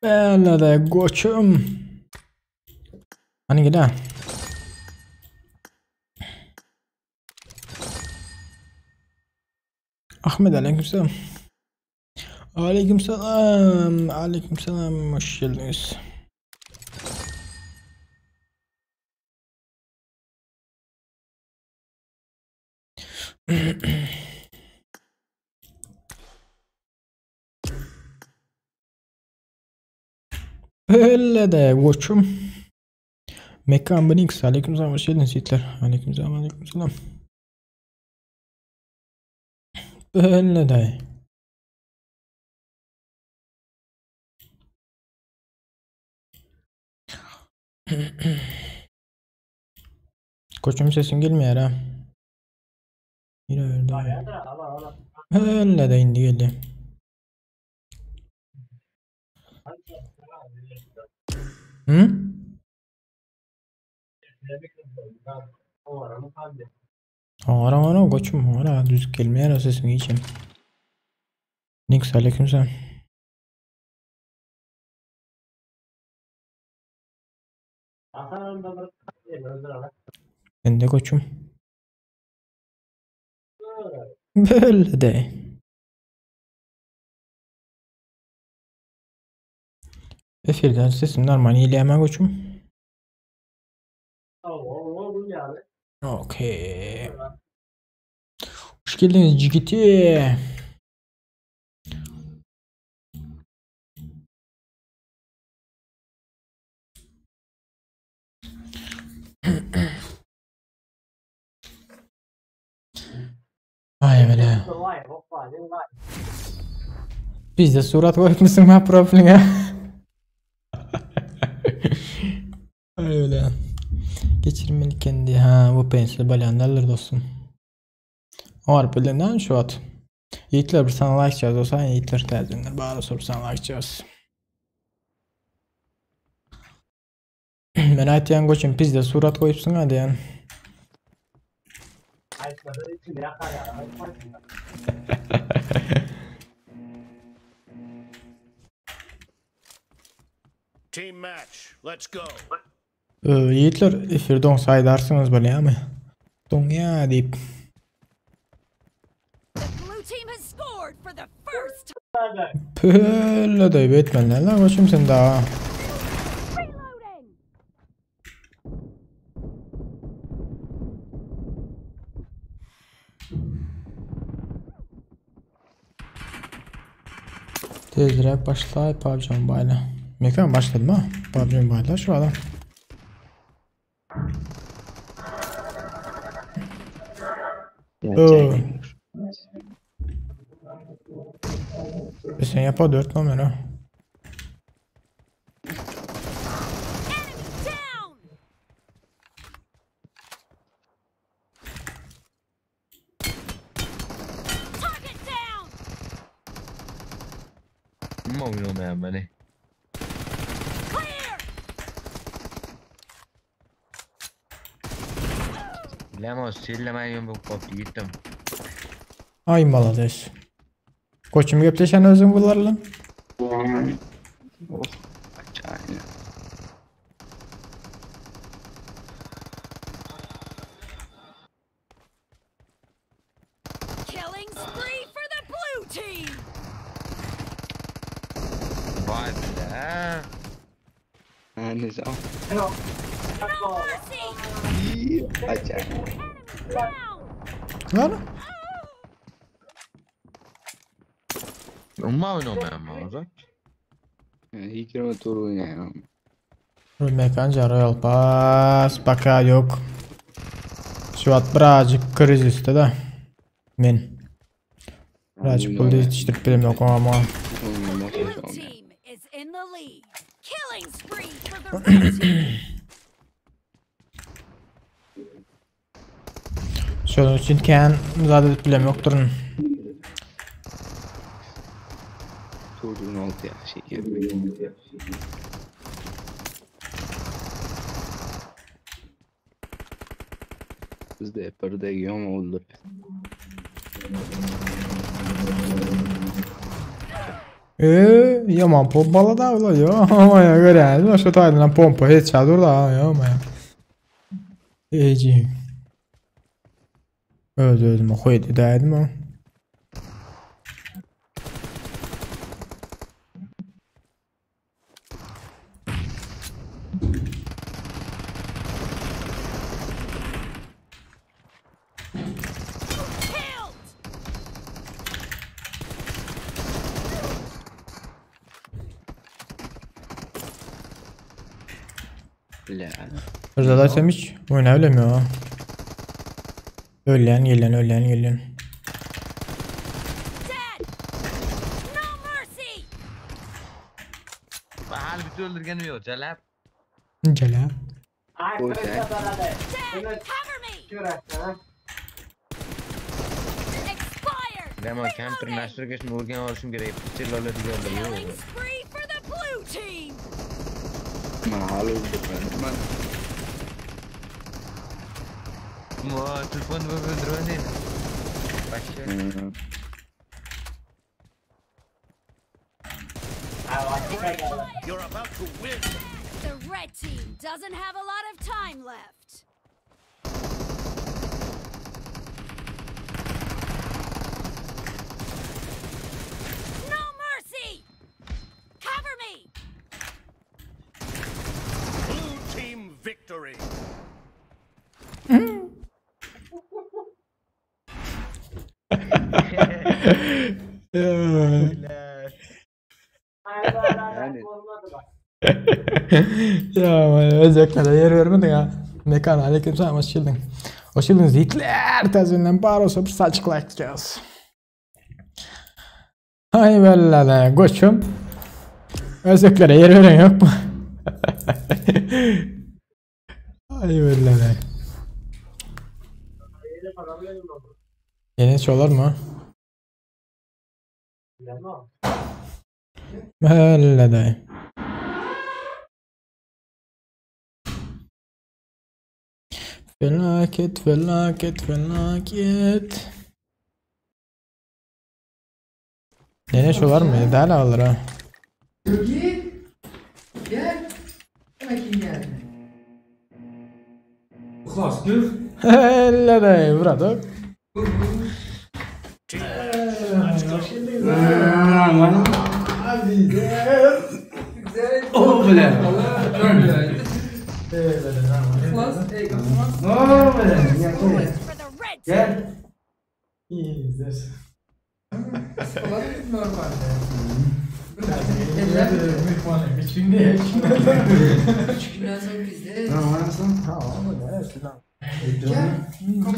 Bäle-de goçum. Hany gel-ä. Ahmet aleykümselam. Aleykümselam. Aleykümselam. Hoş geldiniz. Öyle-de goçum. Mekan Brinks. Aleykümselam. Hoş geldiniz yiğitler. Aleykümselam. Aleykümselam. Öyle-de. Koçum sesin gelmeýär ha. Yine öldü. Öyle de indi geldi. Hı? Ara ara koçum ara düz gelmeýär sesin için. Nix aleykümselam. Ben de koçum. Böyle de. Efirden sesim normal iýleýärmä koçum? Okey. Hoş geldiniz Cigiti. Ay bele. Bizde surat koyupmysyň ma profiliňe? Ay bele. Geçirmeli kendi ha bu pensil bolýanlardyr dostum. Oňaryp bilen näme şu wagt? Ýigitler bir sana like çyzaz olsa ýigitler täzedenler bary bir sana like çyzaz. Men aýtýan goçum pizde surat goýupsyň ha diýen. Team match. Let's go. Ýigitler efir doňsa aýdarsyňyz bolýamy? Doňýa diýip. The blue team has scored for the first time. Pölle de etmeli lan goçum sen daha. Reloading. Tezräk başlaý PUBG Mobile. Mekan başladım ha. PUBG Mobile şu adam. Oo. E sen yapa 4 numara. Enemy down. Target down. Nima o'ynamayapman ey. Clear. Bilaman, sellamaygan bo'lib qolibdi, yetdim. Ay malades. Koçum gepleşen özün bular lan. Oh, acayip. Killing spree for the blue team. Voy billa. Ha, nizam. No mercy. Acayip. Enemy down. Lan. Umuman o'ynamayapman hozir. 24 o'ynayman. Mekanca Royal Pass baka yok. Şu at birazcık kriz üstü de. Men. Birazcık pul yetiştirip bilem yok ama. The blue team is in the lead. Killing spree for the red team. Şunun için kän zat edip bilem yokturun. 416 yaxshi ekan. Bizda birdagi yomon o'ldirdi. Eee, ýaman pompaly da bular. Ýo, görýäňizmi? Şu taýdan pompa heçä dur da, ýo-maýa. Eji. Öz özüme hoýdy dädim o. Killed. Bля. Rıza hiç oyna bilemiyor ha. Ölýän gelýän ölýän gelýän. Dead. No mercy. Hali bitta o'ldirganim yo'q, jalab. Jalab. Qo'y sen. Dead. Cover me. Expired. Bilaman, kompyuter Reloading. nastroykasini o'rganib olishim kerak. Pixel oladiganlar yo'q. Killing spree for the blue team. Man hali o'ldirmadim man. Mo, telefonni bo'lib o'ldiraman endi. Вообще. Hmm. You're about to win. The red team doesn't have a lot of time left. No mercy! Cover me! Blue team victory. Yani Ya özeklere yer vermedin ha. Mekan aleyküm selam hoş geldin. Hoş geldiniz Hitler tezinden bar olsa bir saçık like Ay bellada koçum. Özeklere yer veren yok mu? Ay bellada. Yeni olur mu? Bellada. Felaket felaket felaket. Yeni şolar mı? Daha alır ha. Yogi gel. Hemen kim geldi? Yhlas gör. Elle de burada. Team match. Let's go. Güzel. Oh bile. Allah çok güzel. Yhlas, ey Yhlas. Oh bile. Points for the red team. Gel. İyiyiz. Olabilir normalde. Eller üç günden sonra bizde. Gel. Kom.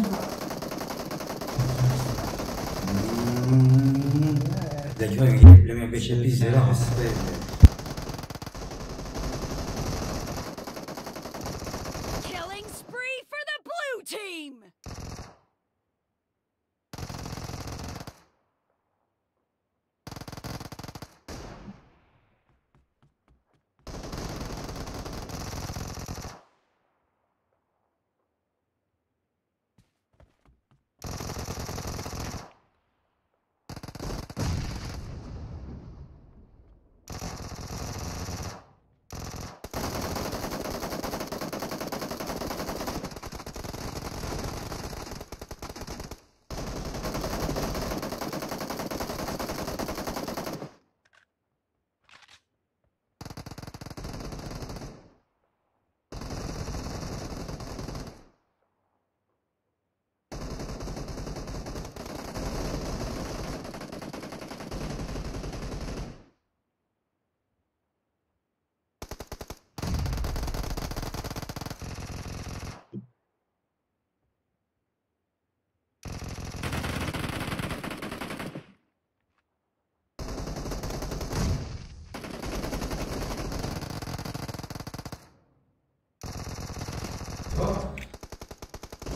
Killing spree for the blue team.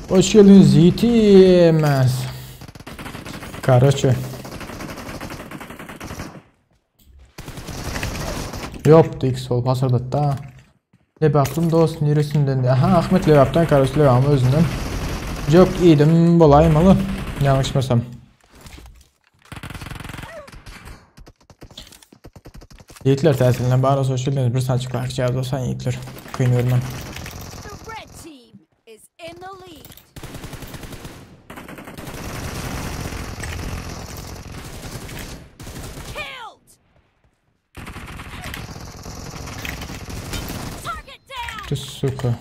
Hoş geldiniz yiğitimez. Karoçe. Yoktu ilk sol pasırdatta. Lebaplım dost neresinden de. Aha Ahmet Lebap'tan Karoç Lebap'ın özünden. Yok iyiydim bolaymalı. Yanlışmasam. Ýigitler täsirinden bar olsa şu bir sançyk like ýaz olsan ýigitler. Kyn görmem. The red team is in the lead. Killed. Target down. Ты сука.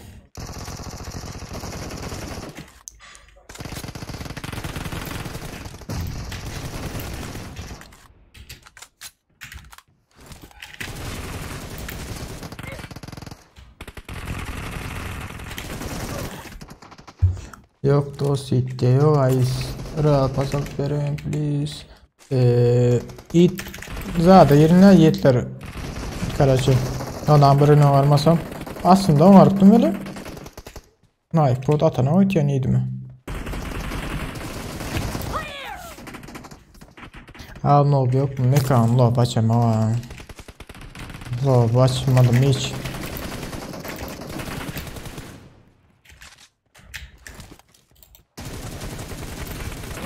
Yok dost itde yok ay Real pas alyp bereýin please. Eee it zada ýerine ýetler. Karaçy. Ondan birini oňarmasam. Aslynda oňarypdym weli. Naýyp bot atana öýtýän iýdimi. Clear. Al lob yok mu? Mekan lob açamam. Lob açmadım hiç.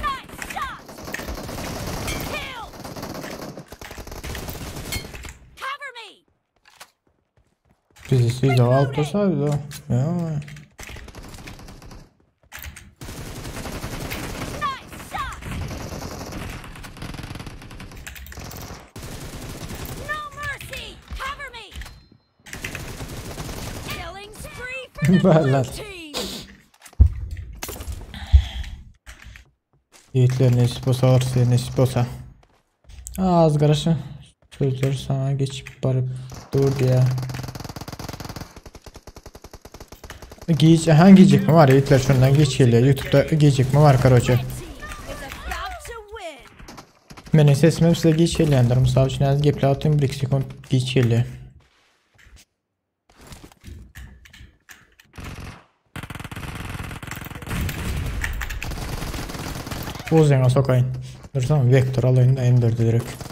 Nice shot. Killed. Cover me. Bizi siz de alıp dursaydı. Ya. Nice shot. No mercy. Cover me. Killing spree for the blue Bella. team. Yiğitler nesip olsa alır nesip olsa. Az garaşı. Sözler sana geçip barıp dur diye. Giyic, ha gecikme var yiğitler şundan geç geliyor. YouTube'da gecikme var karoçe. Red team is about to win. Benim sesim hep size geç geliyordur. Misal için az geple atayım 1-2 sekund geç geliyor. Buz yana sokayın. Dursam vektör alayım da M4'e direkt.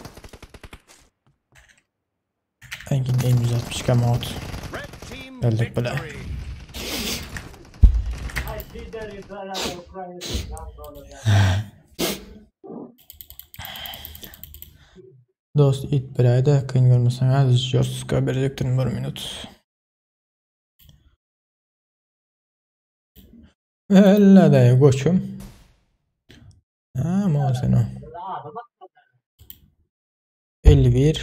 Engin M162 mod. Red team Geldik bile. victory. Dost it bir ayda kıyın görmesen az Joska verecektim bir minut. Elle de koçum. Ha ma sen o. 51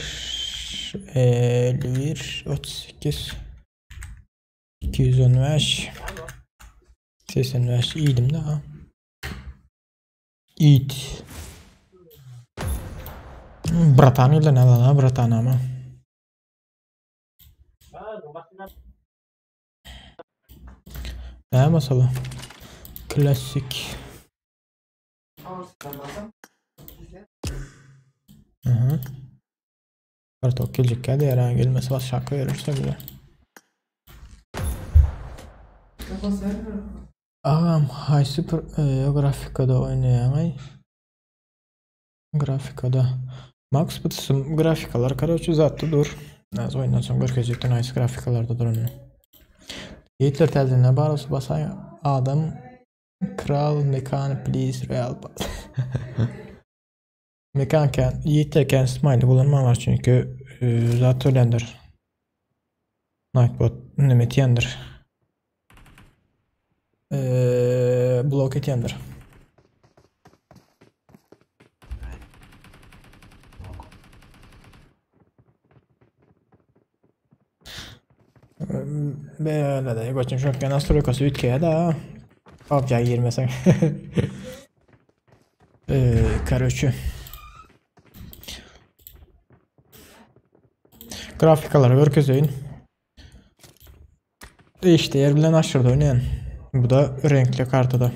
51 38 215 85 iyiydim de ha. İyiydi. Bratan ile ne lan bratan ama. Ne mesela? Klasik. Hı hı. Kartok gelecek geldi herhangi gelmesi bas şarkı verirse bile. Ağam haýsy bir grafikada oýnaýaňaý? Grafikada. Max bu grafikalar karoçe zatda dur. Naz oýundan soň görkezjekden haýsy grafikalarda dur onu. Yiğitler täzeden barysy basaý adam Kral Mekan please Real Pass. Mekan ken Yiğitler ken smiley kullanma var çünkü zat ölendir. Nightbot neme etýändir. Blok etýändir. Böyle de goçum şok nasıl ütkeýä da. Avca girmesen. Karoçe. Grafikaları görkezeýin. İşte yer bilen aşırı oynayan. Bu da renkli kartada.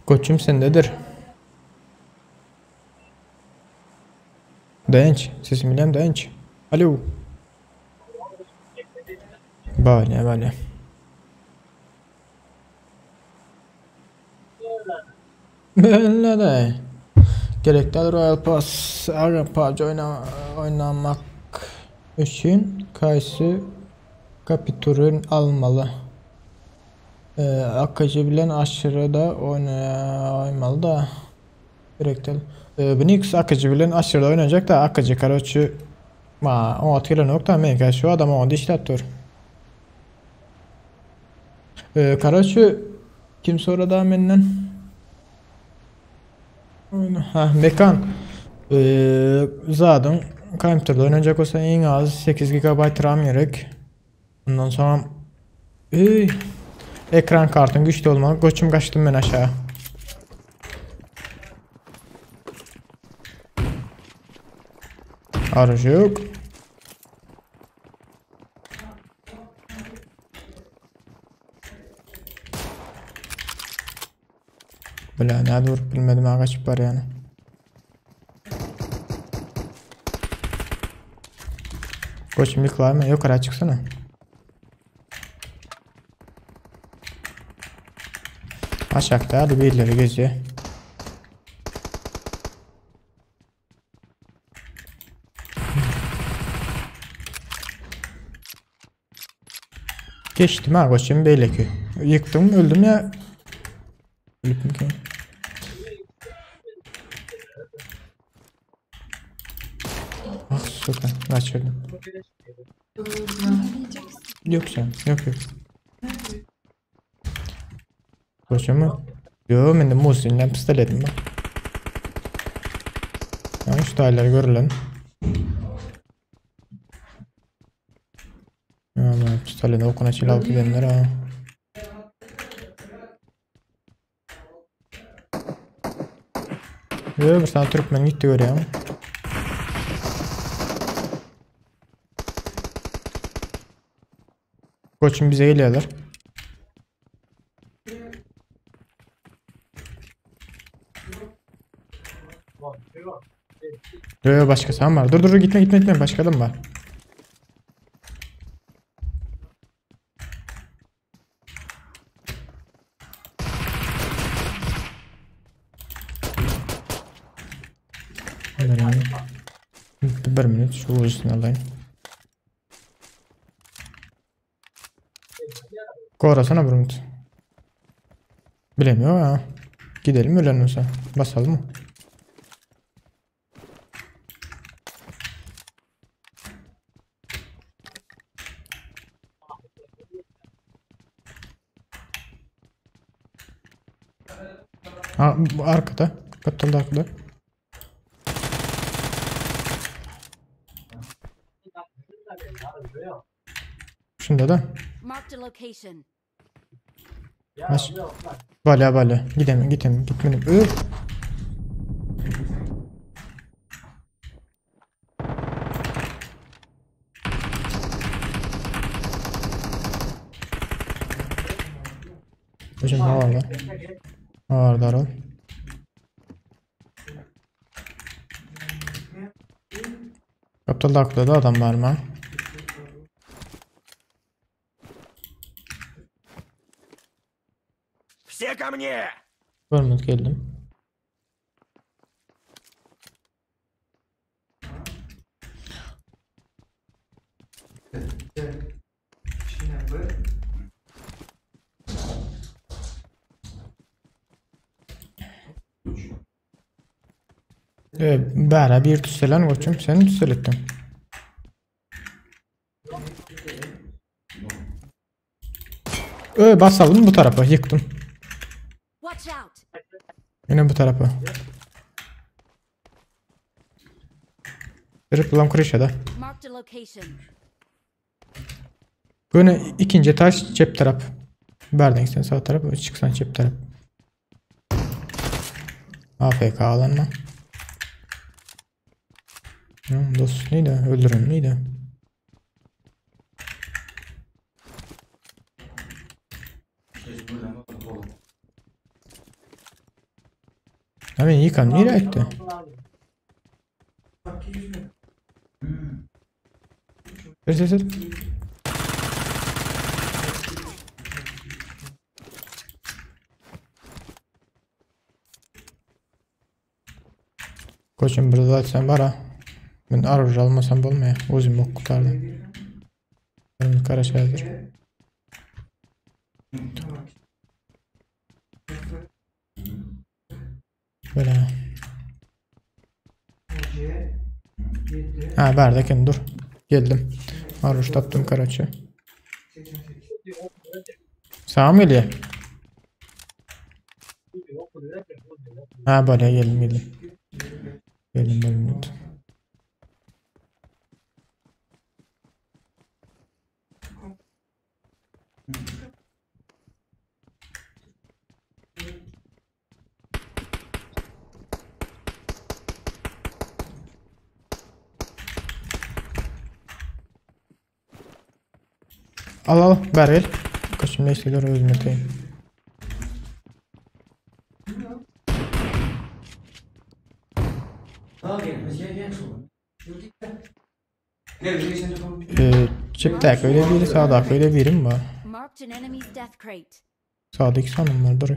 Koçum sendedir. Daýanç, sesim gelýärmi Daýanç? Alo. Bolýa, bolýa. Belli-de. Gerek däl Royal Pass. Aga PUBG oýna oýnamak üçin kaýsy kapitury almaly? Ee, AKC bilen aşyry da oýnaýmaly da. Gerek däl. Ee, bu Nix AKC bilen aşyry da oýnajak da AKC karoçi ma oňat gelenok da men şu adam oňa dişläp dur. Ee, karoçi kim sorady menden? Ha, mekan. Ee, zadyň kompýuterde oýnajak bolsa iň az 8 GB RAM gerek. Ondan soň Ey, ekran kartyň güçli olmaly. Göçüm kaçtım ben aşağı. Arıcı yok. Bile nerede vurup bilmedim ha kaçıp var yani. Koçum yıkılar mı? Yukarı çıksana. Aşağıda hadi birileri geziyor. Geçtim ha koçum belli ki. Yıktım öldüm ya. Ölüp mü ki? Ah süper kaçırdım. Yok sen yok yok. Koçum mu? Yo ben de Musin'den pistoletim ben. Yani şu tayları görülen. Ama pistoletini okuna çil alıp gidenler ha. Yo bir tane Türkmen gitti görüyorum. Koçum bize geliyorlar. Yo yo başkası var. Dur dur dur gitme gitme gitme başka adam var. Bir minut şu üstüne alayım. Korasana bir minut. Bilemiyor ha. Gidelim ölen olsa. Basalım mı? Ha bu arkada. Kaptal arkada. Şunda da. Marked a location. Baş. Bala bala. Gidemem gidemem gitmedim. Öf. Hocam ne var lan? Ne var Darol? Kaptal da adam var mı? Все ко мне! Görmedik geldim. Bära bir tüselen koçum sen tüselettin. Basalım bu tarafa yıktım. Watch out! Yine bu tarafa. Triple krişada. Marked a location. Böyle ikinci taş cep taraf. Berden sen sağ taraf, çıksan cep taraf. AFK alanma. Dost neydi? Öldürün neydi? Abi yıkan nereye gitti? Sür sür sür. Koçum bir zat sen bara. Men arujy almasam bolmaýar. Uzyn bok gutardy. Benim karaş häzir. Böyle. Ha bärde eken dur. Geldim. Aruş tapdym karaçy. Saňa mı gelýär? Ha bolýar geldim geldim. Geldim bir minut. Al al bäri gel. Koçum neyse dur özüm öteyim. Ee, çipdäki öyle biri sağdaki öyle biri mi var? Marked an enemy's death crate. Sağda iki sanım var dur.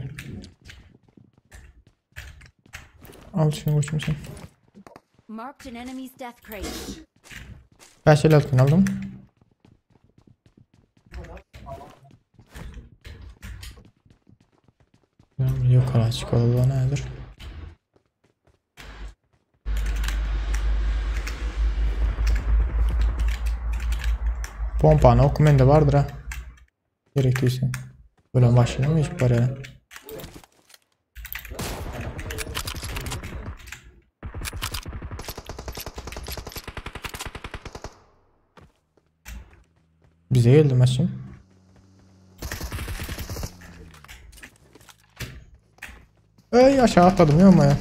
Al şunu koçum sen. Marked an enemy's death crate. 5 el altın aldım. Yukarı açık oldu nedir? Pompany oku mende bardyr ha. Gerek diýse. Böyle maşyna mı hiç barýar? Bize geldi maşyn. Ey aşağı atladım ya ama ya.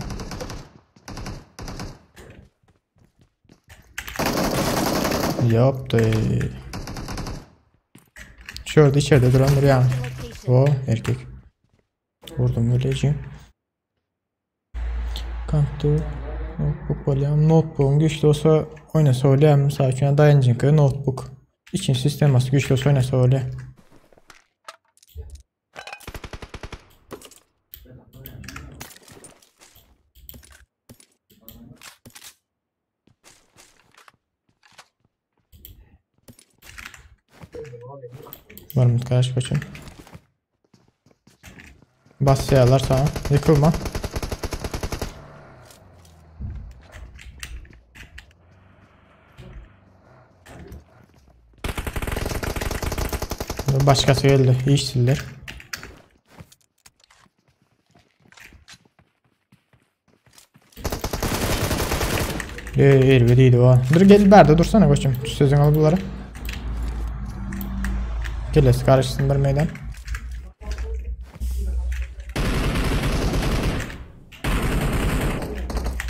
Yaptı. Şurada içeride durandır yani. Location. O erkek. Vurdum öylece. Kanto notebook bolýar. Notebook'un güçlü olsa oynasa bolýar. Mysal üçin daýanjyňky notebook. İçin sistemasy güçlü olsa oynasa bolýar. Var mı karşı koçum? Basýarlar sana. Yıkılma. Başkası geldi. İyi işsizler. Elbe diýdi o. Dur gel bärde dursana koçum. Sözüň al bulara. Gelesi karışsın bir meydan.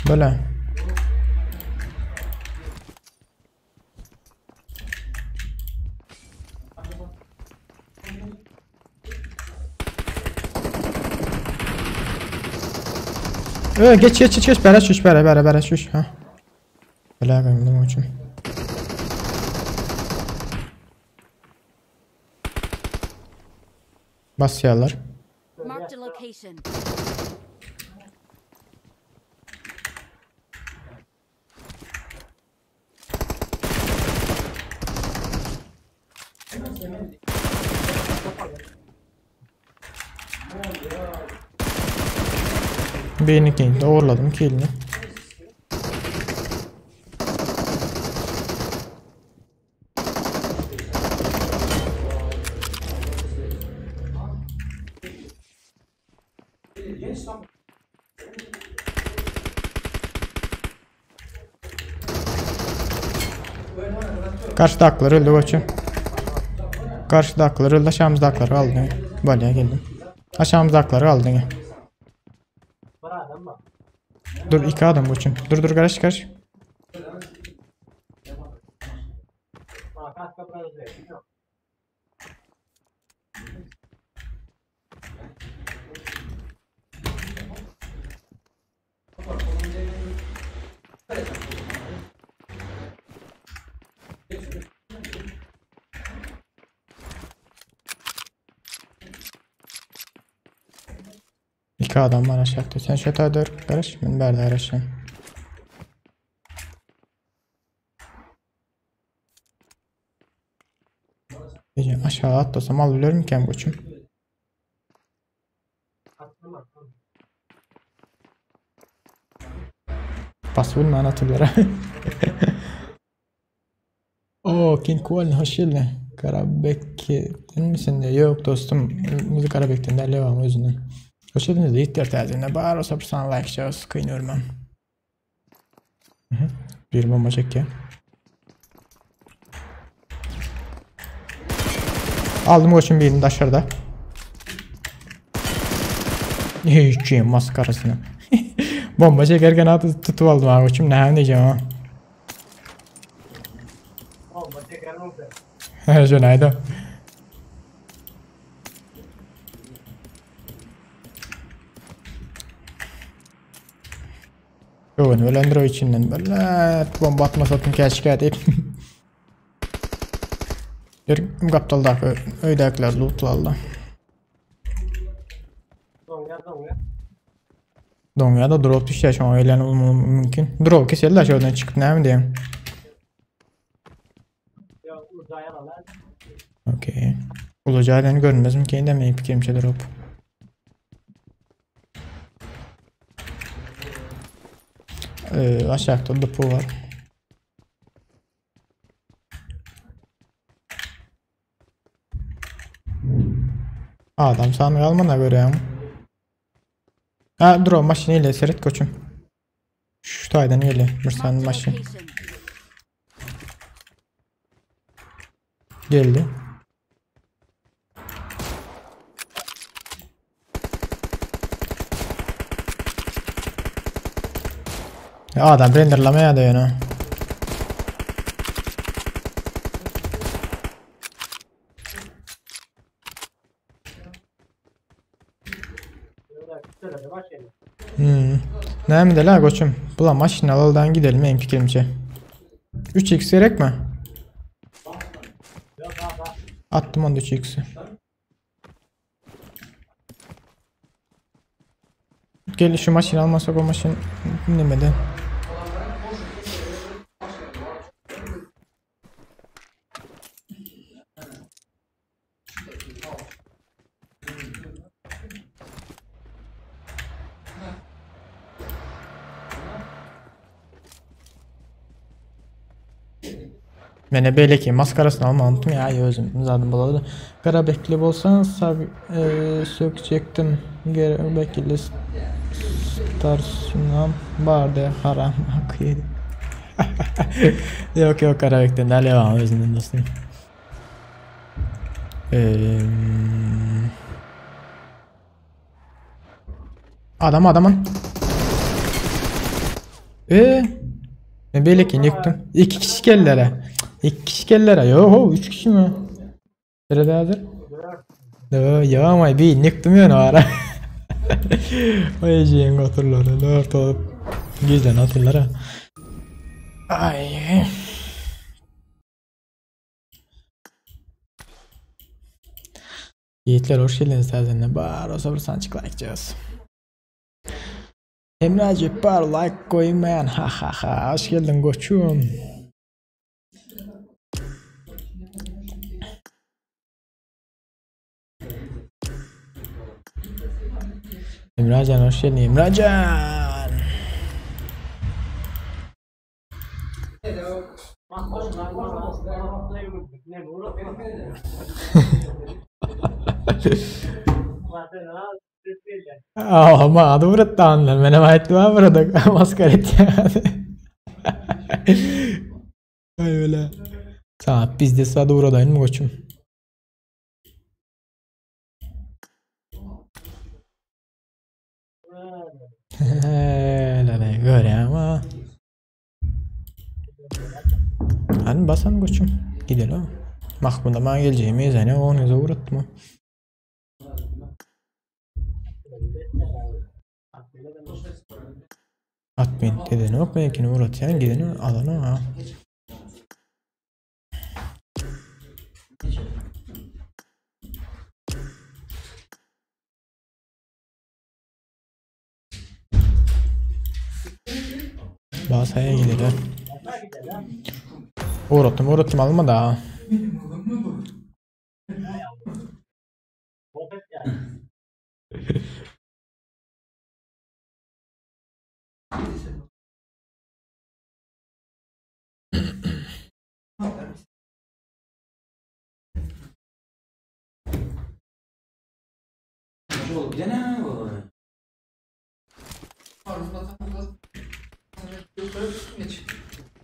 Böyle. Geç geç geç geç bere çüş bere bere bere çüş ha. Bele koyayım için. Basýarlar. Marked a location. Birini doğruladım killini. Karşıdakiler öldü koçum. Karşıdakiler öldü, aşağımızdakiler kaldı. Balya geldim. Aşağımızdakiler kaldı. Dur iki adam koçum. Dur dur karış karış. İki adam var aşağıda. Sen şu taýda garaş, men bärde garaşýan. Gece aşağı atlasam alabilir mikem koçum? Bas bilmän atyrlar. Oo, King Kual'ın hoş geldin. Karabek'ten misin diye. Yok dostum. Müzik Karabek'ten de devam özünden. Hoş geldiniz. Yiğitler tercihine. Bar olsa bir sana like şahıs kıyınıyorum ben. Hı hı. Bir bomba çek ya. Aldım koçum birini dışarıda. Hiç maskarasını. Bomba çekerken atı tutup aldım abi koçum. Ne diyeceğim ha. Şunaydı. Yo'q, ölendir o içinden. Böyle bomba atmasatım keşke deyip. Bir gapdaldaky öýdäkiler lootlaldy. Doňýa da drop düşýär şoňa eýlen mümkin. Drop keseldi şodan çykyp näme diýem. Okey. Olacağı görünmez mümkün demeyin fikrimçe drop. Aşağıda depo var. Adam sandık almana göre ya. Ha dur o maşını ile seret koçum. Şu taydan ile bir Marked a maşın. location. Geldi. Ya adam renderlamaya da yana. Hmm. Näme la koçum? Bula maşın alaldan gidelim en fikrimce. 3x gerek mi? Attım onu 3x'i. Gel şu maşını almasak o maşın demedi. Mene beyle ki maskarasını alma unuttum ya özüm zaten buladı. Karabekli bolsan sab sökecektim. Karabekli starsunam vardı haram hakkı yedi. Yok yok Karabek'ten de devam özünden dostum. Adam adamın. Ben böyle ki yıktım. İki kişi geldiler. İki kişi geldiler. Yo, üç kişi mi? Nerede hazır? Yo, ya ama bir yıktım yani ara. Ay jiyen oturlar. Dört olup gizlen atırlar ha. Ay. Yiğitler hoş geldiniz terzenle. Bar o sabır sançık like. Emre Cebbar like koymayan ha ha ha hoş geldin koçum. Emrecan hoş geldin Emrecan. Ama adı vuruttanlar. Menem aýtdym ha burada maskara etýär. Ay öyle. Saat bizde sada uğradayın mı koçum? Öyle göre ama. Hani basan koçum. Gidelim. Mahmud'a ben geleceğimi yani onu uğratma. Admin dedeni yok benimkini uğratyan gideni alanı ha. Basaýa gelere. Ugratdym, ugratdym alma da.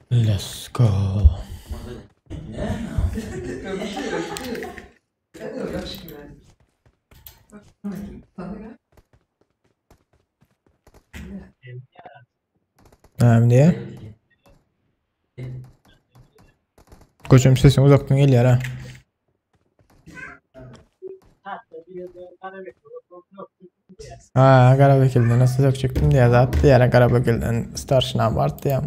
Let's go. Näme diýýär? Goçum sesiň uzakdan gelýär ha. Ha, Garabekilden nasıl sökecektim diye zat diýär Garabekilden starşina bar diýýär.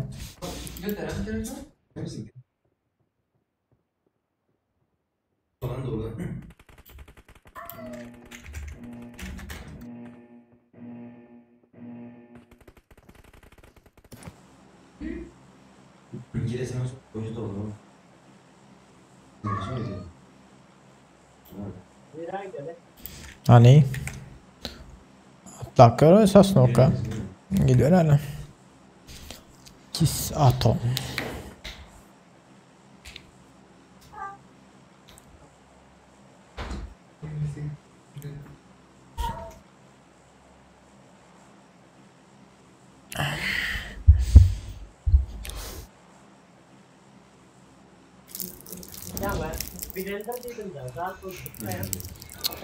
Hani? Atlak Sosnovka. Gidiyor hala. Kis atom.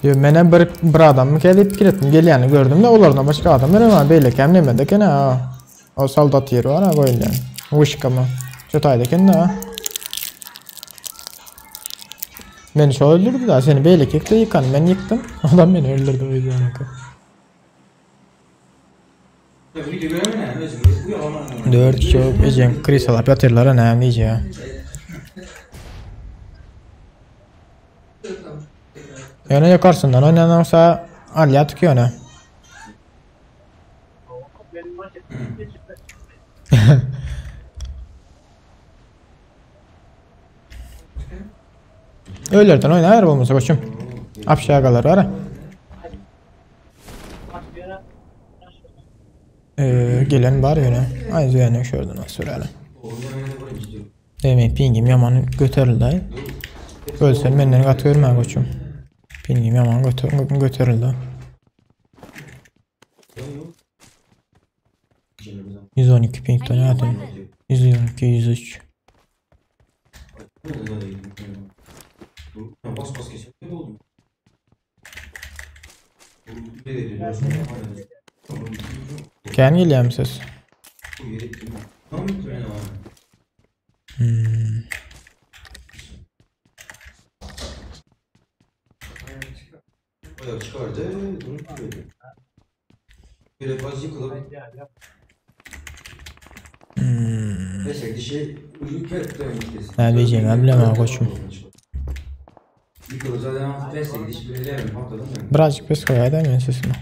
Diyor mene bir, bir adamı gelip pikir ettim. Gelýäni gördüm de olardan başga adam göremem. Beýleki hem neme eken ha. O soldat ýeri bar ha goýulýan. Wişka mı? Şu taýda eken ha. Beni şo öldürdü da seni beýleki ekde ýykan men ýykdym. Adam beni öldürdü o yüzden. Dört çok ejem krisalap ýatyrlar näme diýje. Ýöne ýokarsyndan oýnan bolsa alýa tükýöne. Öýlerden oýnaýar bolmasa goçum. Apşagalar bar. Ee, gelen bar ýöne. Ay ýöne şuradan sürelim. Demek pingim ýaman göterildi. Ölsem menden gaty görmän goçum. Pingim ýaman göterildi. 112 ping I tane need a atayım. weapon. 112 103. Kän gelýärmi ses? Hmm. Hmm. Ne diyeceğimi bilemem koçum. Birazcık pes koyaydım men sesimi.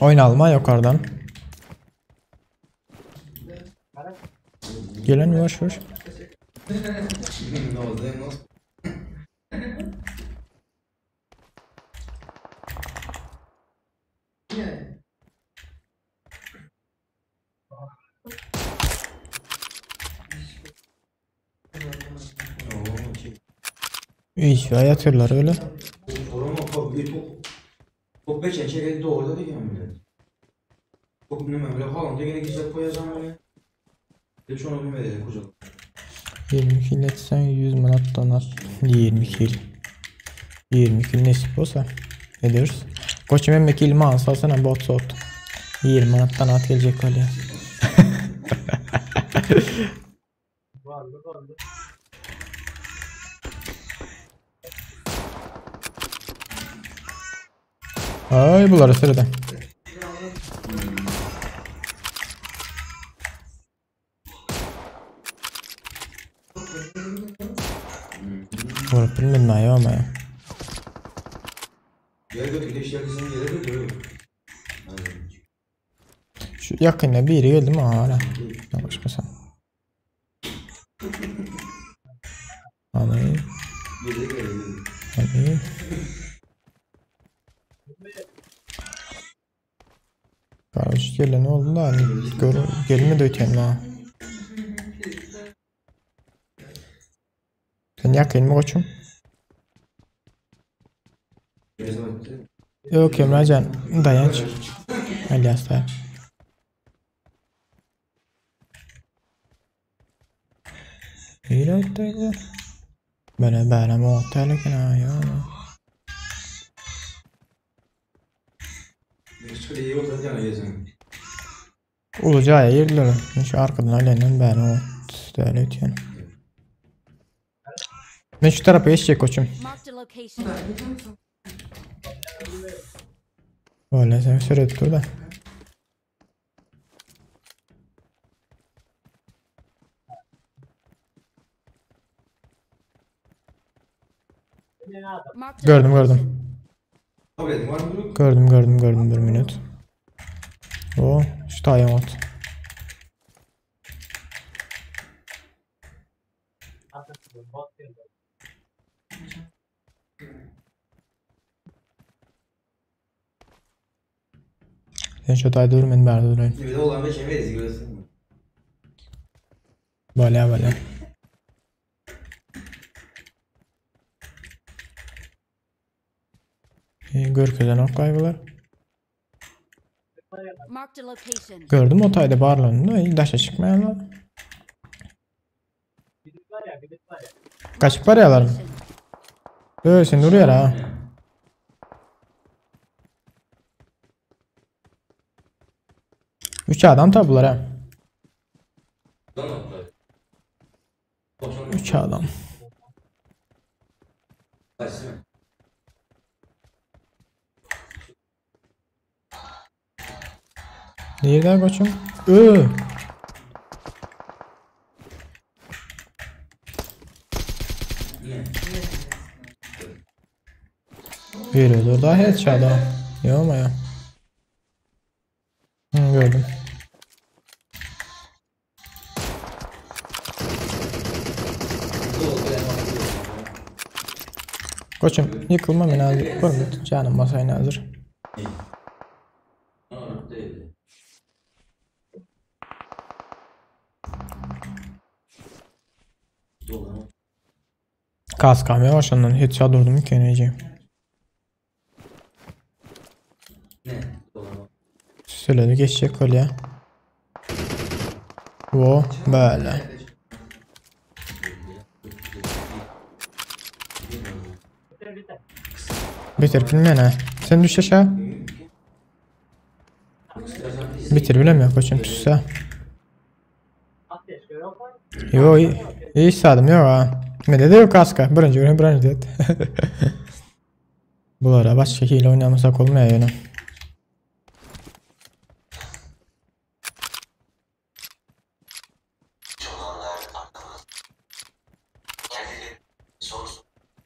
Oynalma yukarıdan. Gelen yavaş yavaş. İyi ya yatıyorlar öyle. Yirmi kill etsen 100 manat donar. 20 kill. 20 kill nesip olsa. Ne diyoruz? Koçum emme kill mi alsana bot sot. 20 manattan at gelecek öyle. Ay bulara sırada. Vurup bilmedim ha ya. Şu ýakynda biri geldi mi ara? Ýalňyşmasam. Hany? Hany? Garaj gelen oldu da hani gör, gelmedi öten ha. Sen yakın mı koçum? Yok Emrecan dayanç. Elias da. Nirede? Bana bana motel ha ya. Ulucaya girdiler. Şu arkadan alenen ben o öyle ötüyorum. Ben şu tarafa geçecek koçum. Marked a location. Böyle sen sürüp dur da. Marked a Gördüm location. gördüm. Gördüm gördüm gördüm bir minut. O şu taýam ot. Sen şu taýda dur men bärde durayyn. Bolýa bolýa. E, görkezen ok gaýbylar. Marked a location. Gördüm o taýda barlanyny, daşa çykmaýarlar. Kaçıp barýarlar mı? Öö, sen durýar ha. Üç adam tapdylar ha. Üç adam. Nirede koçum? Öö. Yürüyordur daha headshot ha. Yok mu ya? Hı, gördüm. Koçum yıkılma münazır. Görmüyor canım basay nazır. Kaskam yavaşlandan headshot durdum ki nece. Söyledi geçecek öyle. Wo böyle. Bitir bilmeyen ha. Sen düş aşağı. Bitir bilemiyor koçum tüsse. Yo iyi, iyi sadım yok ha. Mende de yok kaska. Birinci günü birinci dedi. Bulara başka hile oynamasak olmuyor yine.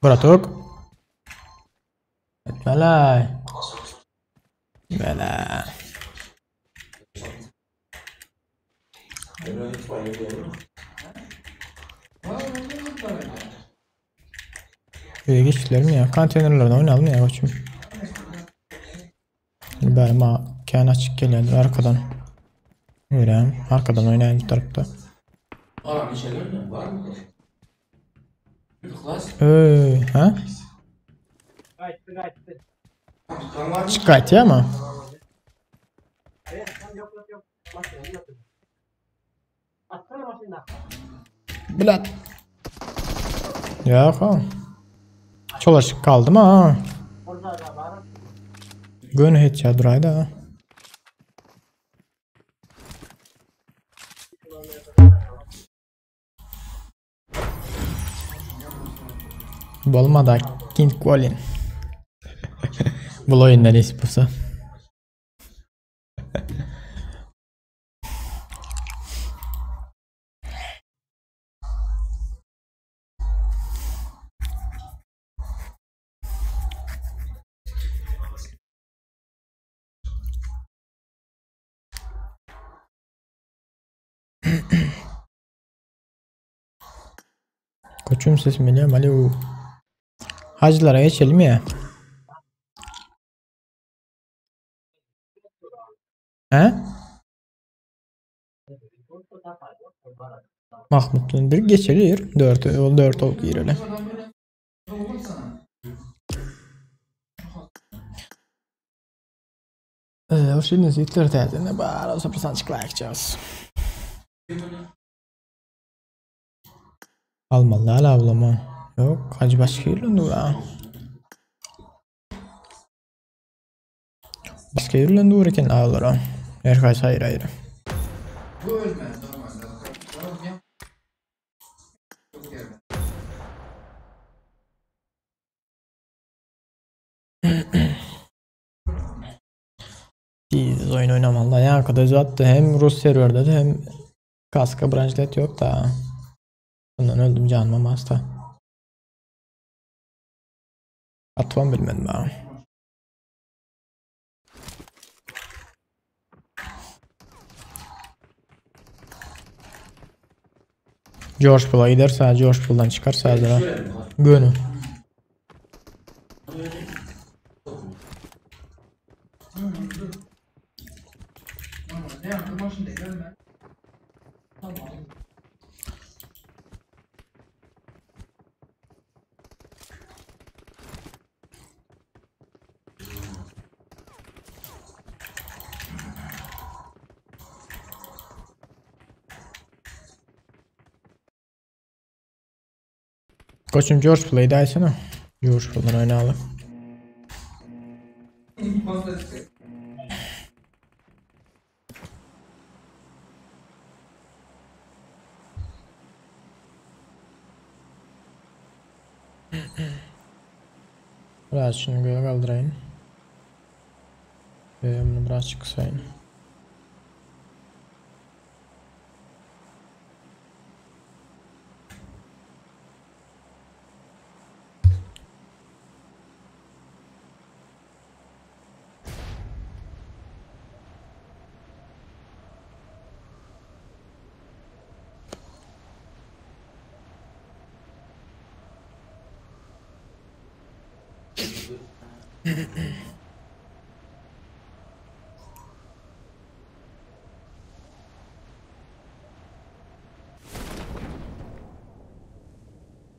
Bratok. Etmelay. Bela. Öyle geçtiler mi ya? Konteynerlerden oynayalım ya koçum. Benim ha kendi açık geliyordu arkadan. Öyle arkadan oynayalım bu tarafta. Ha? Çık ama. Bilat. Yok ha. Çolaşık kaldım ha. Gönü hiç ya duraydı ha. Bolmada King Colin. Bu oyundan iyisi bulsa. Koçum sesim geliyor. Alo. Hacılara geçelim ya. He? Mahmut'un bir geçelim. 4 ol 4 ol girelim. Hoş geldiniz Hitler täzeden bar olsa bir sançık like Almalı hala ablama. Yok hacı başka yerden dur ha. Başka yerden dur eken ağlara. Her kaç ayrı ayrı. Bu ölmez normalde. Tamam ya. Çok geldi. Biz oyun oynamalı. Ya kadar zaten hem Rus serverde de hem kaska branchlet yok da. Bundan öldüm canım hasta. Atmam bilmedim ben. George Pool'a giderse George Pool'dan çıkarsa da Gönü. Normalde yankı başında ölmez. Tamam. Koçum George Pool'a gidersene. George Pool'dan oynayalım. Fazla işte. Biraz şunu göğe kaldırayım. Bunu biraz kısayım.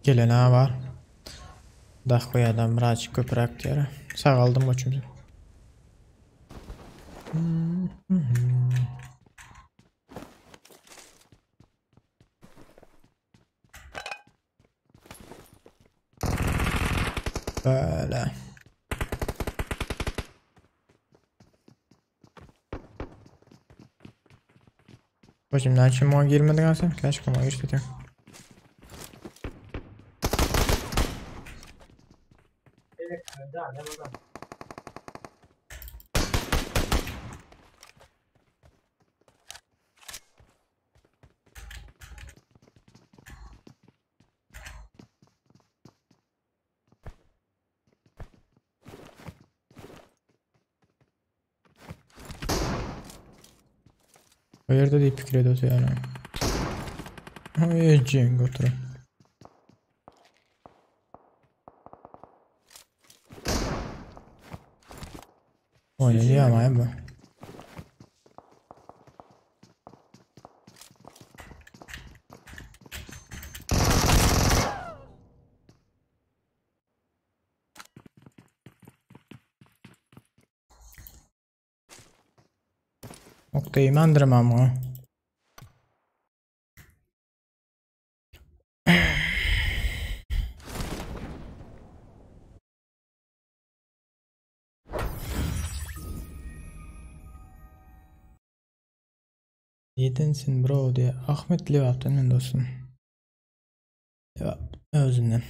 Gelen ha var. Dah koyadam birazcık köpürek diýär. Sağ aldım koçum. Böyle. Koçum ne için muha girmedin sen? Keşke muha girseydin. O ýerde diýip pikir ediyordu yani. Ay ceng otur. Oynayacağım ama bu. Noktayı mandıramam mı? Yetensin bro diye Ahmet Levap'tan men dostum. Levap özünden.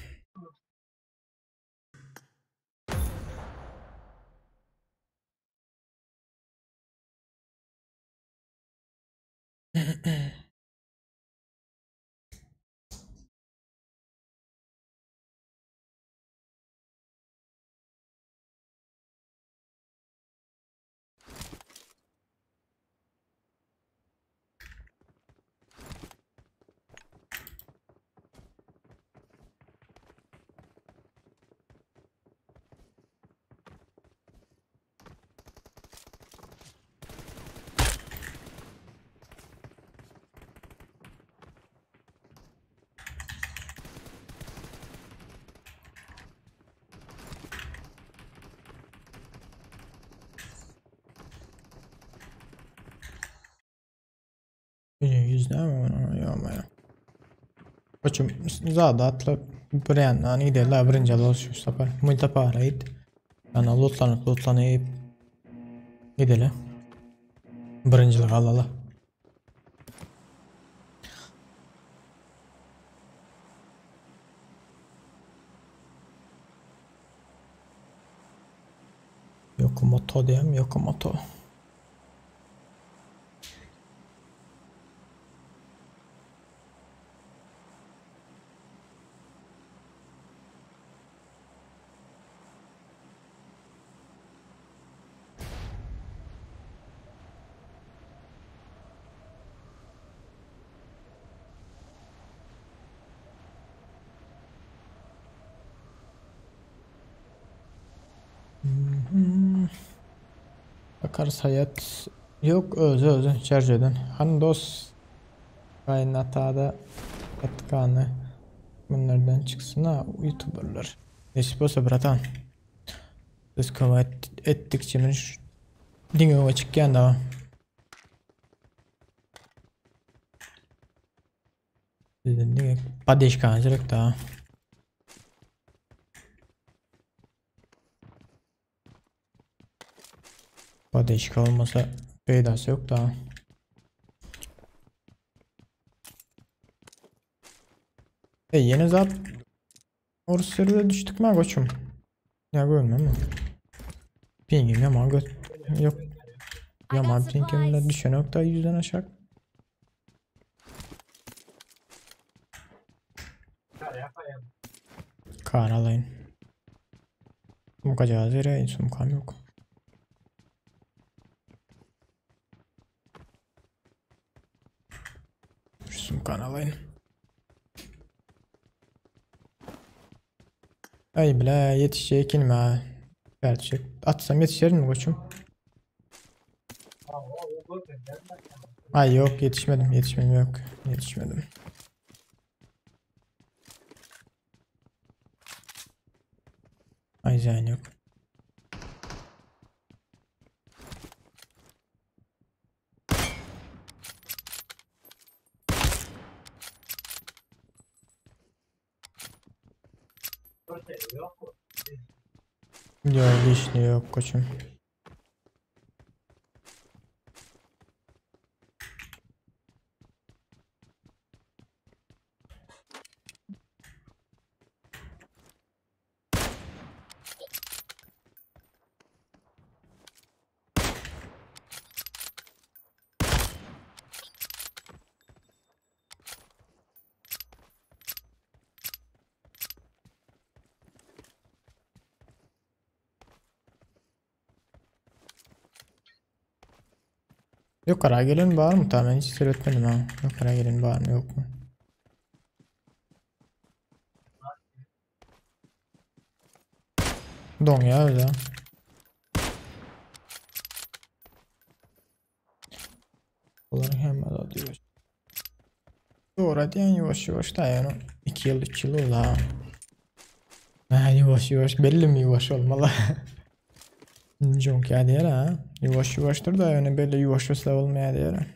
100 näme ýa ýa. Koçum zada atla bir ýandan gidelim birinji alalım şu sapar. Multipara git. Yani lootlanıp lootlanıp gidelim. Birincilik alaly. Yokomoto diýem, Yokomoto. Bakarız hayat yok özü özü şarj Hani dost kainatada etkanı bunlardan çıksın ha youtuberlar. Nesip olsa bratan. Biz kova ettikçe men diňe öňe çykýan da. Bizden diňe padeşkan gerek da. Padeşka olmasa peýdasy yok da. E yeni zat Orus seride düştük mü koçum? Ya görmem mi? Pingim yaman göt yok. Yaman pingimde düşen yok da yüzden aşağı. Kar alayım. Sumkacağız yere sumkam yok. Sumkan alayım. Ay bile yetişecek mi? Gerçek. Atsam yetişir mi koçum? Ay yok yetişmedim yetişmedim yok yetişmedim. Ay zaten yok. Yok lişni yok koçum. Yukarı gelen var mı? Tamam hiç seyretmedim ha. Yukarı gelen var mı yok mu? Don ya öyle. Bunların hemen diyor. Doğru diyen yavaş yavaş da yani 2 yıl 3 yıl oldu ha. Ha yavaş yavaş belli mi yavaş olmalı? Çok ya diğer ha. Yavaş yavaştır da yani belli yavaş yavaş olmaya diğer.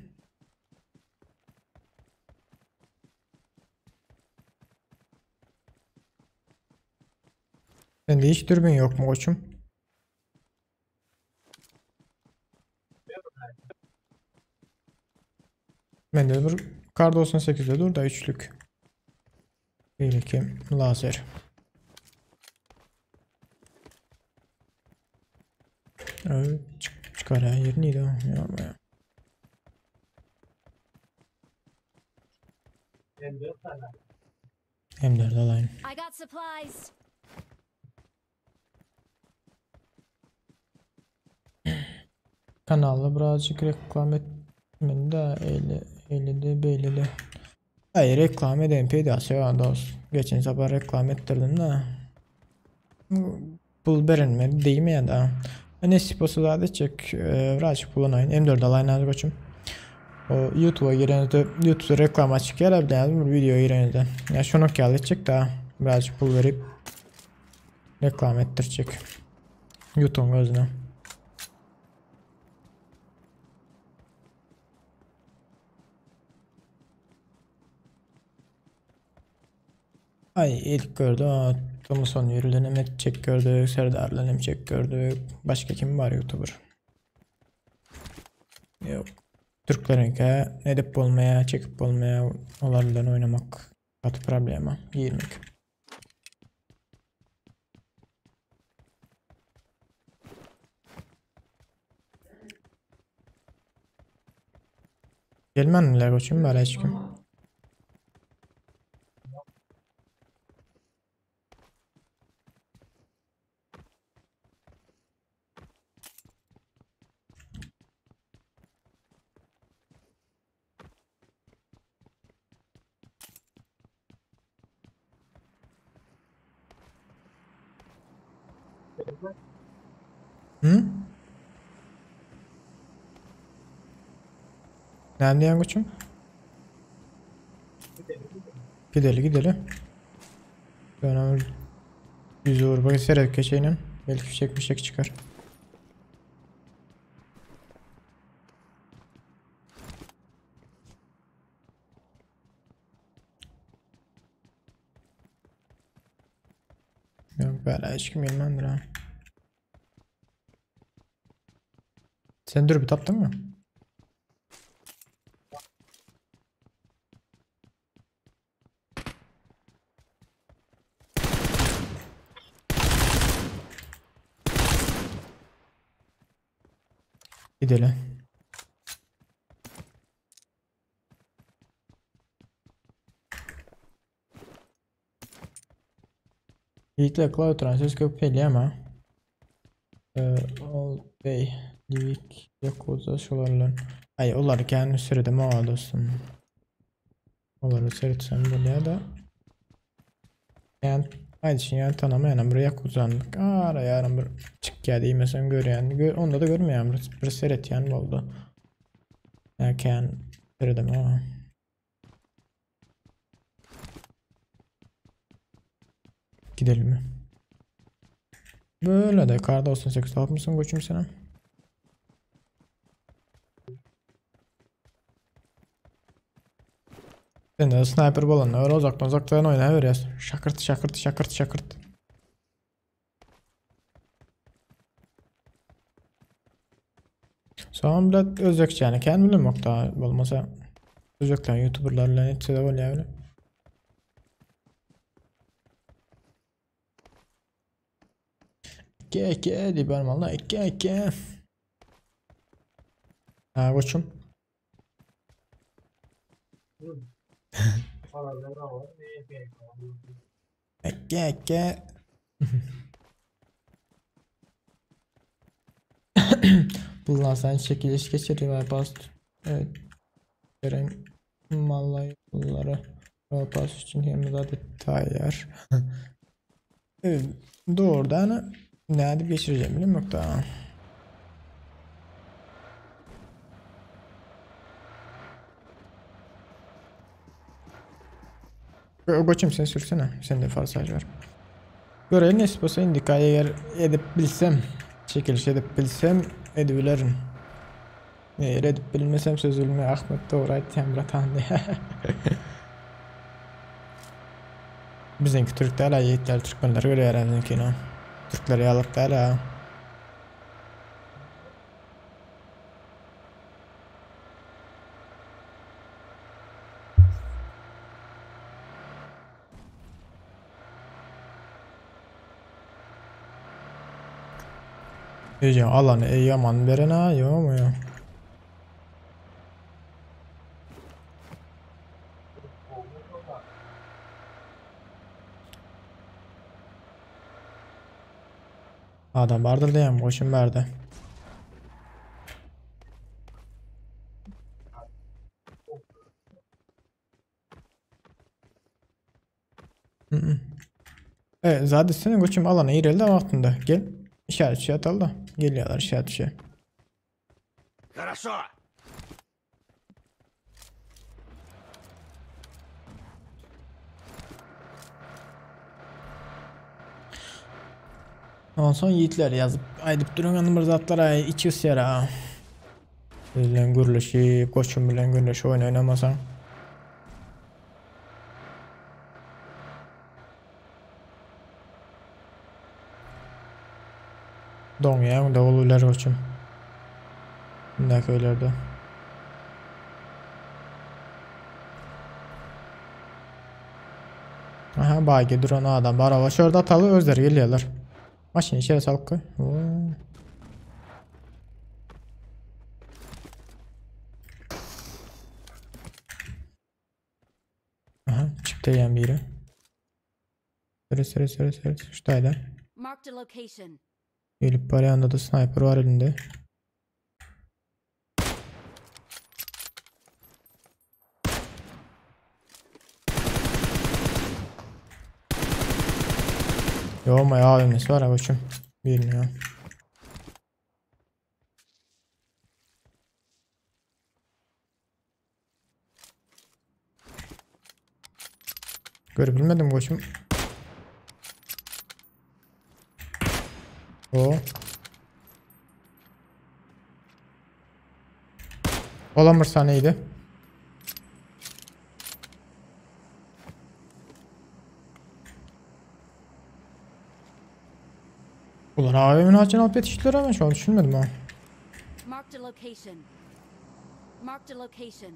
Sende hiç dürbün yok mu koçum? Bende bir kar 98'de dur da üçlük. 1 2 lazer. Evet, çık çıkar ya yer neydi o? Ya, ya. M4 alayım. I got supplies. Kanalda birazcık reklam etmedi de eyle eyle de böyle de. Hayır reklam edeyim peydası ya dost. Geçen sefer reklam ettirdim de. Pul berilmedi değil mi ya da? Nesip olsa da edecek. Birazcık bulunayın. M4 alayın az koçum. O YouTube'a girenizde YouTube'da reklam açık yer bir video girenizde. Ya şunu gelecek da birazcık pul verip reklam ettirecek. YouTube'un özüne. Ay ilk gördü. Tomuson bilen hem çek gördük. Serdar bilen hem çek gördük. Başka kim var YouTuber? Yok. Türklerinki edip bolmaya, çekip bolmaya, olar bilen oynamak gaty problema. Girmek. Gelmendiler goçum bäri hiç kim. Hı? Näme diýen goçum? Gideli gideli. Ben yüzü vur seyredip geçeyim. Belki fişek mişek çıkar. Yok böyle hiç kim gelmendir ha. Sen dur bir taptın mı? Gidelim. Yiğitler Cloud Transit köp ama. All Bay, Livik, Yakuza şolarla. Ay olar kendi süredim o dostum. Oları seyretsem bolýar da. Yani ay yani tanamayan bir Yakuza'nlık. Ara yarın bir çık diýmesem görýän. Gör, onda da görmeýän bir seyretýän boldy. Erken süredim o. Gidelim mi? Böyle de karda olsun 8 tapmışsın koçum sana. Sen de sniper bolanlar öyle uzaktan uzaktan oynayıveriyorsun. Şakırt şakırt şakırt şakırt. Soň bilen özbekçäni kän bilemok da bolmasa özbekler youtuberlar bilen etse de bolýar bile. 2 2 diýip barmaly 2 2. Ha koçum. 2 2. Bundan sen çekiliş geçireyim pas. Evet. Veren malları pas için hem de detaylar. Evet, doğrudan ne edip geçireceğim bilmiyorum yok da. Koçum sen sürsene. Sen de fazla var. Görelim ne olsa indika eğer edip bilsem, çekiliş edip bilsem edebilirim. Eğer edip bilmesem sözülme Ahmet doğru aytýan bratan diye. Bizimki Türk däl, ýetler Türkmenler görýär bizimkini. Türkler ýalyk däl ha. Diyeceğim alanı ey yaman veren ha yok mu ya? Adam vardır diyen boşum verdi. Evet zaten senin koçum alana ileride vaktinde. Gel. İşaret şey atalım da. Geliyorlar işaret şey. Хорошо. Ondan son yiğitler yazıp aýdyp duran bir zatlar ay içi ysýar ha. Bilen gürleşip, koçum bilen gürleşip oyun oynamasan. Doňýa öňde ol öýler goçum. Öňdäki öýlerde. Aha baýgy duran adam bar. Awa şurada ataly özleri gelýärler. Maşyny içeri salyp koy. Oo. Aha çipde ýan biri. Sere sere sere sere. Şu taýda. Marked a location. Gelip barýanda da sniper var elinde. Yo ma AVM'si var ha koçum. Bilmiyorum. Görüp bilmedim koçum. O. Olan bir saniydi. Ulan AVM'nin açını alıp yetiştiler ama şu an düşünmedim ha. Marked a location. Marked a location.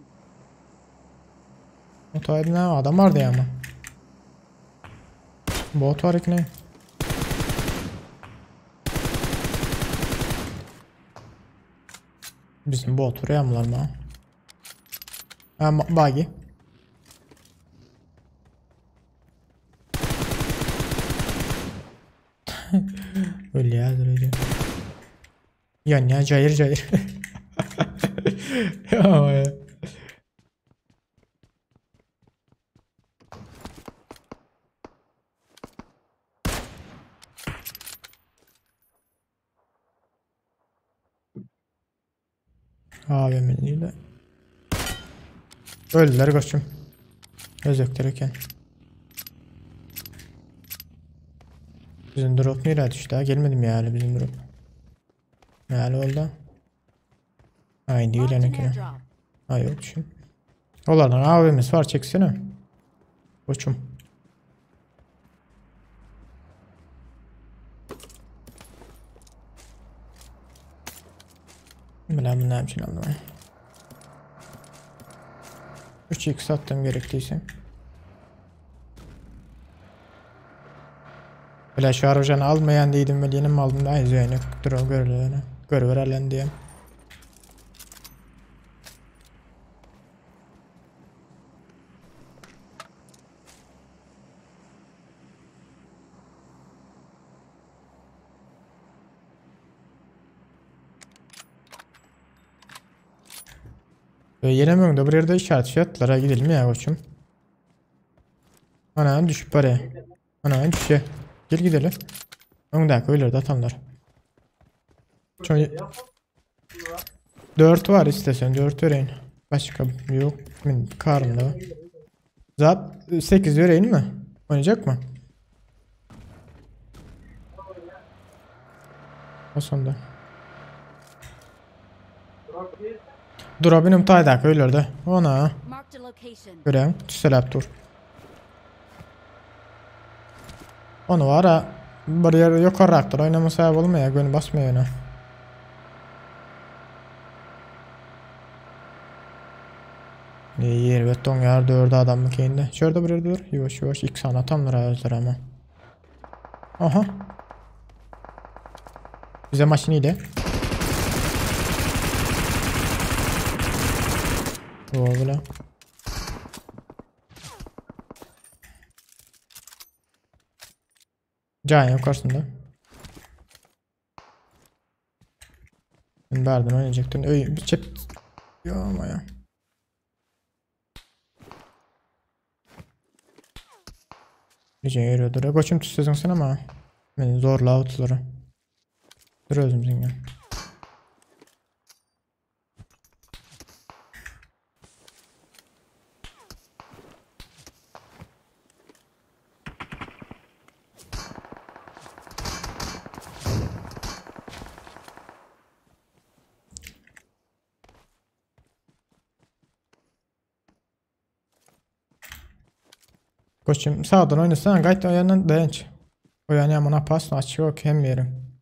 O ne adam vardı ya ama. Bot var ki ne? Bizim bot vuruyor mı? Ha buggy. Öyle ya öyle. Ya ne cayır cayır. Ya ya. AVM'liyle. Öldüler koçum. Özekler eken. Bizim drop nereye düştü ha? Gelmedim ya hala bizim drop. Ne oldu? Aynı değil Marked an yani. airdrop. Ha yok düşün. Onlardan AVM'si var çeksene. Koçum. Bilen bunu için aldım. 3x attım gerektiyse. Bile şarjını almayan değildim ve yeni mi aldım daha iyi yani dur görülüyor yani. Görüver diye. Yine mi önde bir yerde işaret fiyatlara gidelim ya koçum. Ana düşüp paraya. Ana düşüyor. Gel gidelim. Öndeki öyle de atanlar. Çünkü 4 var istesen 4 vereyim. Başka yok. Benim karnımda. Zat 8 vereyim mi? Oynayacak mı? O sonda. Dur benim taydak öylerde. Ona. Göreyim. Tüselep dur. Onu var ha. Bir yer yukarıraktır. Oynamasa olmuyor. Gönü basmıyor ona. İyi yer beton yer dördü adam mı kendi. Şurada bir yerde dur. Yavaş yavaş ilk sana atamlar özler ama. Aha. Bize maşiniyle. O bile. Can yukarısında. Ben verdim oynayacaktın. Öy bir çep. Ya ama ya. Nice yürüyordur. Koçum tüsözün sen ama. Beni zorla otuları. Dur özümüzün ya. Koçum sağdan oynasana gayet o yandan dayanç. O yani amına pasın açık yok hem yerim.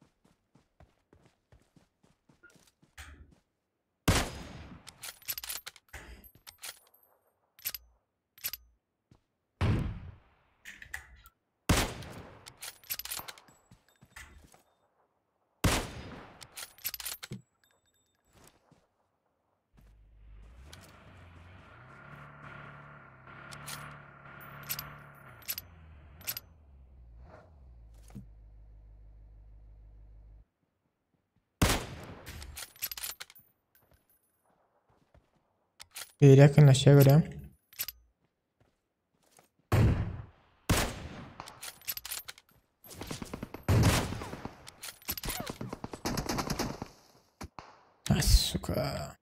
Bir yakınlaşıyor görüyorum. Ay suka.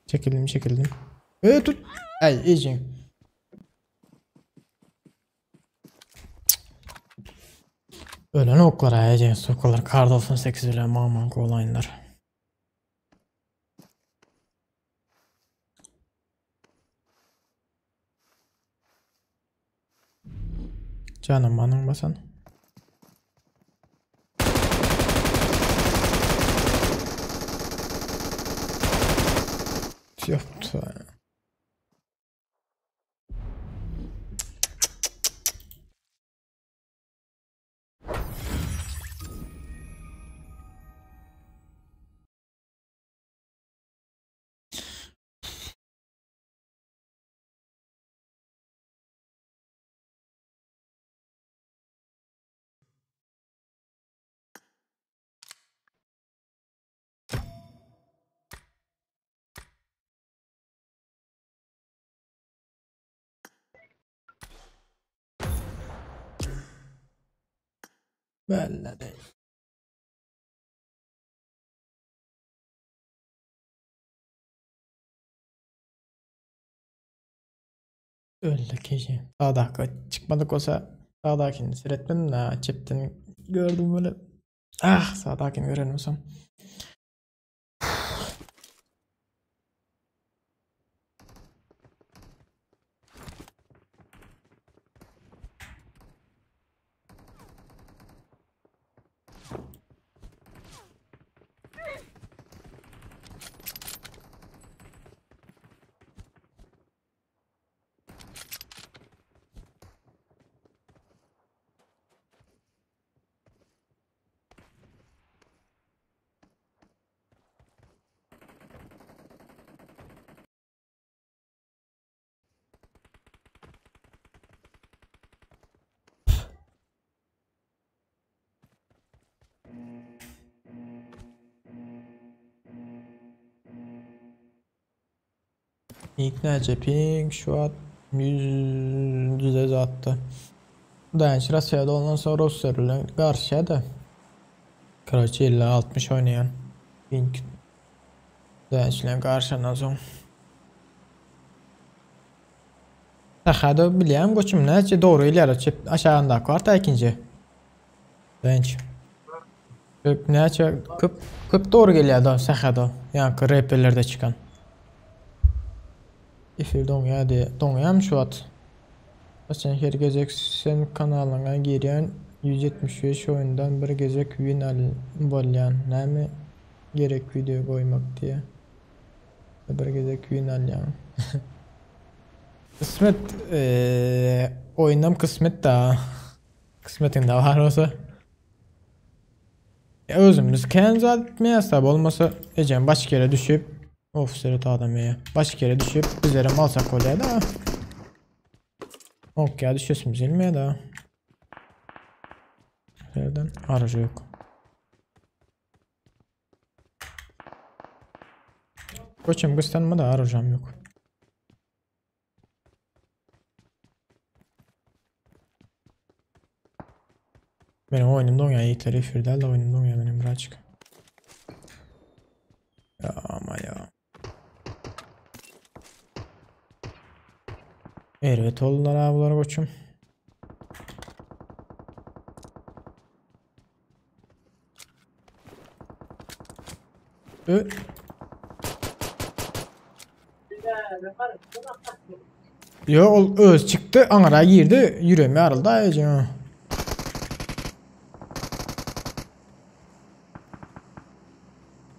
Çekildim çekildim. Tut. Ay iyice. Ölen oklar ayacağın sokalar kar 98 ile maman olaylar. Canım manın basan. Yoktu. Bella değil. Öldük gece. Daha dakika çıkmadık olsa sağdakini seyretmedim de çepten gördüm böyle. Ah sağdakini görelim olsam. İlk näçe ping şu an 100 attı. Dayanç Rusya'da ondan sonra Rusya bilen karşıya da. Kroçi 50 60 oynayan. Ping. Dayanç bilen karşıdan sonra. Sahada bilýän goçum näçe doğru ileri çep aşağında kvarta ikinci. Dayanç. Köp näçe köp köp doğru gelýär da sahada. Yani rapperlerde çıkan. Efir doňýa diye. Doňýam şu at. Sen her gezek sen kanalyna girýän 175 oyundan bir gezek win al bolýan. Näme gerek video goýmak diye. Bir gezek win alýan. Kısmet oyundan kısmet da. Kısmetin de var olsa. Ya özümüz kendi etmeye olmasa Ecem başka yere düşüp Of seret adam ya. Başka yere düşüp bizlere mal sak da. Ok ya düşüyorsun bilmeye da. Nereden? Aracı yok. Koçum gösterme da aracım yok. Benim oyunum donya yiğitleri Firdel de oyunum donya benim birazcık. Ya ama ya. Evet oldular abi bunlar koçum. Yo ol öz çıktı Ankara girdi yüreğime yarıldı ayıcı.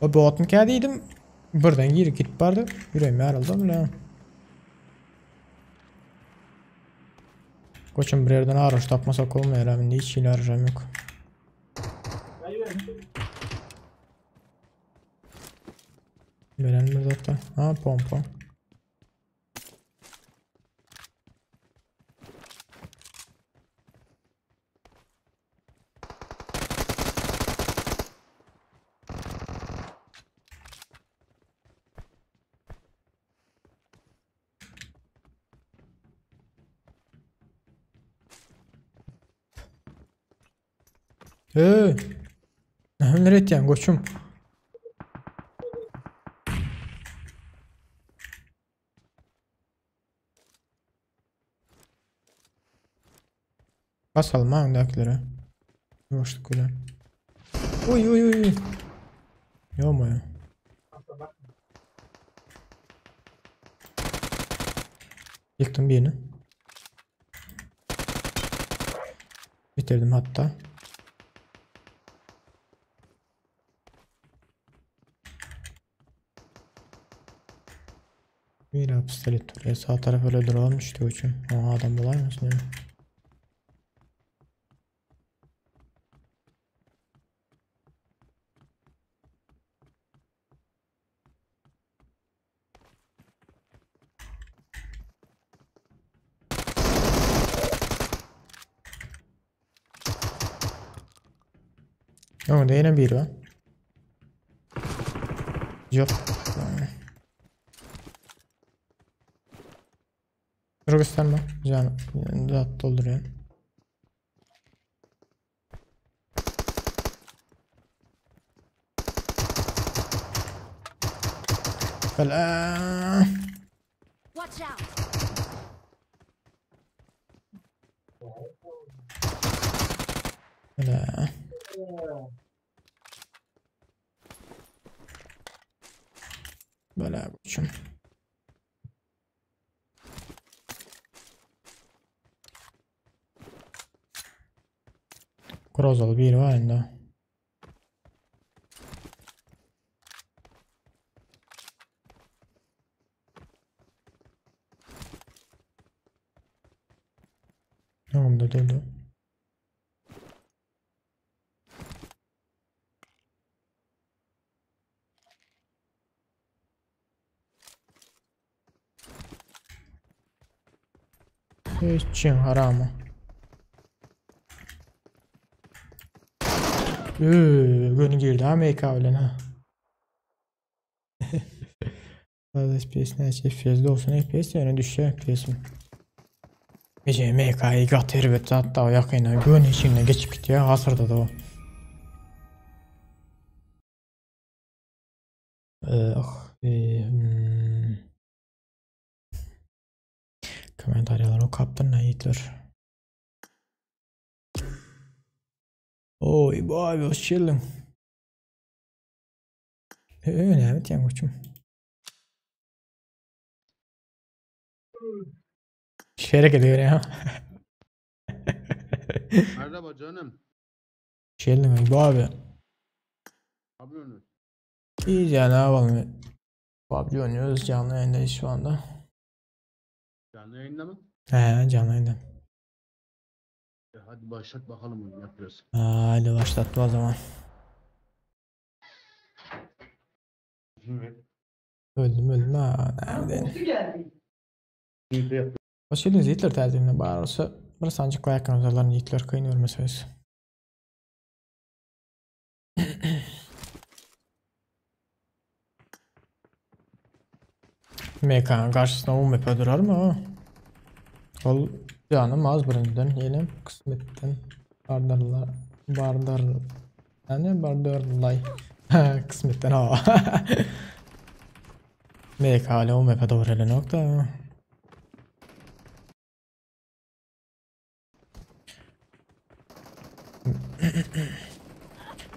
O botun kâdiydim. Buradan girip gidip bardı. Yüreğime yarıldı bile. Koçum bir yerden araç tapmasak olmuyor abi. Hiç hile aracım yok. Veren mi zaten? Ha pompa. Hey! Näme etýän goçum? Basalım ha öndäkilere. Boşluk bilen. Oy oy oy. Ýo-moýo. Ýykdym birini. Bitirdim hatta. Bir pistolet duruyor. Sağ taraf öyle duralım işte uçum. O adam bulaymasın ya. Öňde ýene biri bar. Ýok. Dur gösterme. Can zat doldurýan. Bela. Watch out! Bela. Bela koçum. Grozaly biri bar indi. Öňümde durdy. Hiç harama. Göni girdi ha MK bilen ha. Fazla FPS näçe FPS 90 FPS ýöne düşýär FPS-im. Gece MK'yı gat erbet hatta ýakyna göni içinden geçip gitýär hasyrda da o. Ah, hmm. Kommentariýalar okapdyr Naýitler. Oý, baý, hoş geldin. Näme etýäň goçum? Şerek ediyor ya. Merhaba canım. Hoş geldin bu abi. Ne yapıyorsun? İyi ya ne yapalım? PUBG oynuyoruz canlı yayındayız şu anda. Canlı yayında mı? He canlı yayında. E hadi başlat bakalım onu yapıyoruz. Hadi başlattı o zaman. Öldüm öldüm ha. Nerede? Hoş geldiniz Yiğitler tercihine bağırırsa bir sancıkla yakın özellerini Yiğitler kıyın vermeseniz. MK'nın karşısına UMP durar mı o? Ol canım az birinden yenem kısmetten bardarlar bardar yani bardarlay kısmetten ha. MK ile UMP doğru hele nokta.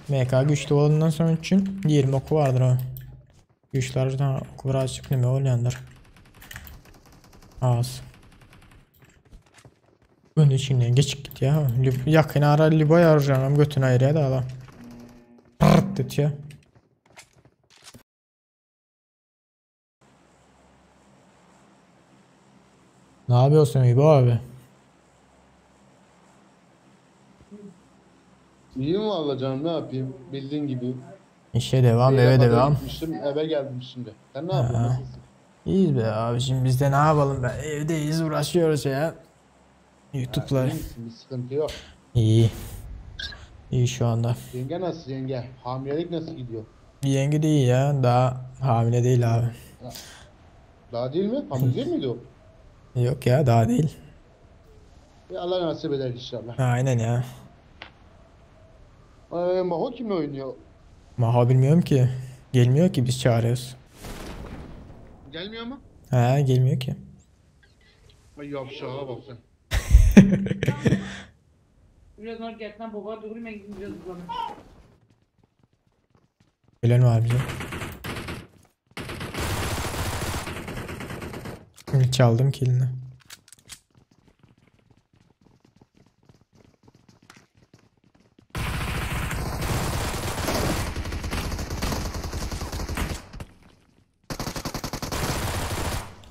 MK güçlü olduğundan sonra için 20 oku vardır o. Güçlerden oku birazcık neme olyandır. Az. Bunun içinden geçip git ya. Yakın ara Liboy arayacağım götünü ayırıyor da adam. Pırt dedi ya. Ne yapıyorsun İbo abi? İyiyim valla canım ne yapayım bildiğin gibi. İşe devam, Şehre eve kadar devam. Gitmiştim, eve geldim şimdi. Sen ne yapıyorsun? Nasılsın? İyiyiz be abicim biz de ne yapalım be evdeyiz uğraşıyoruz ya. YouTube'la. İyi misin? Bir sıkıntı yok. İyi. İyi şu anda. Yenge nasıl yenge? Hamilelik nasıl gidiyor? Yenge de iyi ya daha hamile değil abi. Daha değil mi? Hamile değil miydi o? Yok ya daha değil. E, Allah nasip eder inşallah. Aynen ya. Maho kimle oynuyor? Maho bilmiyorum ki. Gelmiyor ki biz çağırıyoruz. Gelmiyor mu? He gelmiyor ki. Ay yavşağa bak sen. Biraz marketten baba doğru ben gideyim biraz bulamam. Gelen var bize. Çaldım kilini.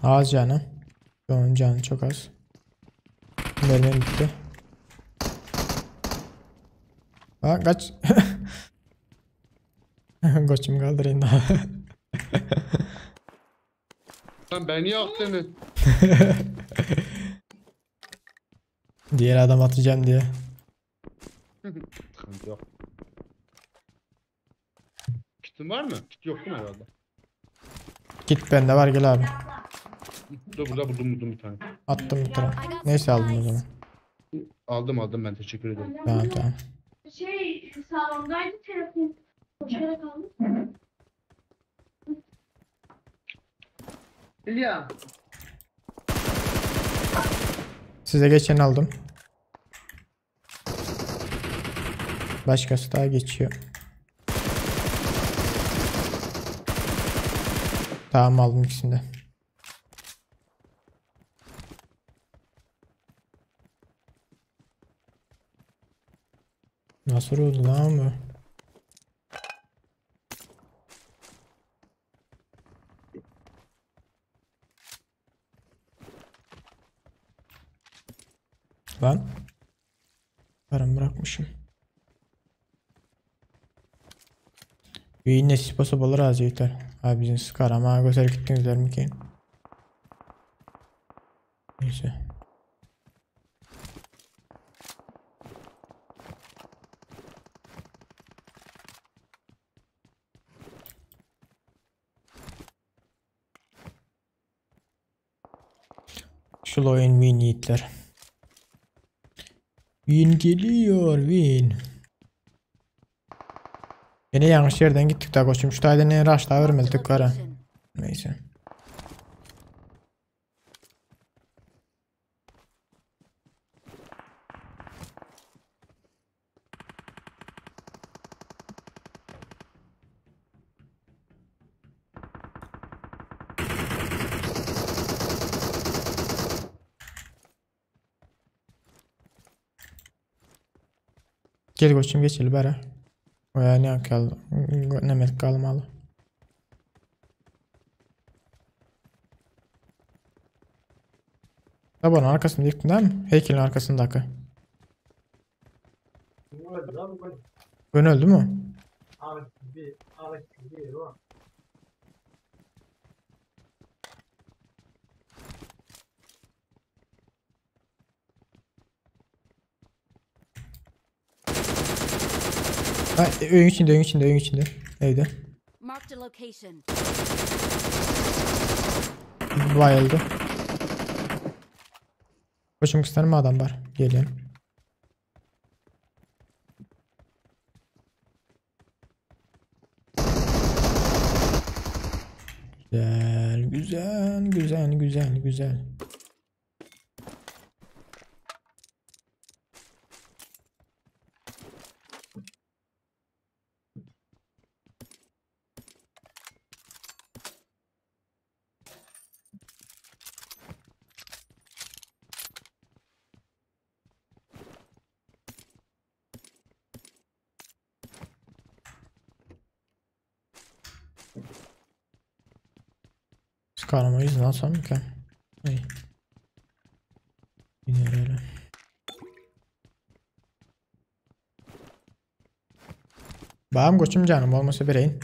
Az canı. Onun canı çok az. Mermim bitti. Aa, kaç. Koçum kaldırayım daha. Lan beni yaktınız. Diğer adam atacağım diye. Sıkıntı yok. Kitin var mı? Kit yok değil mi herhalde? Kit bende var, gel abi. Dur burada buldum bir tane. Attım bir tane. Neyse aldım o zaman. Aldım ben, teşekkür ederim. Tamam tamam. Şey salondaydı telefon. Koşarak aldım. İlya. Size geçen aldım. Başkası daha geçiyor. Tamam aldım ikisini de. Nasıl oldu lan bu? Lan. Paramı bırakmışım. Yine spası bulur az yeter. Abi bizim sıkar ama göster gittiğinizler mi ki? Neyse. Şu oyun win yiğitler. Win geliyor win. Yine yanlış yerden gittik daha koçum. Şu tayda ne rush daha vermedik kara. Neyse. Gel koçum geçelim bari. Oya ne kaldı? Ne kalmalı? Tabanın arkasında yıktın değil mi? Heykelin arkasındaki. Ben öldü mü? Ha, ön içinde, ön içinde, ön içinde. Evde. Bayıldı. Koçum kıstanım adam var. Gelin. Güzel, güzel, güzel, güzel, güzel. Çıkarmayız lan sanki. Ay. Yine öyle. Bağım koçum canım olmasa vereyim.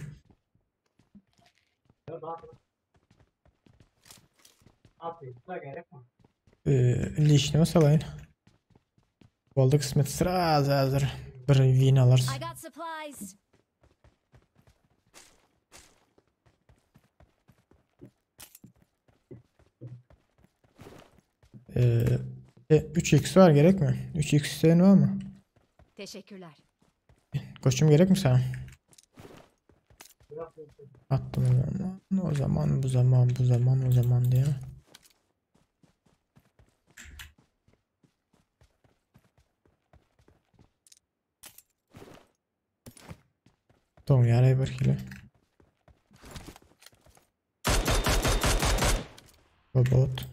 Lişni salayın. Boldu kısmet sıra hazır. Bir win alırız. 3x var gerek mi? 3x isteyen var mı? Teşekkürler. Koçum gerek mi sana? Attım o zaman. O zaman bu zaman bu zaman o zaman diye. Tom ýaray bir hili. Robot.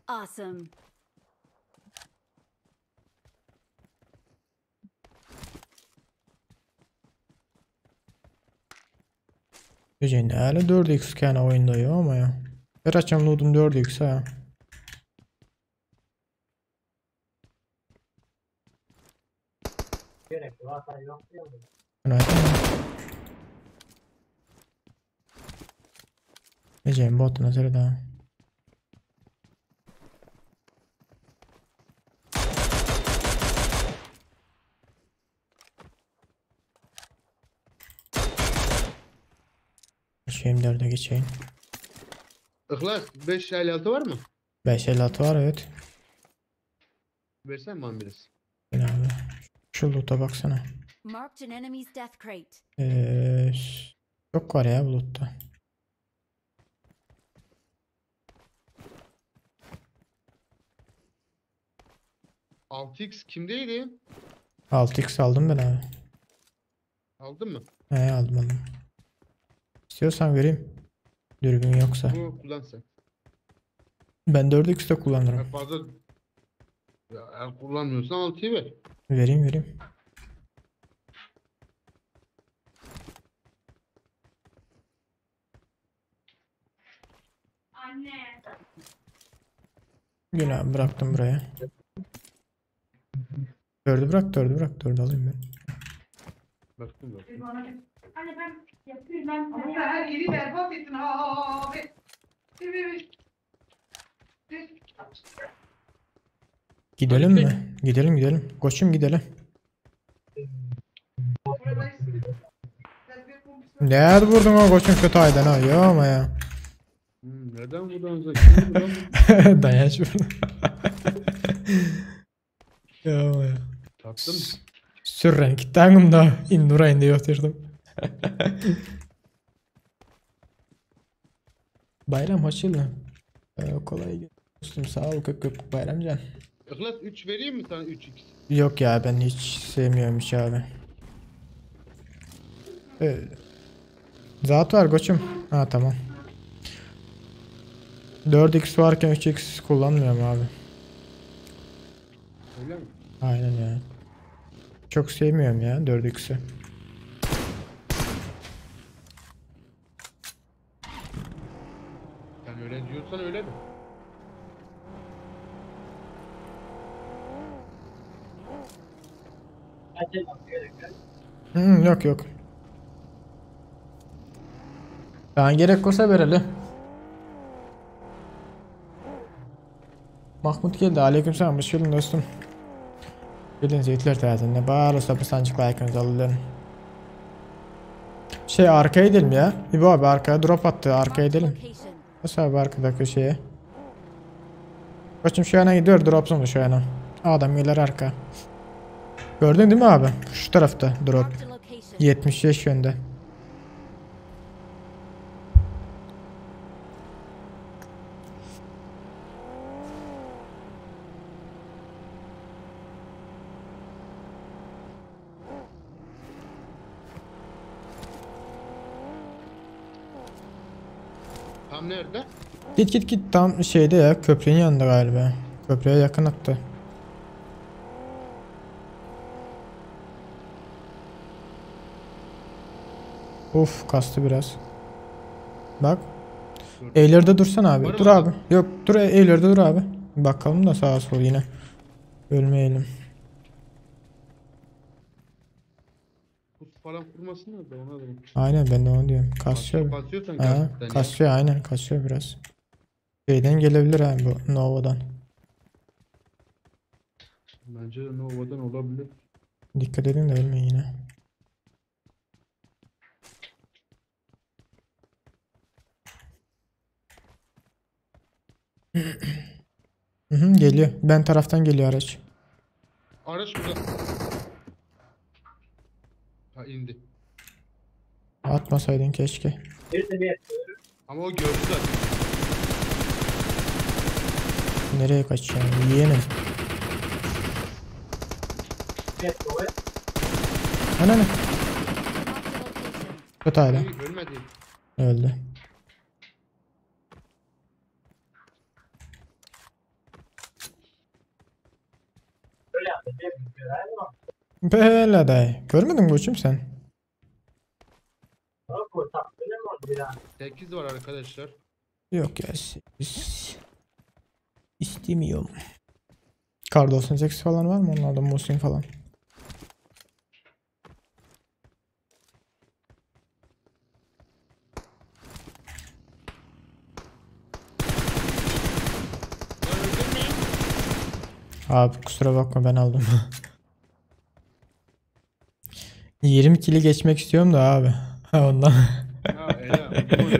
Awesome. Gece näle 4x kän oýunda ýok ama ya. Her açan loot'um 4x ha. Gece botuna seret ha. Geçeyim dörde geçeyim. Ihlas 556 var mı? 556 var evet. Versen bana biraz. Gel abi. Şu loot'a baksana. Marked an enemy's death crate. Ee, çok var ya bu loot'ta. Altı x kimdeydi? 6x aldım ben abi. Aldın mı? He aldım aldım. İstiyorsan vereyim. Dürbün yoksa. Bu kullan sen. Ben 4x de kullanırım. Ya fazla ya, eğer kullanmıyorsan 6'yı ver. Vereyim vereyim. Anne. Yine abi bıraktım buraya. Dördü bırak dördü bırak dördü alayım ben. Baktım baktım. Anne ben yapıyorum ben. Ama sen her yeri berbat ettin ha abi. Bir bir bir. Bir. Gidelim mi? Gidelim gidelim. Koçum gidelim. Burada bir Nerede vurdun o koçum kötü aydan ha? Ya ama ya. Nereden vurdun? Kim vurdu lan? Dayanç vurdu. Ya ama ya. Taktım. Sürren gittim da indura indi yatırdım. Bayram hoş geldin. Kolay gelsin. Dostum sağ ol kök kök Bayramcan. Ihlas 3 vereyim mi sana 3x? Yok ya ben hiç sevmiyorum hiç abi. Ee, zat var koçum. Ha tamam. 4x varken 3x kullanmıyorum abi. Öyle mi? Aynen ya. Çok sevmiyorum ya 4x'i. Sen öyle diyorsan öyle de. Hı, yok yok. Ben gerek olsa verelim. Mahmut geldi. Aleykümselam. Hoş geldin dostum. Geldiniz yiğitler tarafından. Bari sabır sancıkla like'ınızı alın. Şey arkaya gidelim ya. İbo abi arkaya drop attı. Arkaya Marked a gidelim. location. Nasıl abi arkadaki şeye? Koçum şu yana gidiyor. Drop zone şu yana. Adam gelir arka. Gördün değil mi abi? Şu tarafta drop. Marked a location. 75 yönde. Tam nerede? Git git git tam şeyde ya köprünün yanında galiba. Köprüye yakın attı. Of kastı biraz. Bak. Eylerde dursana abi. Var mı Dur abi. Yok dur eylerde dur abi. Bakalım da sağa sola yine. Ölmeyelim. Pus falan kurmasınlar da ona da. Aynen ben de onu diyorum. Kasıyor. Kasıyorsan Ha, gerçekten ya. kasıyor aynen kasıyor biraz. Şeyden gelebilir ha bu Nova'dan. Bence de Nova'dan olabilir. Dikkat edin de ölmeyin yine. Hı hı, geliyor. Ben taraftan geliyor araç. Araç burada. Atmasaydın keşke. Ama o gördü zaten. Nereye kaçıyorsun yeğenim? Ana ne? Marked a location. Kötü hala. Ölmedi. Öldü. Böyle dayı. Görmedin mi koçum sen? 8 var arkadaşlar. Yok ya. Biz istemiyorum. Kar 98 falan var mı onlarda? Muhsin falan. Lan öldürmeyin. Abi kusura bakma ben aldım. 20 kili geçmek istiyorum da abi. Ha, Ondan. Ha Ela. Dur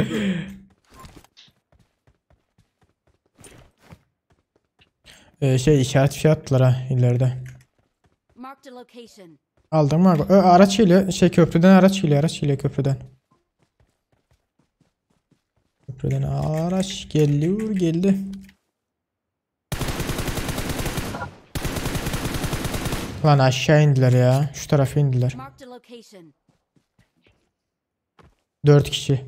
dur. Şey işaret fişeği attılar ha ileride. Marked a location. Aldım mı? abi? Araç geliyor. Şey köprüden araç geliyor. Araç geliyor köprüden. Köprüden araç geliyor geldi. Lan aşağı indiler ya. Şu tarafa indiler. Marked a location. 4 kişi.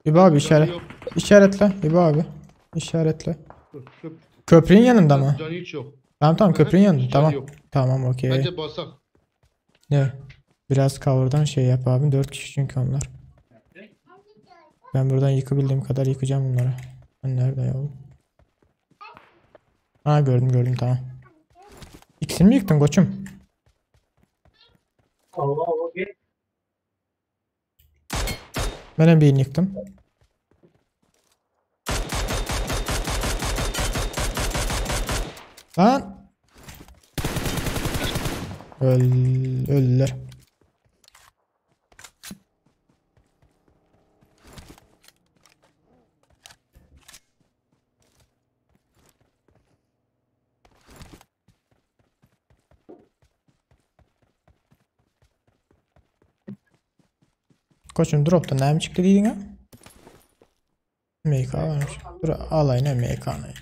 İbo abi Canı işaret. yok. İşaretle İbo abi. İşaretle. Dur, Köp Köprünün yanında mı? Canı hiç yok. Tamam tamam köprünün yanında. Canı Tamam. yok. Tamam okey. Bence basak. Ne? Biraz cover'dan şey yap abi. 4 kişi çünkü onlar. Ben buradan yıkabildiğim kadar yıkacağım bunları. Ben nerede ya oğlum? Ha gördüm gördüm tamam. İkisini mi yıktın koçum? Ben hem birini yıktım. Lan! Öldüler. Koçum drop'ta ne mi çıktı dedin ha? MK varmış. Dur alayına MK'nı.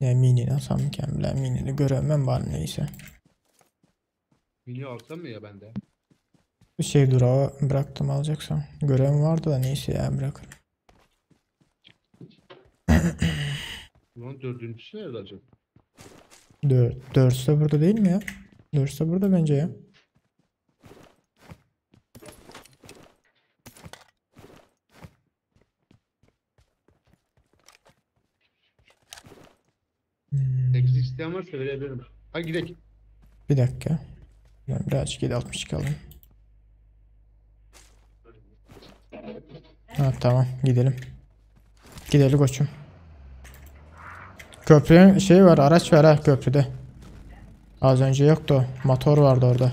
Ya mini alsam mükemmel. Mini'ni göremem var neyse. Mini alsam mı ya bende? Bir şey durağı bıraktım alacaksam. Görevim vardı da neyse ya bırakırım. Ulan dördüncüsü nerede acaba? Dörtse burada değil mi ya? Dörtse burada bence ya. 8 isteyen varsa verebilirim. Hadi gidelim. Bir dakika. Ben birazcık 7.62 alayım. Ha tamam gidelim. Gidelim koçum. Köprünün şeyi var, araç var ha köprüde. Az önce yoktu o. Motor vardı orada.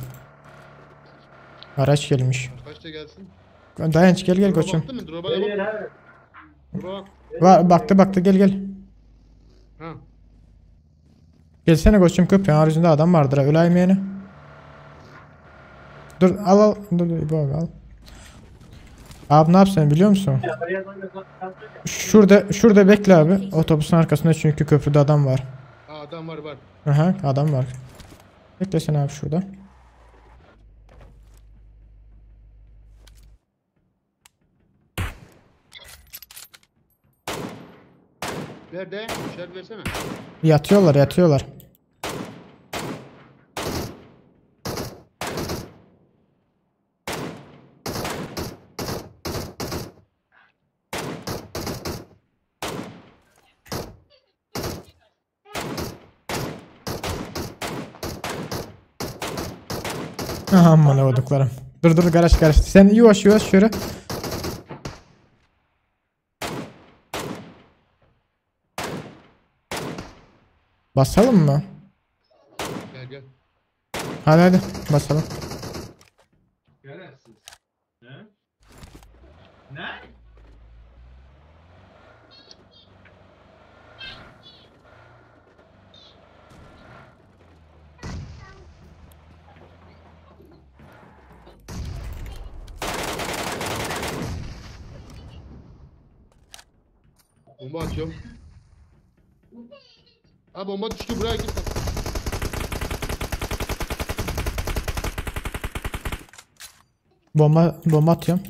Araç gelmiş. Kaçta gelsin? Dayanç gel gel Drop'a koçum. baktın mı? Drop'a da bak. Drop'a bak. Var, baktı baktı gel gel. Ha. Gelsene koçum köprünün haricinde adam vardır ha öyle yeni. Dur al al. Dur dur İbo abi al. Abi ne yapsın biliyor musun? Şurada bekle abi. Otobüsün arkasında çünkü köprüde adam var. Ha adam var var. Aha adam var. Beklesene abi şurada. Nerede? İşaret versene. Yatıyorlar yatıyorlar. Aman olduklarım. Dur dur garaj garaj. Sen yavaş yavaş şöyle. Basalım mı? Gel gel. Hadi hadi basalım. Şerefsiz. Ne? Ne? Bomba atıyorum. Ha bomba düştü buraya git. Bomba bomba atıyorum.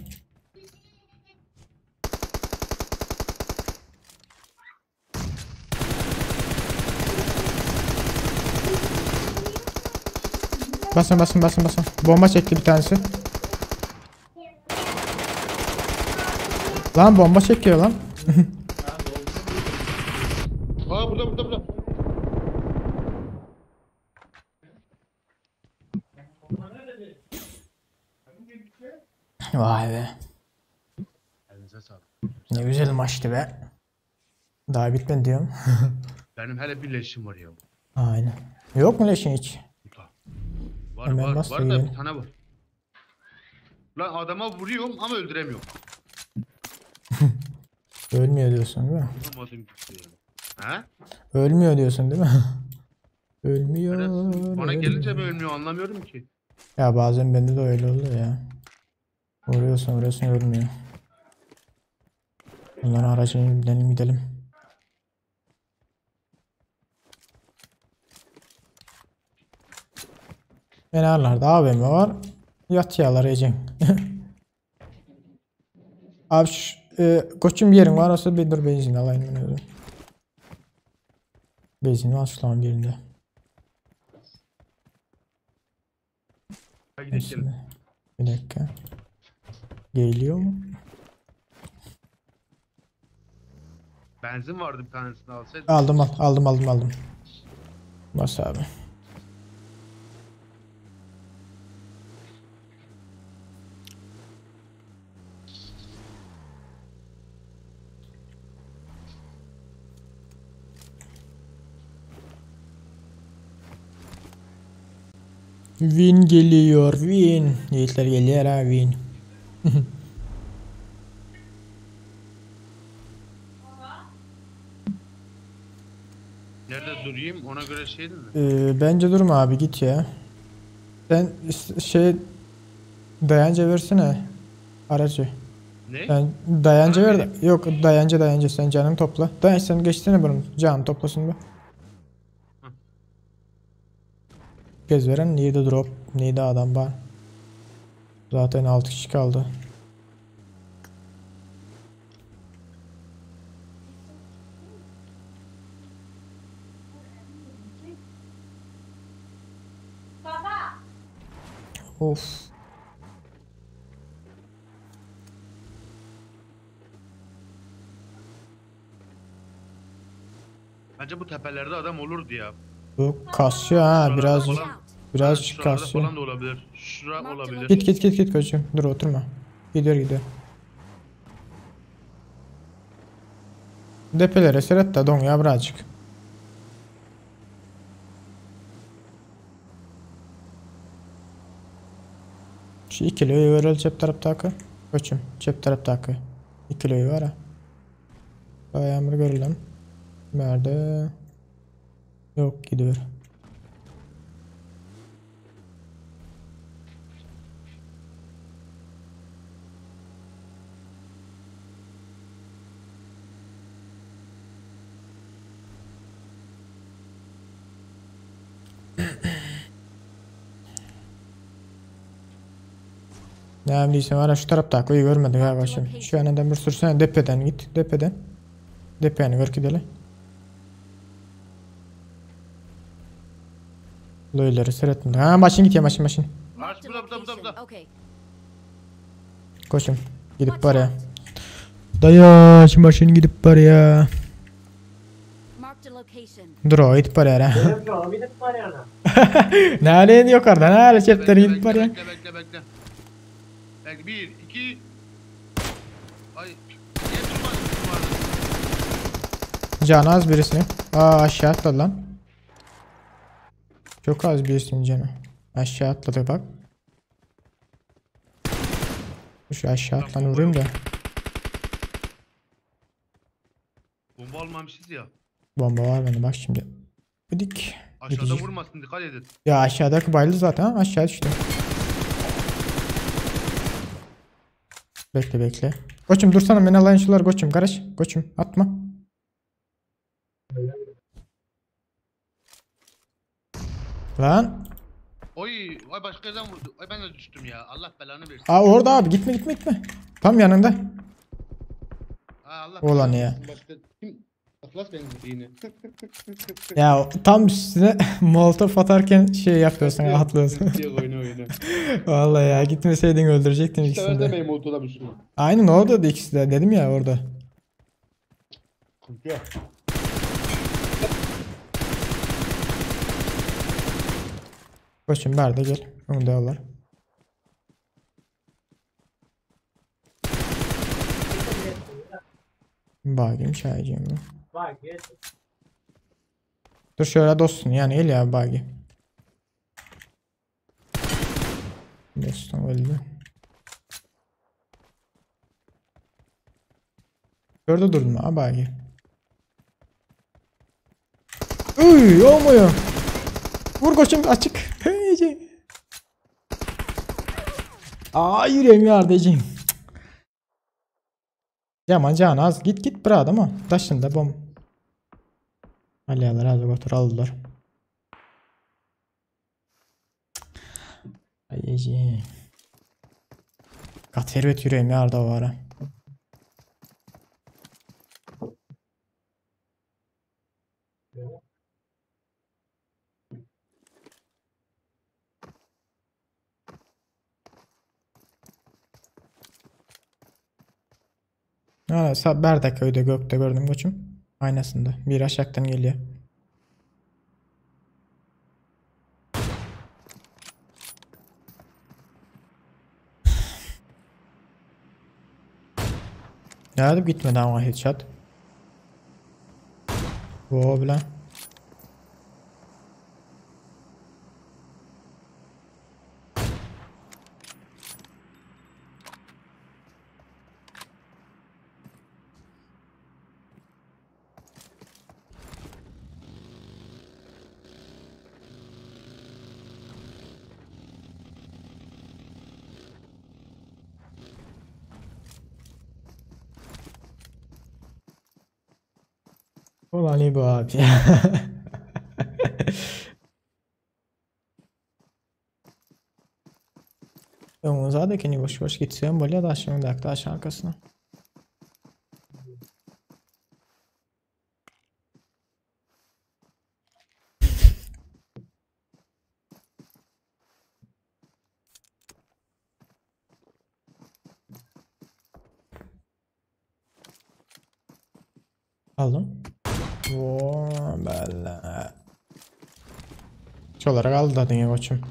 Basın basın basın basın. Bomba çekti bir tanesi. Lan bomba çekiyor lan. Aa burada burada burada. Vay be. Elinize sağlık. Ne güzel maçtı be. Daha bitmedi diyorum. Benim hele bir leşim var ya. Aynen. Yok mu leşin hiç? Var Hemen var bas var da yiyelim. bir tane var. Lan adama vuruyorum ama öldüremiyorum. Ölmüyor diyorsun değil mi? Vuramadım gitti ya. Ha? Ölmüyor diyorsun değil mi? Ölmüyor. Şerefsiz. Bana gelince mi ölmüyor. ölmüyor anlamıyorum ki. Ya bazen bende de öyle oluyor ya. Vuruyorsun vuruyorsun ölmüyor. Bunların aracını binelim gidelim. Kenarlarda AVM var. Yatıyorlar Ecem. Abi şu, koçum bir yerin var olsa bir dur benzin alayım ben öyle. Benzin var şu an birinde. Hadi gidelim. Bir dakika. Geliyor mu? Benzin vardı bir tanesini alsaydım. Aldım al, aldım aldım aldım. Bas abi. Win geliyor, win. Yiğitler geliyor ha win. Nerede durayım ona göre şey değil mi? Bence durma abi git ya. Sen şey dayanca versene aracı. Ne? Sen dayanca ver de. Yok dayanca dayanca sen canını topla. Dayanç sen geçsene bunun canını toplasın be. Kez veren neydi drop neydi adam var. Zaten 6 kişi kaldı. Of. Bence bu tepelerde adam olurdu ya. Bu kasıyor ha Şuralarda biraz falan- biraz Şuralarda kasıyor. falan da olabilir. Şura olabilir. Git git git git koçum. Dur oturma. Gidiyor gidiyor. Depelere seyret de don ya birazcık. Şu 2 kiloyu ver öyle çep tarafta Koçum çep tarafta 2 kiloyu var ha. Bayağı bir görelim. Nerede? Yok gidiyor. Ne bileyim var şu tarafta koyu görmedik ha başım. Şu yanından bir sürsene depeden git depeden. Depeni gör gidelim. Loyları seyrettim. Ha maşın git ya maşın maşın. Aç burada burada burada burada. Okay. Koşum. Gidip var ya. Dayı şu maşın gidip var ya. Marked a location. Dur o gidip var ya. Nereye yukarıda nereye çepleri gidip var ya. Bekle bekle bekle. Bekle 1 2 Ay niye durmadın? Canı az birisini. Aa aşağı atladı lan. Çok az birisinin canı. Aşağı atladı bak. Şu aşağı Lan atlanı bomba vurayım yok. da. Bomba almamışız ya. Bomba var bende bak şimdi. Dik. Aşağıda Gidecek. vurmasın dikkat edin. Ya aşağıdaki bayıldı zaten ha, aşağı düştü. Bekle bekle. Koçum dursana beni alayın şular koçum karış. Koçum atma. Lan. Oy, ay başka yerden vurdu. Ay ben de düştüm ya. Allah belanı versin. Aa orada abi gitme gitme gitme. Tam yanında. Ha, Allah Ulan belanı ya. versin. Başka kim? Atlas beni vurdu yine. Ya tam üstüne molotof atarken şey yapıyorsun atlıyorsun. Yok oyunu oyunu. Vallahi ya gitmeseydin öldürecektin İşte ikisini de. demeyin molotofa bir sürü. Aynen orada da ikisi de dedim ya orada. Sıkıntı yok. Koçum ver de gel. Onu da alır. Bagim çaycım. Dur şöyle dostun yani el ya bagi. Dostum öldü. Şurada durdum ha bagi. Uy olmuyor. Vur koçum açık. Hey, Aa yüreğim yardı Ecem. Yaman can az git git bırak adamı. Taşın da bom. Alyalar az otur aldılar. Ay Ecem. Kat servet yüreğim yardı o ara. Ha, Berdek köyde gökte gördüm koçum. Aynasında. Bir aşağıdan geliyor. Nerede gitmedi ama headshot. Bu bilen. Ulan iyi bu abi. Öňüňize keni boş boş gitsen bolýar daşyň daş arkasyna. Aldım. Oo, bella. Şolara kaldı da dünya koçum.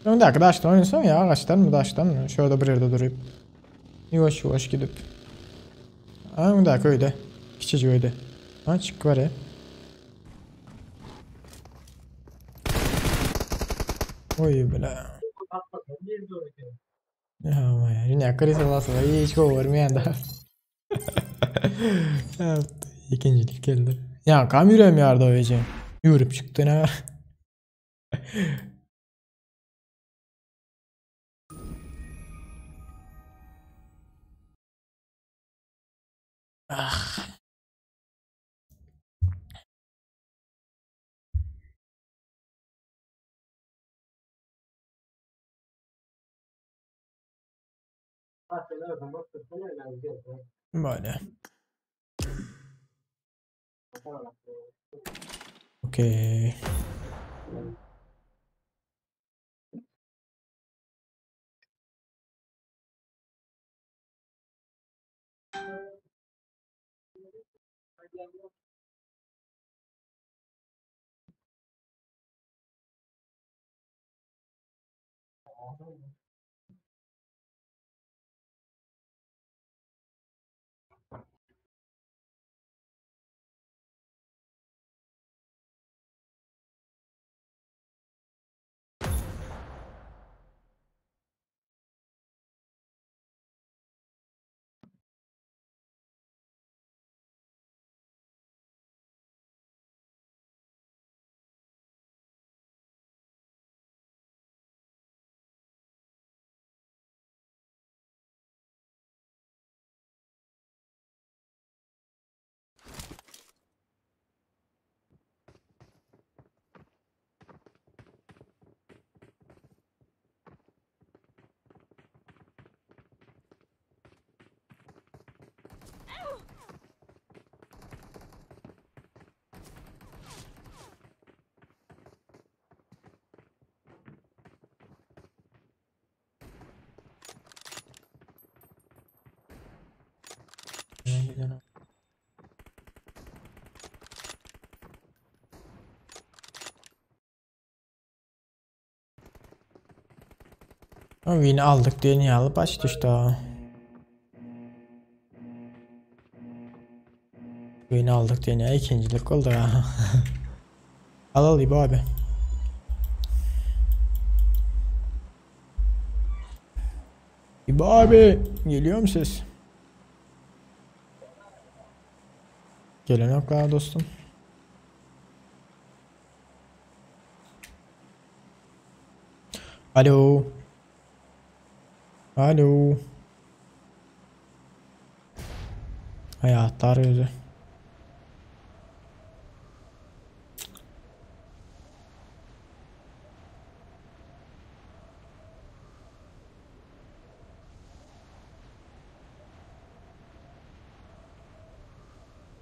Önde arkadaşlar oynasam ya ağaçtan mı daştan mı? Şurada bir yerde durup. Yavaş yavaş gidip. Önde köyde. Kiçici köyde. Ha çık var ya. Oy bile. Ya ama ya. Yine karısı olsa hiç kovurmayan da. Evet, ikincilik geldi. Ya kam yüreğim yardı o gece. Yürüp çıktı ne? Ah. Böyle. Okey. Wini aldyk diýen ýaly baş düşdi. Wini aldyk diýen ýaly ikinjilik boldy. Al al İbo abi. İbo abi geliyor mu ses? Gelen yok la dostum. Alo. Alo. Hayatlar yüzü.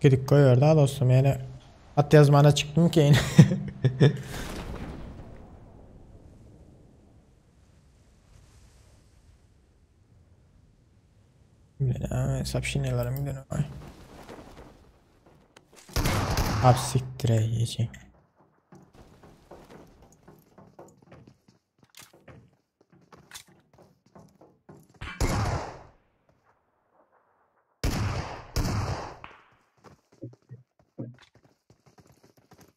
Gidip koyuyor daha dostum yani at yazmana çıktım ki yine. Сообщенияларым gidelim. Abi siktire yiyeceğim.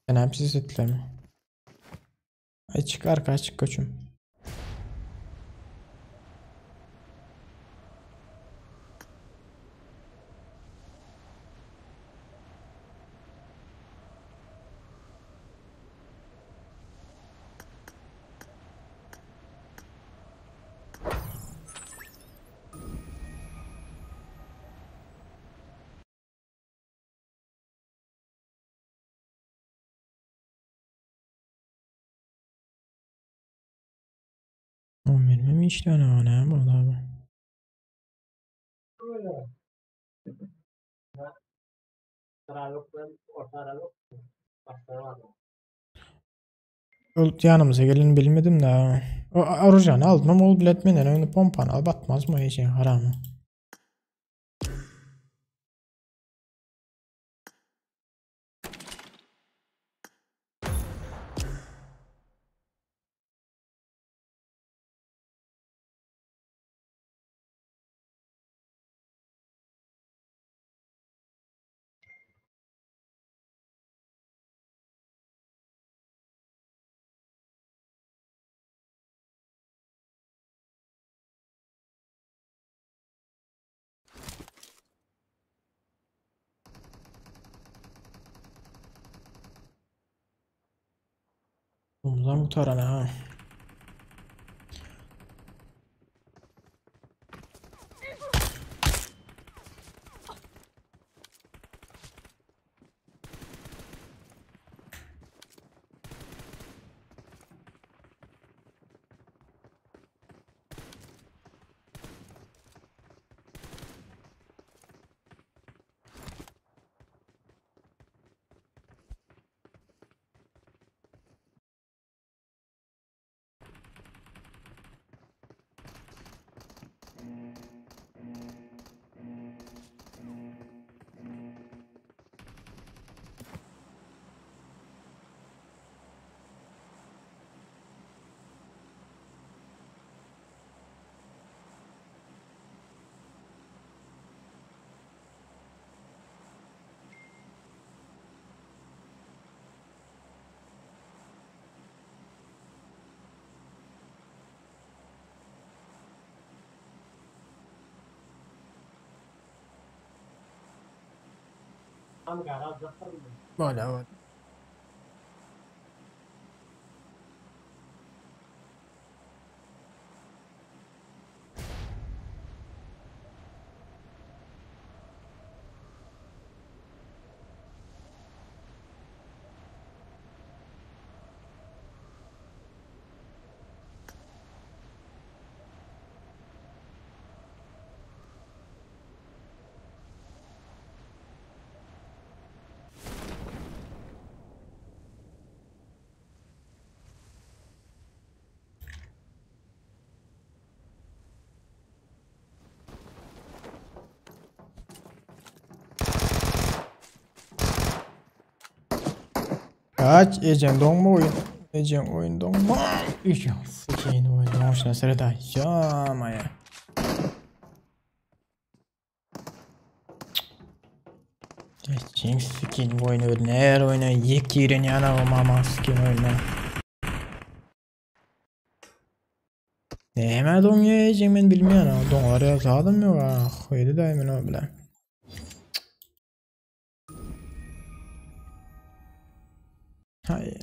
Sen hepsi ettiler mi? Ay çık arka çık koçum. O mermi mi işliyor ne ne burada abi? Ol yanımıza gelin bilmedim de. O orujanı aldım ama ol biletmeden önü pompanı al batmaz mı iyice haramı. Bundan kurtaran ha. Böyle böyle. Kaç ejeň doňma oýun. Ejeň oýun doňma. Ejeň sikin oýun doňuşuna seret aý. Ýamaýa. Ejeň sikin oýun öl näl oýna ýek ýirenýän aga mama sikin oýuna. Näme doňýa ejeň men bilmeýän aga doňar ýa zadam ýok ah öýde daýy men o bilen. Haý.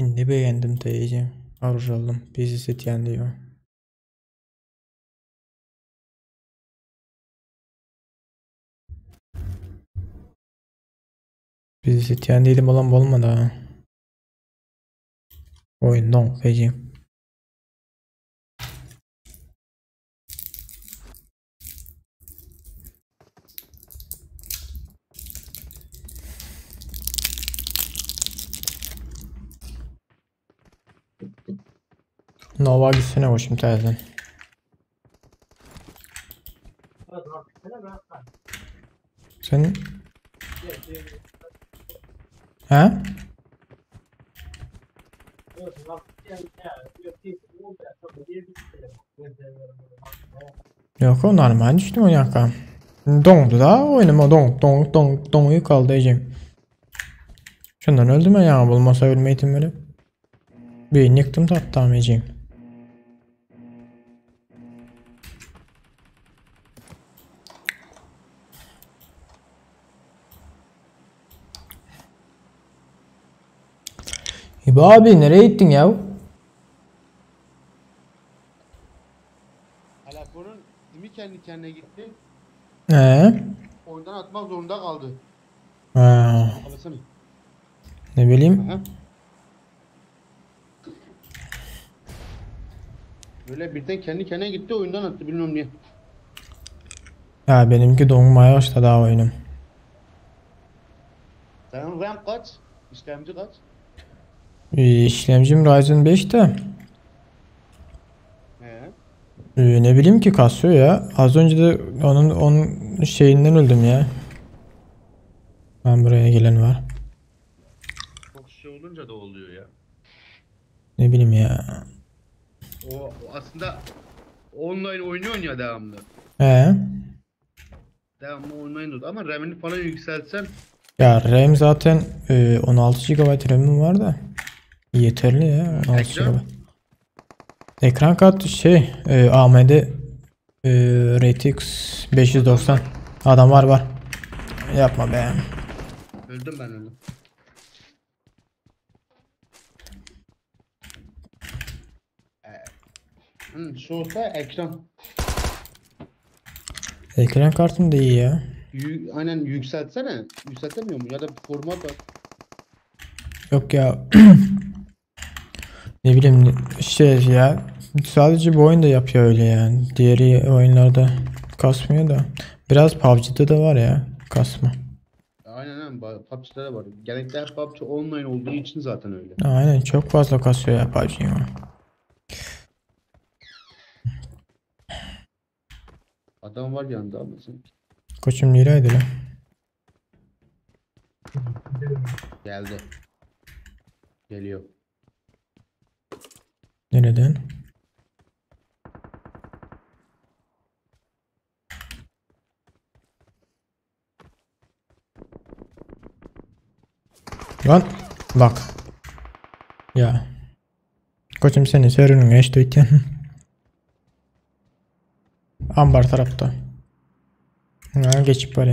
Indi begendim teýje. Arujaldym. Bizi setýän diýýär. Bizi setýän diýdim olam bolmady ha. Oýun doň teýje. Nova gitsene koçum täzeden. Sen Hä? Ýok, o normal düşdüm oýnaka. Doňdy da oýnuma doň doň doň doňy kaldy ejem. Şundan öldüm ben ýaňy bolmasa ölmeýdim bile. Beýin ýykdym tapdam ejem. İbo abi nereye gittin ya? Telefonun mi kendi kendine gitti. Ee? Oyundan atmak zorunda kaldı. Ha, Alasana. ne bileyim. Aha. Böyle birden kendi kendine gitti oyundan attı bilmiyorum niye. Ya benimki donmaya başladı daha oyunum. Senin RAM kaç? İşlemci kaç? İşlemcim Ryzen 5 de. He. Ne bileyim ki kasıyor ya. Az önce de onun şeyinden öldüm ya. Ben buraya gelen var. Çok şey olunca da oluyor ya. Ne bileyim ya. O aslında online oynuyorsun ya devamlı. Ee? Devamlı online oldu ama RAM'ini falan yükseltsen Ya RAM zaten 16 GB RAM'im var da. Yeterli ya 16 Ekran? GB. Ekran kartı şey AMD RTX 590. Adam var var. Yapma be. öldüm ben öldüm. Hı, şu olsa ekran. Ekran kartım da iyi ya. Aynen yükseltsene. Yükseltemiyor mu? Ya da bir format at. Yok ya. Ne bileyim şey ya. Sadece bu oyunda yapıyor öyle yani. Diğeri oyunlarda kasmıyor da. Biraz PUBG'de de var ya kasma. Aynen aynen. PUBG'de de var. Genellikle hep PUBG online olduğu için zaten öyle. Aynen çok fazla kasıyor ya PUBG ya. Adam var yanında ama sen. Koçum nereydi lan? Geldi. Geliyor. Nereden? Lan bak. Ya. Koçum seni serinin geçti ötyen. Ambar tarafta. Ha, geçip var.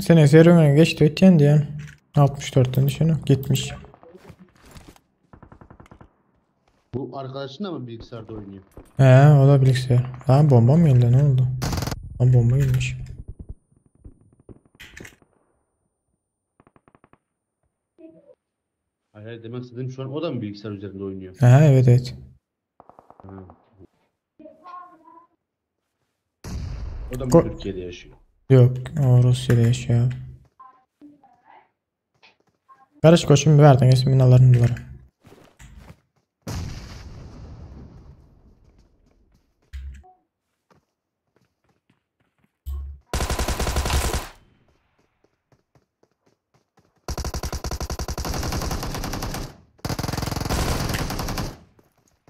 Senin serinin geçti ötyen diyen. 64'ten düşünün gitmiş. Bu arkadaşın da mı bilgisayarda oynuyor? He o da bilgisayar. Lan bomba mı geldi ne oldu? Lan bomba gelmiş. Hayır hayır demek istediğim şu an o da mı bilgisayar üzerinde oynuyor? He evet evet. Ha. O da mı Ko- Türkiye'de yaşıyor? Yok, o Rusya'da yaşıyor. Karış koçum bir verden geçsin binaların bunları.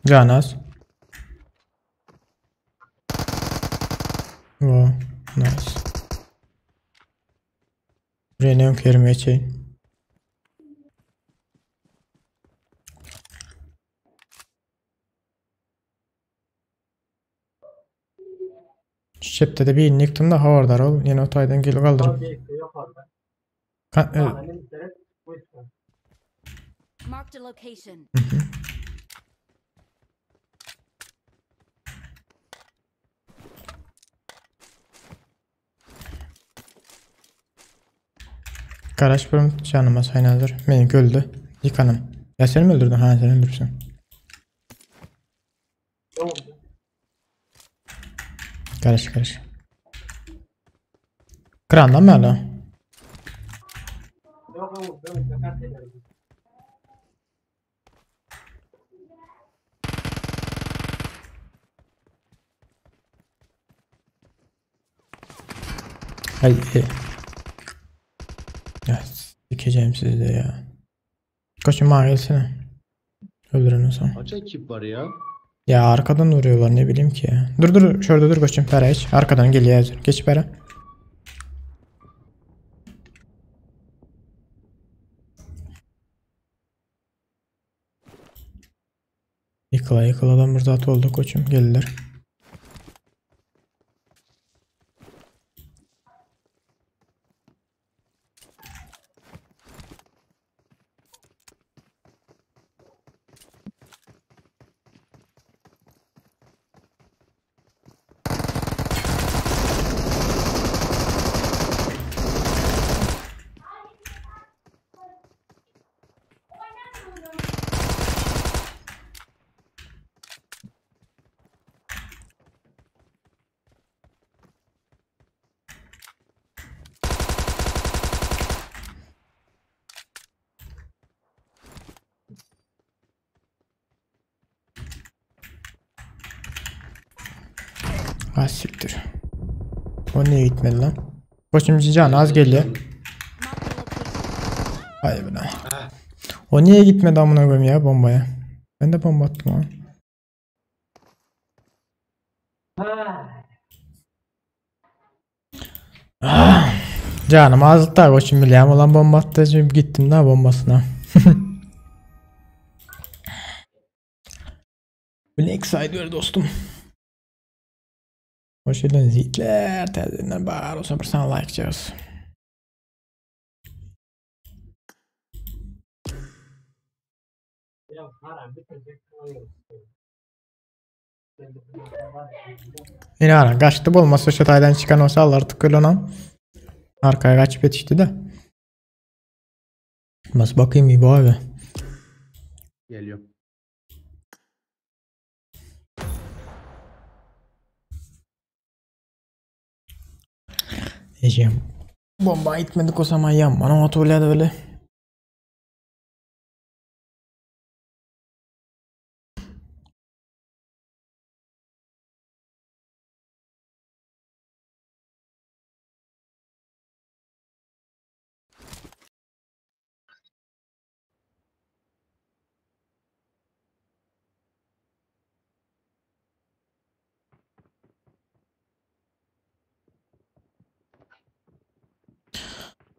Canaz. Wow, nice. Buraya ne yerime geçeyim. Şu çepte de birini yıktım da havardar ol. Yine o taydan gelip kaldırıp. Ka Marked a location. Garaj bölüm canıma saynadır. Beni öldü. Yıkanım. Ya seni mi öldürdün? Ha sen öldürsün. Karış karış. Kırandan mı hala? Ay, e. Ya sikeceğim sizi de ya. Koçum bana gelsene. Öldürün o zaman. Kaç ekip var ya? Ya arkadan vuruyorlar ne bileyim ki ya. Dur dur şurada dur koçum para hiç. Arkadan geliyor hazır. Geç para. Yıkıla yıkıla adam burada at oldu koçum geldiler. Ah siktir. O niye gitmedi lan? Koçum can az geliyor. Hay buna. O niye gitmedi amına koyayım ya bombaya? Ben de bomba attım ha. Ah, Canım azdı da koçum biliyorum olan bomba attı şimdi gittim daha bombasına. Black side dostum. Hoş geldiniz yiğitler. Təzədən bar olsa bir sana like çağız. Yine ara kaçtı bolmasa şu taydan çıkan olsa artık öyle ona. Arkaya kaçıp yetişti de. Bas bakayım iyi bu abi. Geliyor. Diyeceğim. Bomba gitmedik o zaman ya. Bana otoyla da öyle.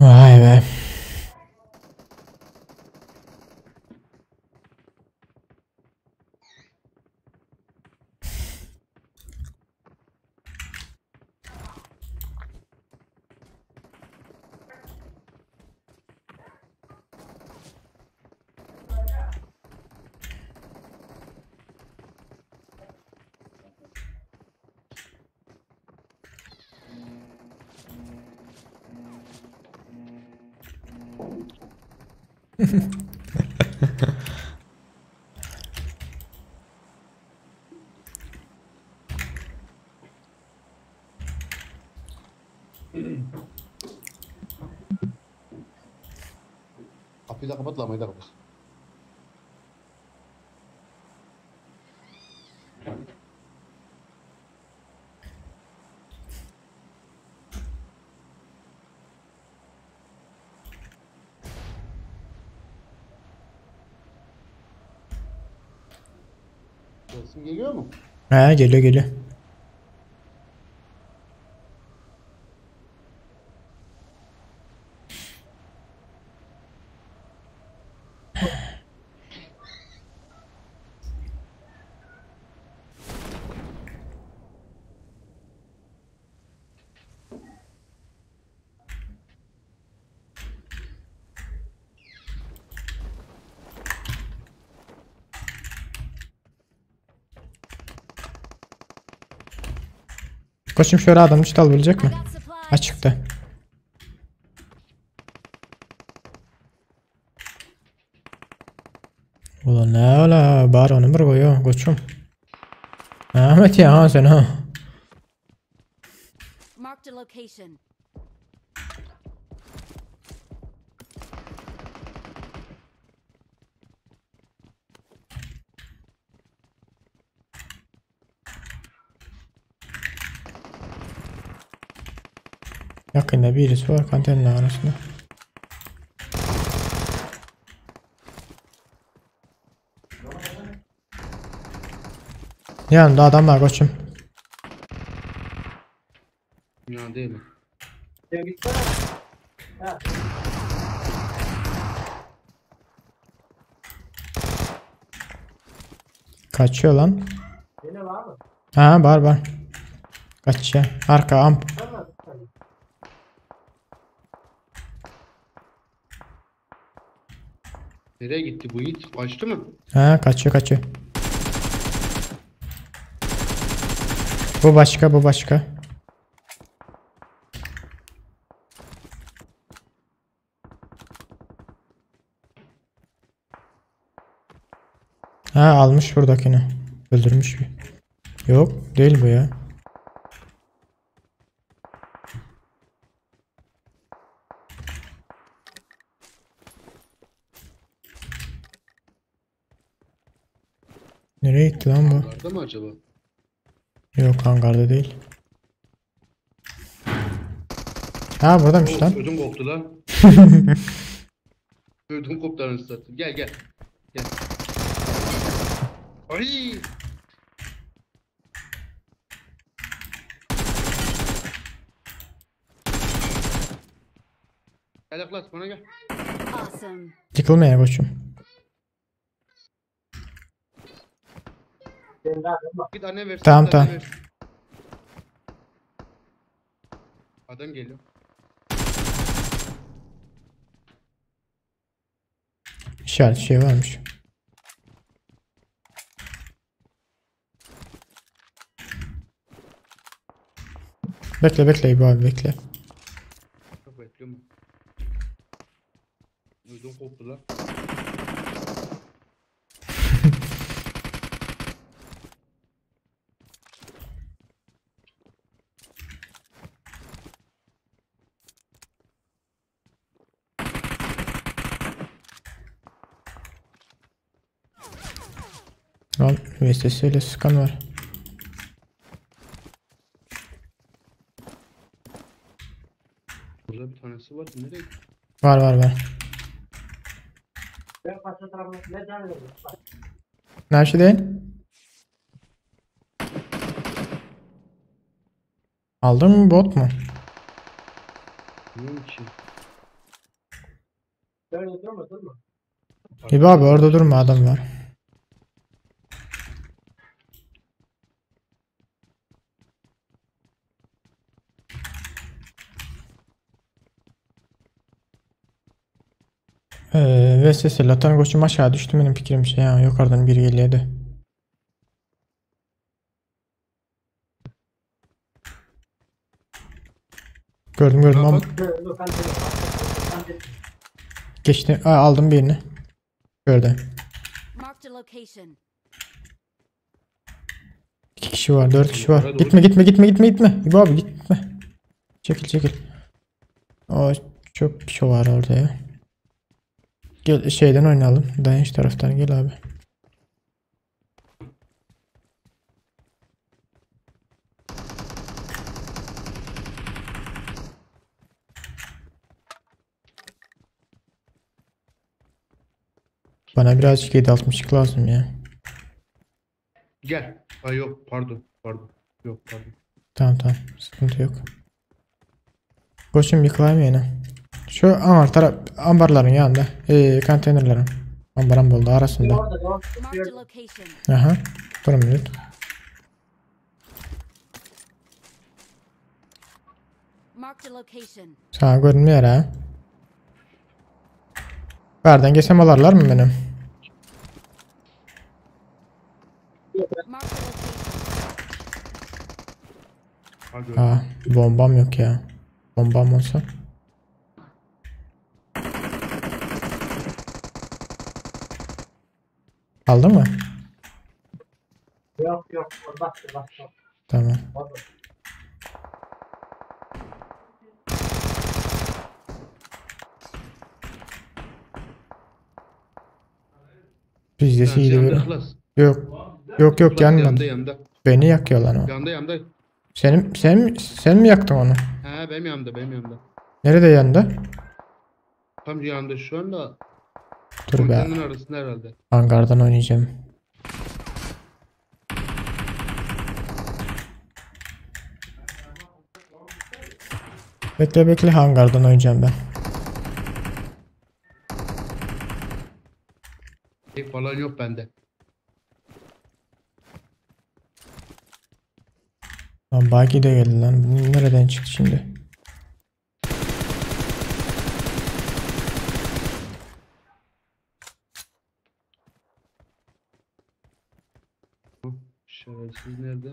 Vay be. Kapıyı da kapat, lambayı da kapat. Sesim geliyor mu? He geliyor geliyor. Koçum şöyle adam hiç alabilecek I mi? got supplies. Ha çıktı. Ulan ne ola bari onu bir koyuyor koçum. Ahmet ya ha sen ha. Marked a location. Yakında birisi var konteyner arasında. Yanında adam var koçum. Ya değil mi? Kaçıyor lan. Ha var var. Kaçıyor. Arka amp. Nereye gitti bu it? Kaçtı mı? Ha kaçıyor kaçıyor. Bu başka bu başka. Ha almış buradakini. Öldürmüş. Yok değil bu ya. Nereye gitti lan bu? Hangarda mı acaba? Yok hangarda değil. Ha buradaymış lan. Ödüm koptu lan. Ödüm koptu anasını satayım. Gel gel. Gel. Ay! Gel yaklaş bana gel. Awesome. Yıkılmaya koçum. Git anne versin. Tamam, git anne tamam. versin. Adam geliyor. İşaret şey varmış. Bekle bekle İbo abi bekle. Çok bekliyorum. Ödüm koptu lan. Lan VSS ile sıkan var. Burada bir tanesi var. Nereye gitti? Var var var. Nerede değil? Aldın mı bot mu? Bilmiyorum ki. İbo abi orada durma adam var. VSS Latan koçum aşağı düştü benim fikrim şey ya yukarıdan biri geliyordu. Gördüm gördüm ama geçti. Aa, aldım birini. Gördüm. Marked a location. 2 kişi var, 4 kişi var. Gitme gitme gitme gitme gitme. İbo abi gitme. Çekil çekil. O çok kişi var orada ya. Gel şeyden oynayalım. Dayanış taraftan gel abi. Bana birazcık 7.62 lazım ya. Gel. Ay yok pardon. Pardon. Yok pardon. Tamam tamam. Sıkıntı yok. Koçum yıkılayım yine. Şu ambar taraf ambarların yanında. Konteynerlerin. Ambaran boldu arasında. Orada dostum. Marked a location. Aha. Durun bir. Marked a location. Sana görünmüyor ha. Berden geçsem alarlar mı benim? Marked a location. Ha gördüm. Aa, bombam yok ya. Bombam olsa. Aldın mı? Yok yok. Bak bak bak. Tamam. Orada. Bizde Tanesi iyiydi yanında böyle. Ihlas. Yok. Yok yok Ihlas yanında yanmadı. yanında. Beni yakıyor lan o. Yanında yanında. Senin sen sen mi yaktın onu? He benim yanımda benim yanımda. Nerede yandı? Tam yanında şu anda. Dur be. Konteynerin arasında herhalde. Hangardan oynayacağım. Bekle bekle hangardan oynayacağım ben. Tek falan yok bende. Lan Buggy de geldi lan. Bu nereden çıktı şimdi? Şerefsiz nerede?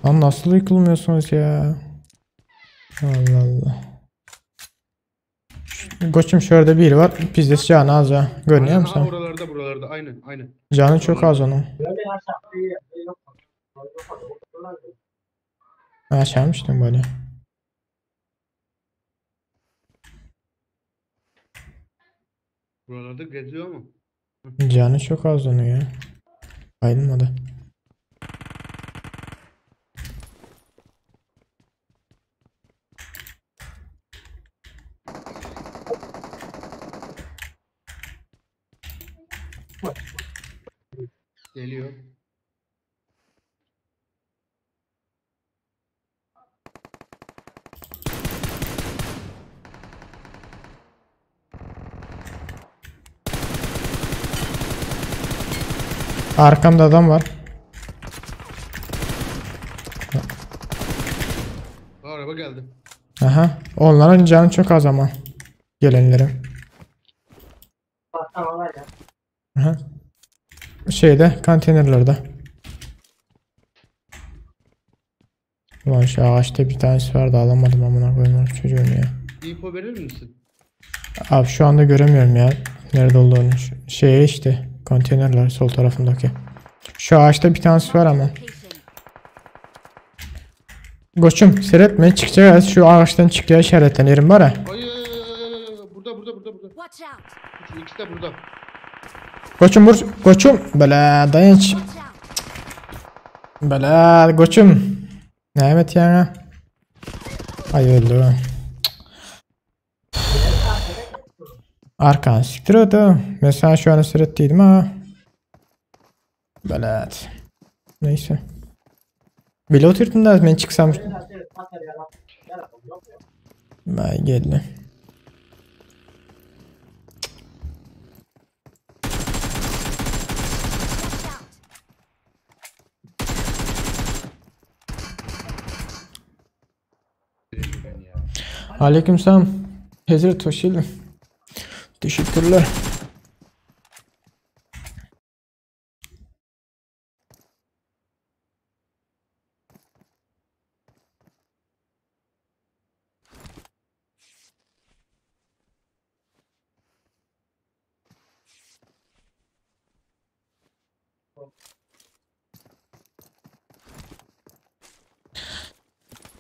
Lan nasıl yıkılmıyorsunuz ya? Allah Allah. Koçum şurada biri var. Bizde canı az ha. Görünüyor Aynen, musun? ha, oralarda buralarda aynen aynen. Canı çok az onun. Böyle aşağı bir yok. Aşağımıştım böyle. Buralarda geziyor ama. Canı çok az onun ya. Ayrılmadı. Geliyor. Arkamda adam var. Aa, araba geldi. Aha. Onların canı çok az ama. Gelenlerin. Aha. Şeyde, konteynerlerde. Ulan şu ağaçta bir tanesi vardı alamadım amına koyayım çocuğum ya. Info verir misin? Abi şu anda göremiyorum ya. Nerede olduğunu. Şu, şeye işte. Konteynerler sol tarafındaki. Şu ağaçta bir tanesi var ama. Koçum seyretme çıkacağız. Şu ağaçtan çıkacağı işaretten yerim var ha. Ay ay ay ay ay, ay. Burada burada burada burada. Watch out! Üç, İkisi de burada. Koçum vur. Koçum. Bela dayanç. Watch out! Bela koçum. Evet ya. Ay öldü. Arkan siktir ödü. Mesela şu an seyrettiydim ha. Belat. Neyse. Bile oturdum da ben çıksam. Ben geldi. Watch out! Aleykümselam. Hazret hoş geldin. Teşekkürler.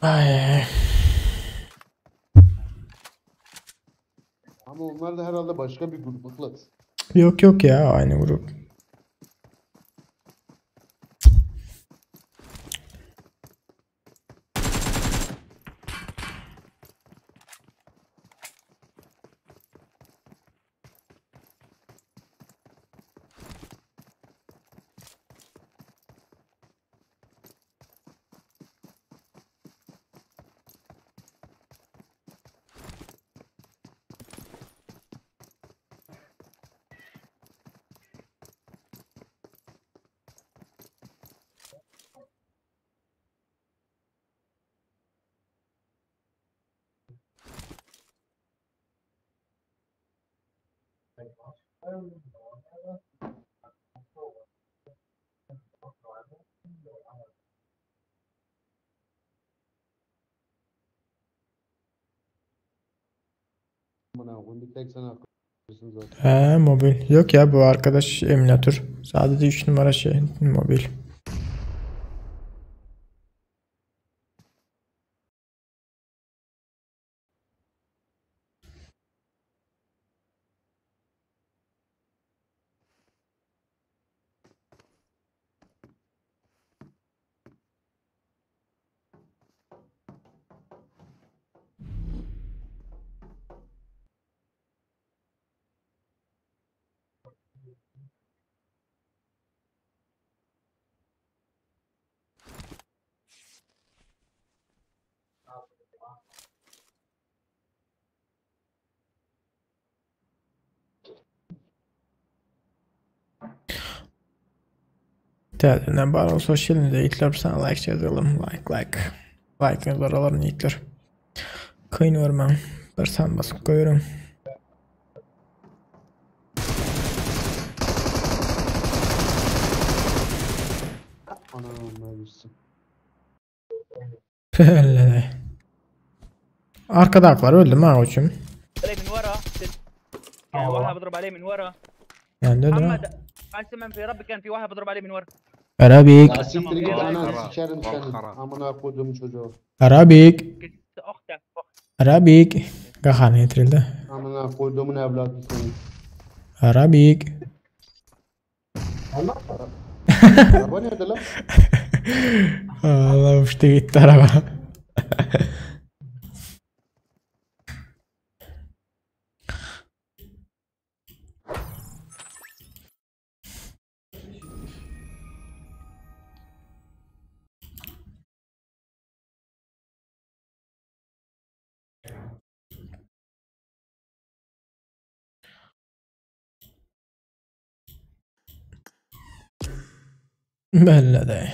Ay. Ama onlar da herhalde başka bir grup Ikhlas. Yok yok ya aynı grup. Amına koyayım bir tek sen haklısın zaten. He mobil. Yok ya bu arkadaş emülatör. Sadece 3 numara şey mobil. Täzeden bar olsa şimdi de itler sana like yazalım. Like like. Like aralarını itler. Kıyın vermem. Bir san basıp koyuyorum. Ananı onlar gitsin. Pelle. Arkadaklar öldü mü koçum? عليه من ورا كان واحد بضرب عليه من ورا Yani döndü محمد قسما في ربي كان في واحد بضرب عليه من ورا Arabik. Ya siktir git Tamam. ananı Tamam. sikerim seni. Tamam. Amına koyduğum çocuğu. Arabik. كنت اختك Arabik. Gaharını getirildi. Amına koyduğumun evladı seni. Arabik. Araba nerede lan? Allah uçtu gitti araba. Bella de.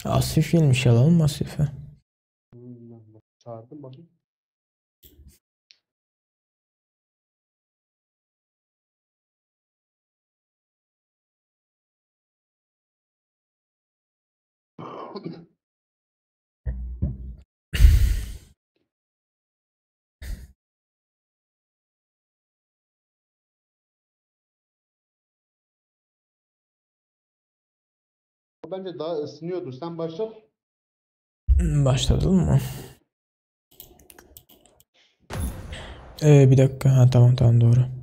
Asif gelmiş alalım Asif'i. Çağırdım bakayım. Bence daha ısınıyordur. Sen başlat. Başladın mı? Bir dakika. Ha, tamam tamam doğru.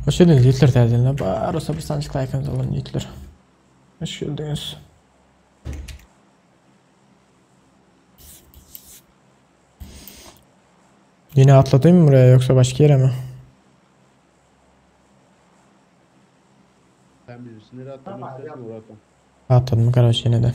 Hoş geldiniz Yiğitler täzedenler. Bar olsa bir sanjyk laýkyňyzy alyn Yiğitler. Hoş geldiniz. Yine atladın mı buraya yoksa başka yere mi? Sen bilirsin nereye atlamak istersen oraya atla. Atladım kardeş yine de.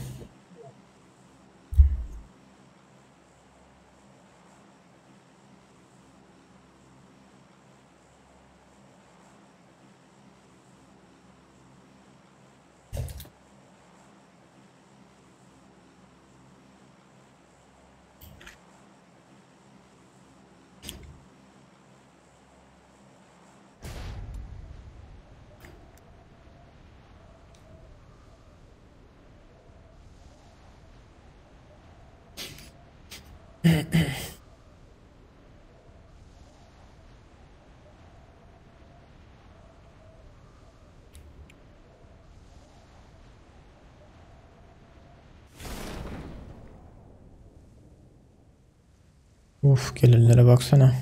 Uf gelinlere baksana.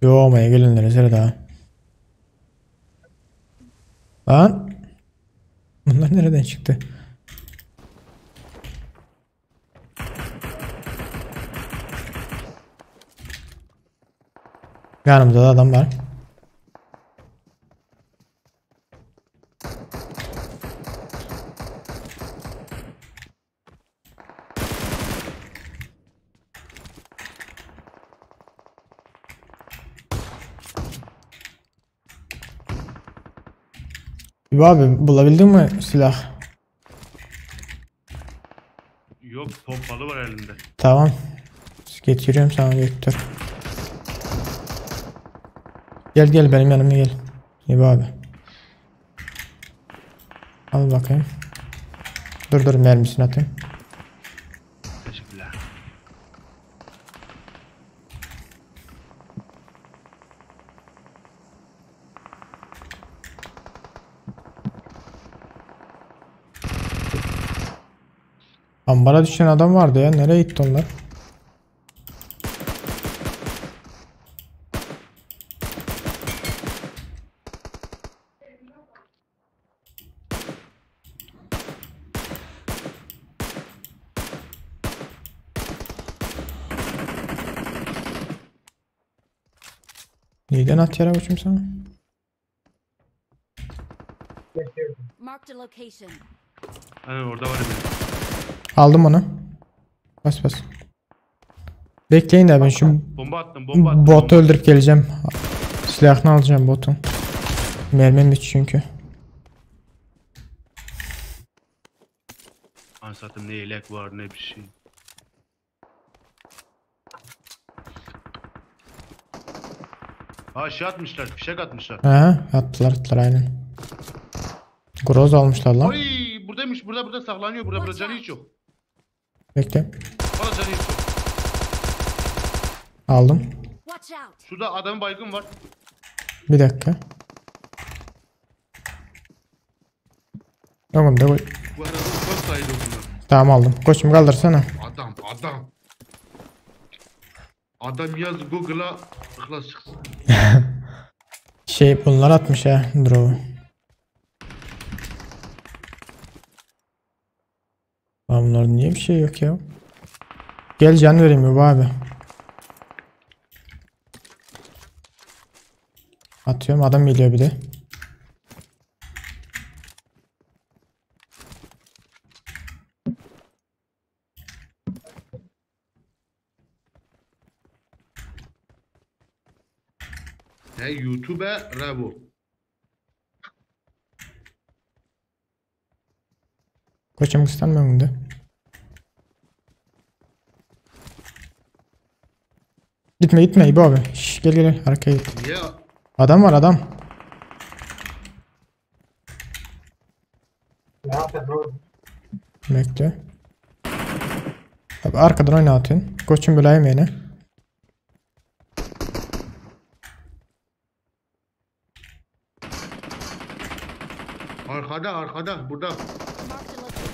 Yo olmaya gelinlere zere daha. Lan. Bunlar nereden çıktı? Yanımda da adam var. İbo abi bulabildin mi silah? Yok pompalı var elimde. Tamam. Getiriyorum sana Vektör. Gel gel benim yanıma gel. İbo abi. Al bakayım. Dur dur mermisini atayım. Teşekkürler. Ambara düşen adam vardı ya. Nereye gitti onlar? Neden at yere koçum sana? Marked a location. Aynen orada var ya. Aldım onu. Bas bas. Bekleyin de ben şu Bomba attım bomba attım. botu öldürüp geleceğim. Silahını alacağım botun. Mermim hiç çünkü. Anasını ne yelek var ne bir şey. Ha şey atmışlar, fişek atmışlar. Ha, attılar attılar aynen. Groz almışlar lan. Oy buradaymış, burada burada saklanıyor, burada burada canı hiç yok. Bekle. Valla canı hiç yok. Aldım. Watch out. Şurada adamın baygın var. Bir dakika. Oğlum da koy. Bu herhalde ufak sayılır bunlar. Tamam aldım. Koçum kaldırsana. Adam, adam. Adam yaz Google'a ihlas çıksın. Şey bunlar atmış ha drop'u. Lan bunların niye bir şey yok ya? Gel can vereyim bu abi. Atıyorum adam geliyor bir de. He YouTube'e Ravo. Koçum kıskanma önünde. Gitme gitme İbo abi. Şş, gel gel gel arkaya git. Niye? Adam var adam. Bekle. Abi arkadan oyna atın. Koçum bölayım yine. Arkada arkada burada. Marked a location. Marked a location.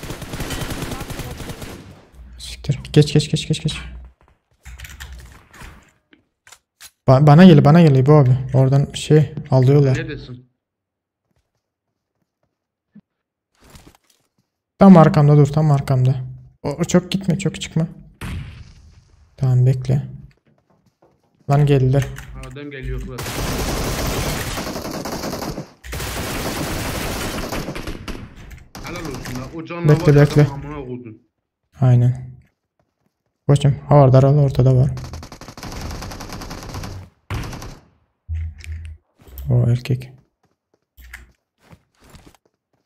Siktir. Geç geç geç geç geç. Ba- bana gel bana gel İbo abi. Oradan şey alıyorlar. Neredesin? Tam arkamda dur tam arkamda. O, o çok gitme çok çıkma. Tamam bekle. Lan geldiler. Adam geliyor Fırat. Helal olsun la. O canla Bekle, var ya, bekle. adam amına koydun. Aynen. Koçum havardar al ortada var. O erkek.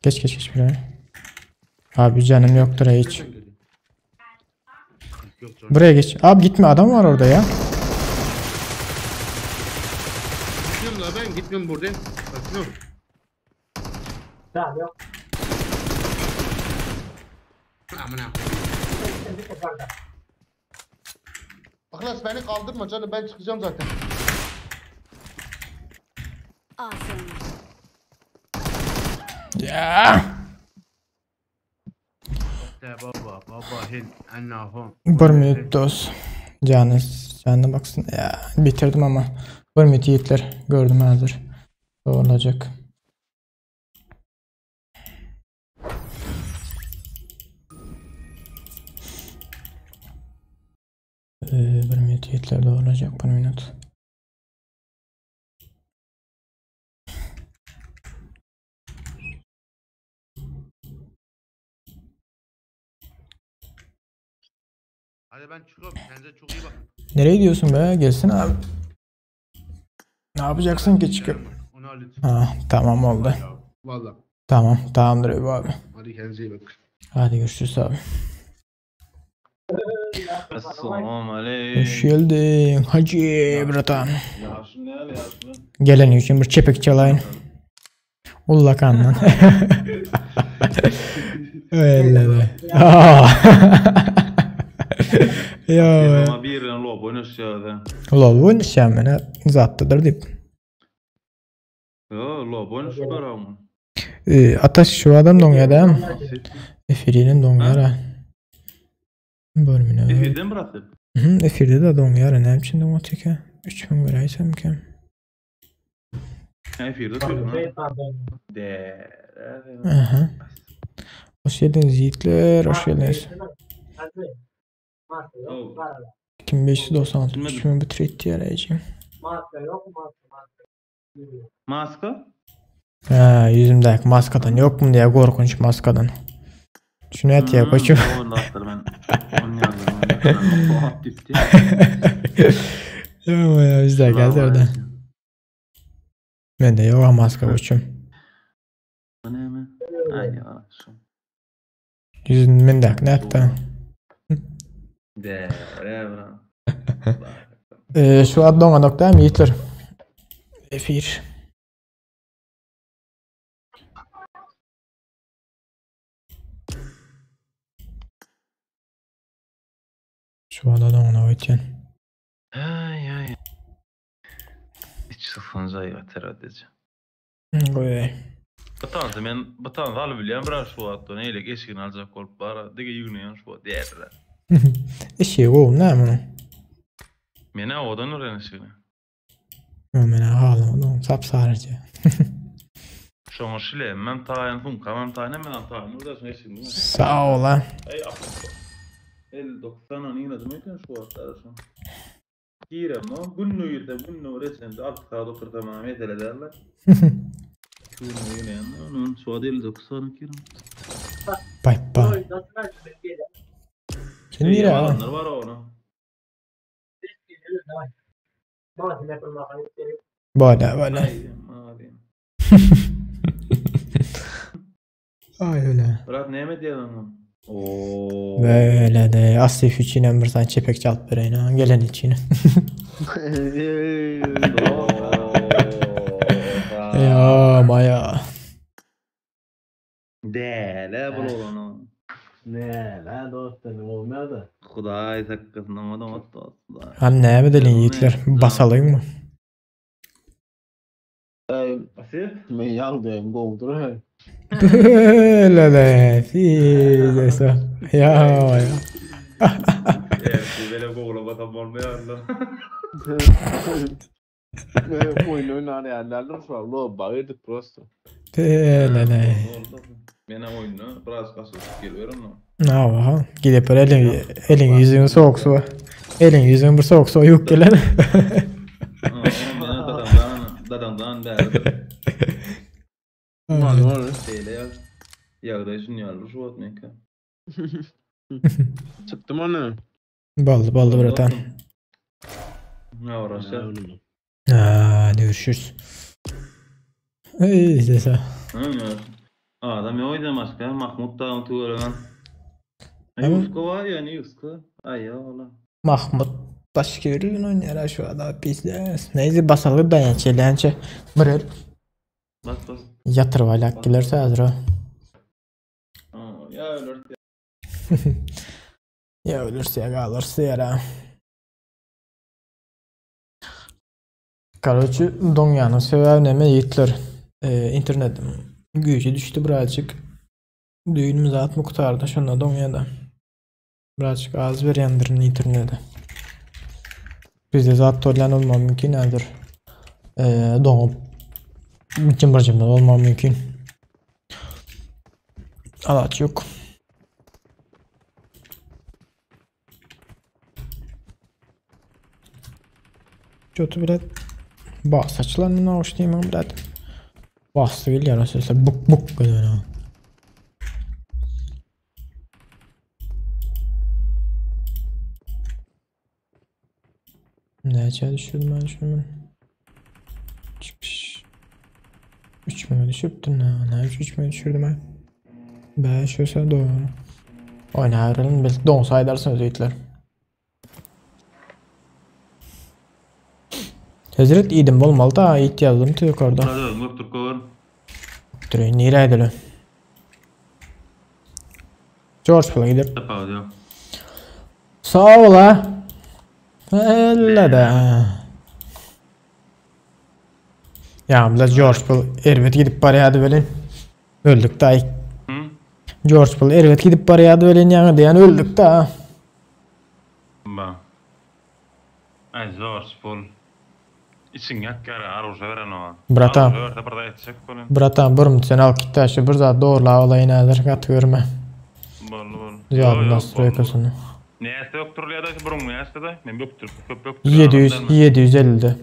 Geç geç geç buraya. Abi canım yoktur hiç. Nereden geliyor? Yok canım. Buraya geç. Abi gitme adam var orada ya. Gitmiyorum la ben gitmiyorum buradayım. Bakıyorum. Tamam yok. Amına koyayım. Aklas beni kaldırma canım ben çıkacağım zaten. Awesome. Ya. De baba baba hin ennahu. Bir minut dost. Canı canına baksın. Ya bitirdim ama. Bir minut yiğitler. Gördüm hazır. Olacak. Ee, bir minut yiğitler de olacak. Bir minut. Hadi ben çıkıyorum. Kendinize çok iyi bakın. Nereye gidiyorsun be? Gelsin abi. Ne yapacaksın ki çıkıp? Onu hallet. Ha, tamam oldu. Ya, Valla. Tamam tamamdır Ebu abi. Hadi kendinize iyi bakın. Hadi görüşürüz abi. Assalamu aleykum. Hoş geldin Hacı bratan. Yaşın ne yaşın? Gelen için bir çepek çalayın. Ulla kandan. Öyle de. Aa. Ya. Ama bir yerden lob oynaşıyor Lol bu nişanmene zattıdır deyip. Yo lob oynaşıyor ama. Ee, Ataş şu adam doňýar da. Efirinin doňýar. ha. Bölümüne. Efirden bıraktı. Hı, efirde de doňýar. Ne için doňýar ki? 3000 vereysem ki. Efirde söylüyorum. De. Aha. Hoş geldiniz yiğitler, hoş geldiniz. 2596 3000 bitir etti yarayacağım. Maska yok maska maska. Maska? Ha, yüzümdeki maskadan yok mu diye korkunç maskadan. Şunu et ya koçum. Onu attır ben. Onu yazdım. Ben. Gitti. Ya ya bizde geldi orada. Ben de yok maska koçum. Bu ne mi? Ay ya. şu. Yüzümdeki ne hatta. De. Bra. Ee, şu ad doňa nokta mı yiğitler? Efir. Şu ada doňa ötyen. Ay ay. Hiç sıfırıncı ay herhalde. Goý. Batansı men batansı alıp bilýän biraz şu atda neyle geçgin alacak bolup bara dige ýügünýän şu at diýerler. Işi gowy näme munuň? Mene odan öğrenişini. Men halamadım. Sap sarıcı. Şoňa şile men taýyn sumka men taýyn men taýyn burada şunu eşigin. Sağ ol ha. Ey 59 an ýynadım eken şu atda şu. Girem o günlü girse günlü öğrense alt saat otur tamam mesele derler. Günlü ýynayan onun şu at 59 an girim. Bay bay. Sen nire ha? Adamlar var onu. Böyle böyle. Ay abi. Ay öyle. Bırak näme diýen onu? Oo. Böyle de Asif için bir tane çepek çalıp bereyin ha. Gelen için. Ya maya. Däle bul onu. Ne la dostum olmadı. Hudaý sakkasyn adam atdy. Ha näme edelin yiğitler? Basalayım mı? Asif? Men ýagdaýym gowdur he. Böyle de. Fizesa. Ya ya. Evet, böyle google'a bakan olmaýar. Oýun oýnar ýalydyr şu wagt lobba girdik prosto. Lele. Mena oýunda biraz gaçyp geliberin. Aha, gidip bir elin elin ýüzüňi soğuk suwa. Elin ýüzüňi bir soğuk suwa ýuwup gelen. Dadandan bäri. Mal var. Şeýle ýag. Ýagdaý şun ýaly şu wagt meňki. Çykdym ony. Boldy, boldy bratan. Ne uğraşsa? Ha, görüşürüz. Ey, dese. Adam ýok idi başga. Mahmut dagyň tüwelegen. Evet. Yusko var ya, Yusko. Ay ya ola. Mahmut başka bir gün oynayar şu adam pizdes. Neyse basalı dayan çelençe. Bir el Bas bas. yatır valak gelirse hazır o. Ha, ya ölür. Ya ölürse ya kalırsa ya. Karoçi Donyanın sebebi neme yiğitler. Ee, internetim gücü düştü birazcık. Düğünümüz at mı kurtardı şunda Donya'da. Birazcık az bir yandırın internete. Bizde zat tolyan olmam mümkün nedir? Ee, donup cımbır cımbır olmam mümkün. Alaç yok. Kötü bilet. Bak saçlarını hoş değil mi bilet? Bastı geliyor sesler buk buk geliyor. Näçe düşürdüm ben şunu? Çıkış. 3 mü düşürdün ha? Ne 3 mü düşürdüm ben? 5 olsa doğru. Oynayalım belki donsa edersiniz yiğitler. Hezret idim bolmaly da it ýazdym tü ýokarda. Hadi oğlum, öptür kowar. Türeýin nirä edeli? George Pula gider. Tapawut ýok. Sag bol ha. Elle de. Ya bize George Pul erbet gidip barýardy welin. Öldük da. Hı? George Pul erbet gidip barýardy welin ýaňy diýen öldük da. Ba. Ay zor spol. İçin yak gara aruşa veren o. Bratan. Aruşa verse bir etjek bolun. Bratan bir sen al git şu bir zat dogry olaýyn häzir gaty görme. Bolly bolly. Ýadym nastroýkasyny. Näse ökdürülýär da burun näse da? Men bökdür, köp bökdür. 700 750.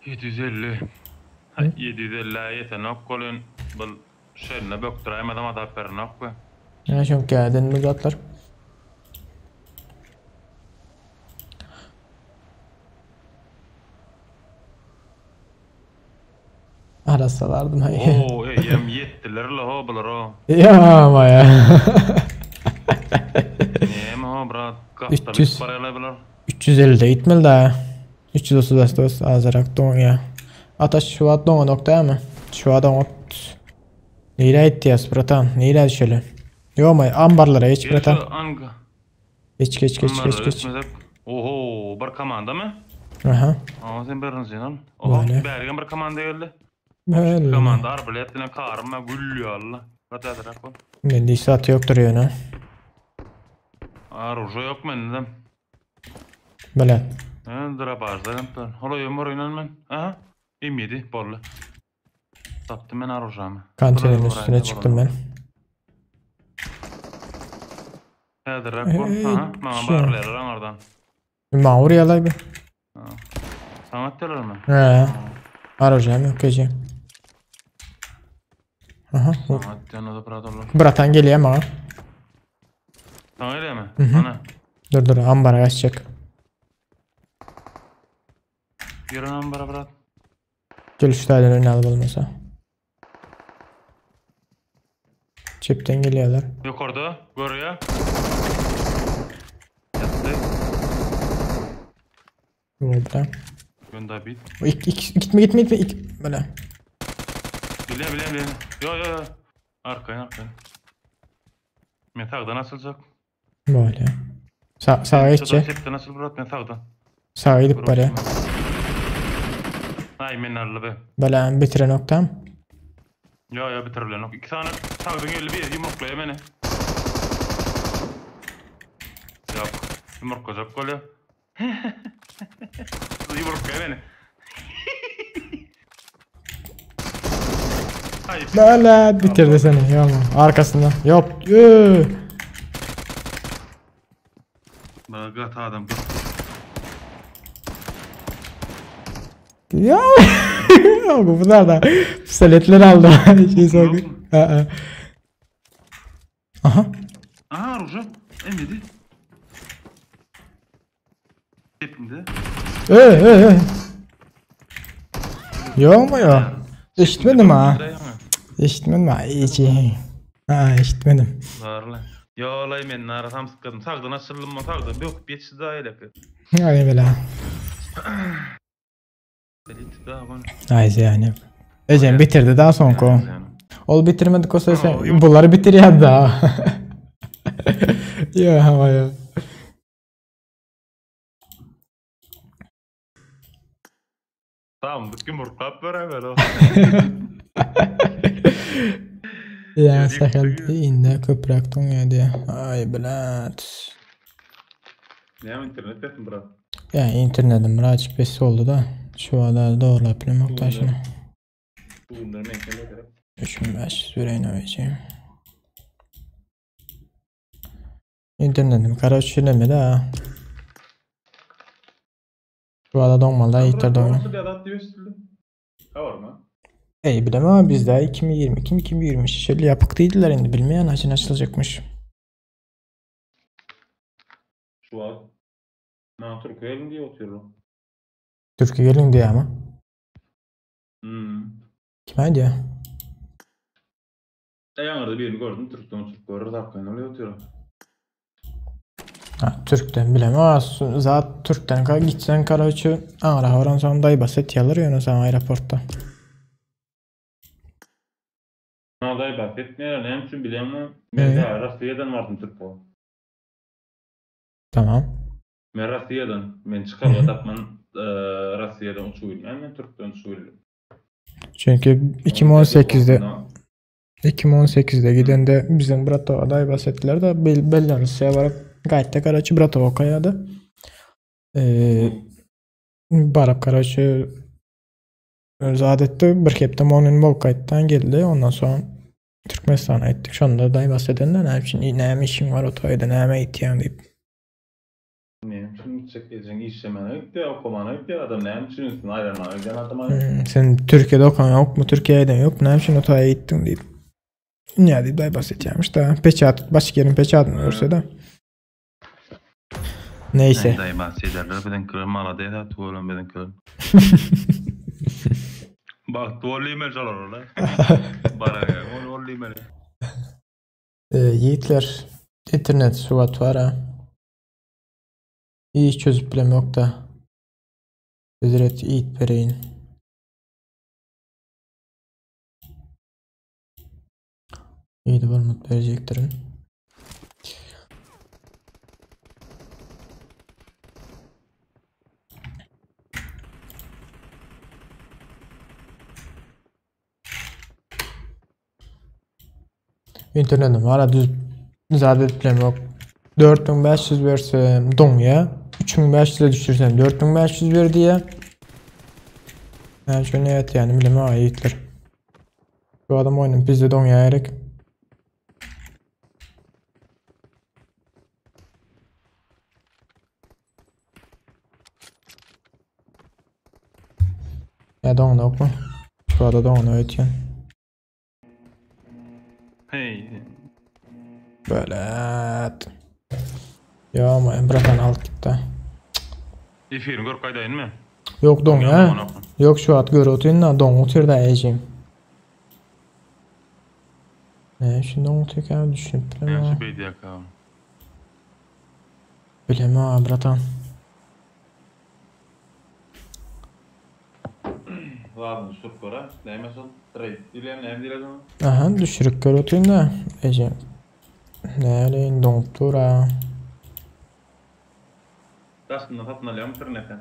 750. Ha, 750 ýeten ok bolun. Bul şeýle bökdüräýmedem adap beren ok be. Ya şu gelden mi zatlar? Arasalardım hayır. Oo, eýem ýetdiler la ho bular o. Ya ama ya. Näme ho brat? 300. Barýarlar bular. 350 de gitmeli daha. 330 dost azarak don ya. Ataş şu an don nokta mı? Şu an don. Neyle ihtiyaç bratan? Neyle düşeli? Yo ama ambarlara geç bratan. Anga. Geç geç geç geç geç. Oho, bir komanda mı? Aha. Aa, sen birinci lan. Oho, Böyle. bergen bir komanda geldi. Böyle. Komanda arbalet bilen karma gül Allah. Hadi hadi bak. Mende hiç zat yoktur yöne. Aruja yok mende. Böyle. Ben drapajda ben. Hola yumur inan men. Aha. M7 bolly. Tapdym men arujamy. Kanterin üstüne çıktım ben. Häzir bol. Ee, Aha, maňa şey. barlar aňardan. Mağur yalay bir. Saňa atdylar mı? He. Arayacağım yok gece. Aha. Saňa atdylar da biraderler. Bratan geliyor ama. Saňa gelýär mi? Hı hı. Ana. Dur dur ambara kaçacak. Ýören ambara brat. Gel şu tane önüne al olmasa. Çepten geliyorlar. Ýokarda görýär. Ýatdy. Burada. Gönder bit. İk, ik, gitme gitme gitme. İk, böyle. Bile bile bile. Yo yo yo. Arkaya arkaya. Men sağdan açılacak. Böyle. Sağ, sağa geçecek. Çepten açıl brat men sağdan. Sağa gidip bari. Ay men arlı be. Böyle bitire noktam. Yo yo bitirilen ok. İki tane sağdan geldi bir yumruklaya beni. Yok. Yumruklayacak golü. Ýumruk beni. Böyle bitirdi seni. Yok arkasında. Yok. Yoo. Bana gat adam. Ya. Bunlar da pistoletler aldı. Şey soğuk. Aha. Aha ruja. Emedi. Hepinde. Ey ey ey. Yok mu ya? Eşitmedim ha. Eşitmedim ha. İyi. Ha eşitmedim. Barla. Ýolay men nara samsykladım. Sagdan açyldym, sagdan böküp ýetişdi da eleki. Ay bela. Ay yani. Ecem bitirdi daha sonki. Ol bitirmedik olsa sen bunları bitirýär daha. Ya hava ya. Tamam, yumurtlap beräweri o. Ya sähel indi köpräk doňýar diýä. Ay blat. Näme internet etdim brat? Ya internetim birazcık pes oldu da. Şu ada doğrulap bilemok da şunu. Bugünler men kele gerek. 3500 vereyim öyleyeceğim. İnternetim kara düşürmedi ha. Şu ada doňmaly da ýiter doňýar. Ey bilemem ama biz daha 2022 mi 2023 şöyle yapık değiller indi bilmeyen açın açılacakmış. Şu wagt Maňa türki gelin diýip otyr. Türkiye gelin diye ama. Hmm. Kime diyor? E ýaňyrda birini gördüm türkden türk görür zapkyn olup otyr. Ha, Türk'ten bilemem ama zat Türk'ten ka gitsen karaçı Ankara varan sonra dayı basit yalar yani sen aeroportta. Maňa daýy bas etmeýär, näme üçin bilýäňmi? Men Ee? de Russiýadan bardym türk bolup. Tamam. Men Russiýadan, men çykalga tapman Russiýadan uçup bilmän, men Türkden uçup bildim. Çünkü 2018'de 2018'de gidende bizim Bratova day bahsettiler de Bel Belarus'a varıp gaýtda karaçı Bratova kaýady. Ee, baryp karaçı zat etdi bir hepde monin bolup gaýtdan geldi. Ondan soň Türkmenistana etdik. Şonda day bahsedende näme üçin näme işiň bar o toýda näme etýäň diýip. Näme üçin gitjek ejeň işlemene gitdi, okumana gitdi, adam näme üçin üstüne aýlanmaga giden adam aý. Hmm, sen Türkiye'de okan yok mu? Türkiye'den yok mu? Ne için o toýa gittin diýip. Ne diýip day bahsedýärmiş da. Peçat başka yerin peçatını görse de. Neyse. Daýy bahsederler biziňkiler malades at bolan biziňkiler. Bak bolly men şolar ola. Bara ol bolly men. Ee, Yiğitler internet suvat var ha. İyi çözüp bilem yok da. Hüzret Yiğit bereyin. İyi de varmat vereceklerim. İnternetim var ha düz zabit bilem yok. 4500 versem doňýa. 3500'e düşürsem 4500 ver diye. Yani şöyle evet yani bileme ayetler. Bu adam oyunun bizde doňýa gerek. Ya doňa yok mu? Şu ada doňa evet yani. Hey. Böyle. Ya ama bırakan alt gitti. Efirini görüp gaýdaýyn mı? Yok don ya. Yok şu at gör otuyun da don otur da ejim. Ne şimdi don otur ki düşünüp Näme bileme. şu beýdi ýaka. Bileme ha bratan. Lazım düşürüp göre. Näme şol? Trade diýlen, näme diýlen? Aha düşürüp gör otuyun da ejim. Ne öyle don otur ha. Daşyndan satyn alýar internetden.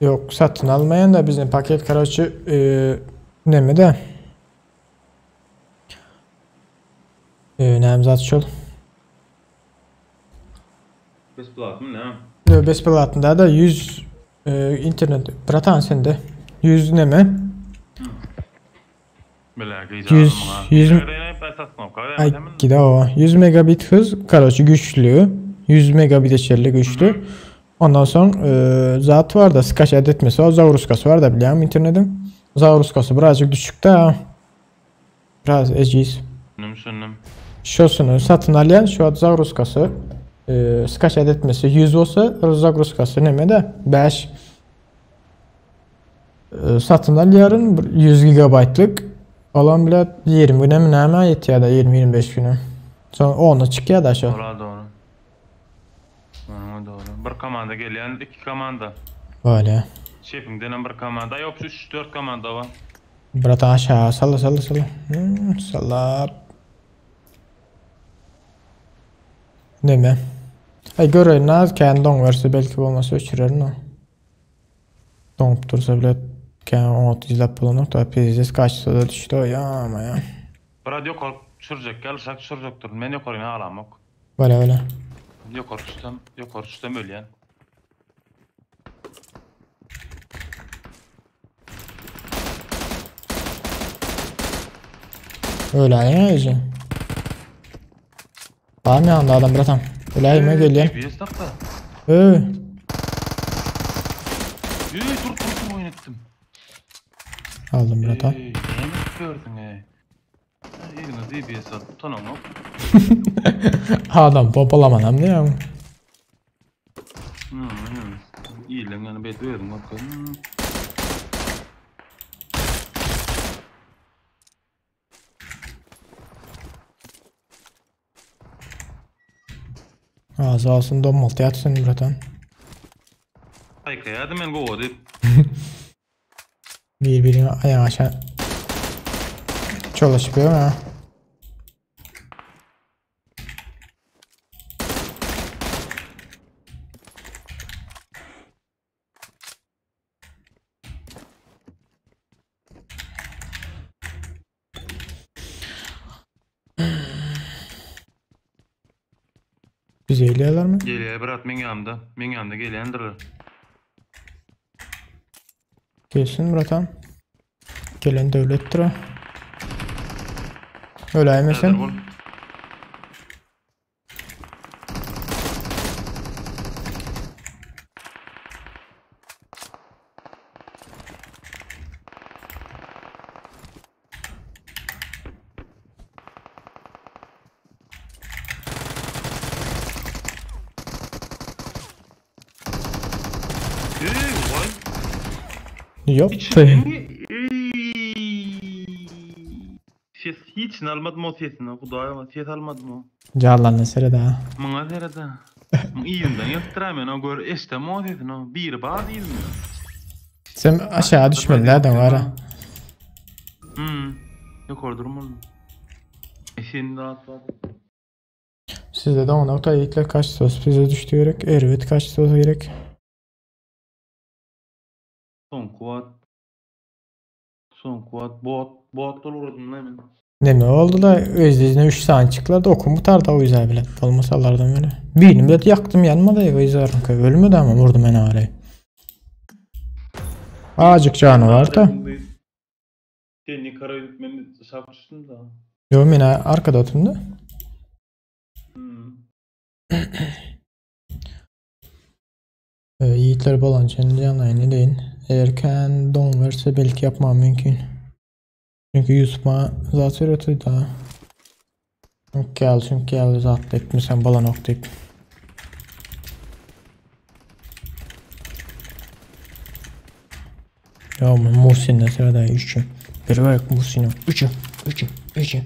Yok satın almayan da bizim paket karaçı e, ne mi de? E, nem zat şol. Besplatmy näme? Ýok, besplatny däl-de 100 e, internet bratan sende 100 neme? Bile 100 100 Ay gide o. 100 megabit hız, karoçi güçlü. 100 megabite çenli güçlü. Ondan soň e, zat bar da skaçat etmesi o zagruskasy bar da bilýäňmi internetiň? Zagruskasy birazjyk düşük da. Biraz ejiz. Düşündim, düşündim. Şosuny satyn alýan şu wagt zagruskasy e, skaçat etmesi 100 bolsa zagruskasy neme de 5 e, satyn alýaryn bir 100 gigabaytlyk Olam bile 20 güne mi näme ýetýär da 20-25 güne. Soň ona çykýar da şo. Ola dogry. Oňa dogry. Bir komanda gelýän, iki komanda. Böyle. Çepiňdenem bir komanda, ýok 3-4 komanda bar. Bratan aşağı salla salla salla. Hmm, salla. Neme? Ay göreýin az kän doň verse belki bolmasa öçürerin o. Doňup dursa bile kän oňat izläp bolanok da pizdes kaçsa da düşdi o ya ama ya. Brat ýokary düşürjek ýaly şak düşürjekdir. Men ýokaryny alamok. Böyle böyle. Ýokary düşsem, ýokary düşsem ölýän. Öläýiň eje. Barmy ýanynda adam bratam? Öläýme gelýän. DBS tapda. Öý. Ey dur dur dur oýun etdim. Aldym bratam. Ey, näme gördüň ey? Eliňe DBS atyp tanaňok. Adam pompalamanam diýýän. Hmm, ýylyň ýany bet özüň görkez. Ağzı alsın donmaltı yatsın bratan. Aýkaýardy men gowa diýip. Bir-birine aýak aşağı çolaşyp ýör ha. Bizi eýleýärlermi? Gelýär brat meň ýanymda. Meň ýanymda gelýändirler. Gelsin bratan. Gelen döwletdir o. Öläýmesin. Häzir bol. Ey, vay. Ýokdy. Ses hiç almadym o sesini. Hudaýa ses almadym o. Jallandy seret ha. Muňa seret ha. Yzyndan gelipdir men o gör eşdem o sesini. o. Biri bar yzynda. Sen aşağı düşmeli nereden var ha? Hmm. Ýokary durmaly. E sen rahat bar. Sizde de o nokta yiğitler kaç sos bize düştü gerek. Erbet kaç sos gerek. Son kuwat. Son kuwat bot bot uradym men. Neme oldu da özüne 3 saniye çıktılar da okum tutardı o yüzden bile. Olmasalardan böyle. Birini bile yaktım yanmadı ya o Ölmedi ama vurdum en ağrı. Azıcık canı var da. Sen yukarı gidip men şap düşdüm da. Yo men arkada oturdu. Hmm. Yiğitler bolan canlı deyin. Erken don verse belki yapmam mümkün. Çünkü Yusuf bana zaten ötüydü ha. Çünkü geldi çünkü geldi zaten etmişsen balan oktayıp. Ya Muhsin'den sırada 3'ü. Bir bak Muhsin'e 3'ü 3'ü 3'ü.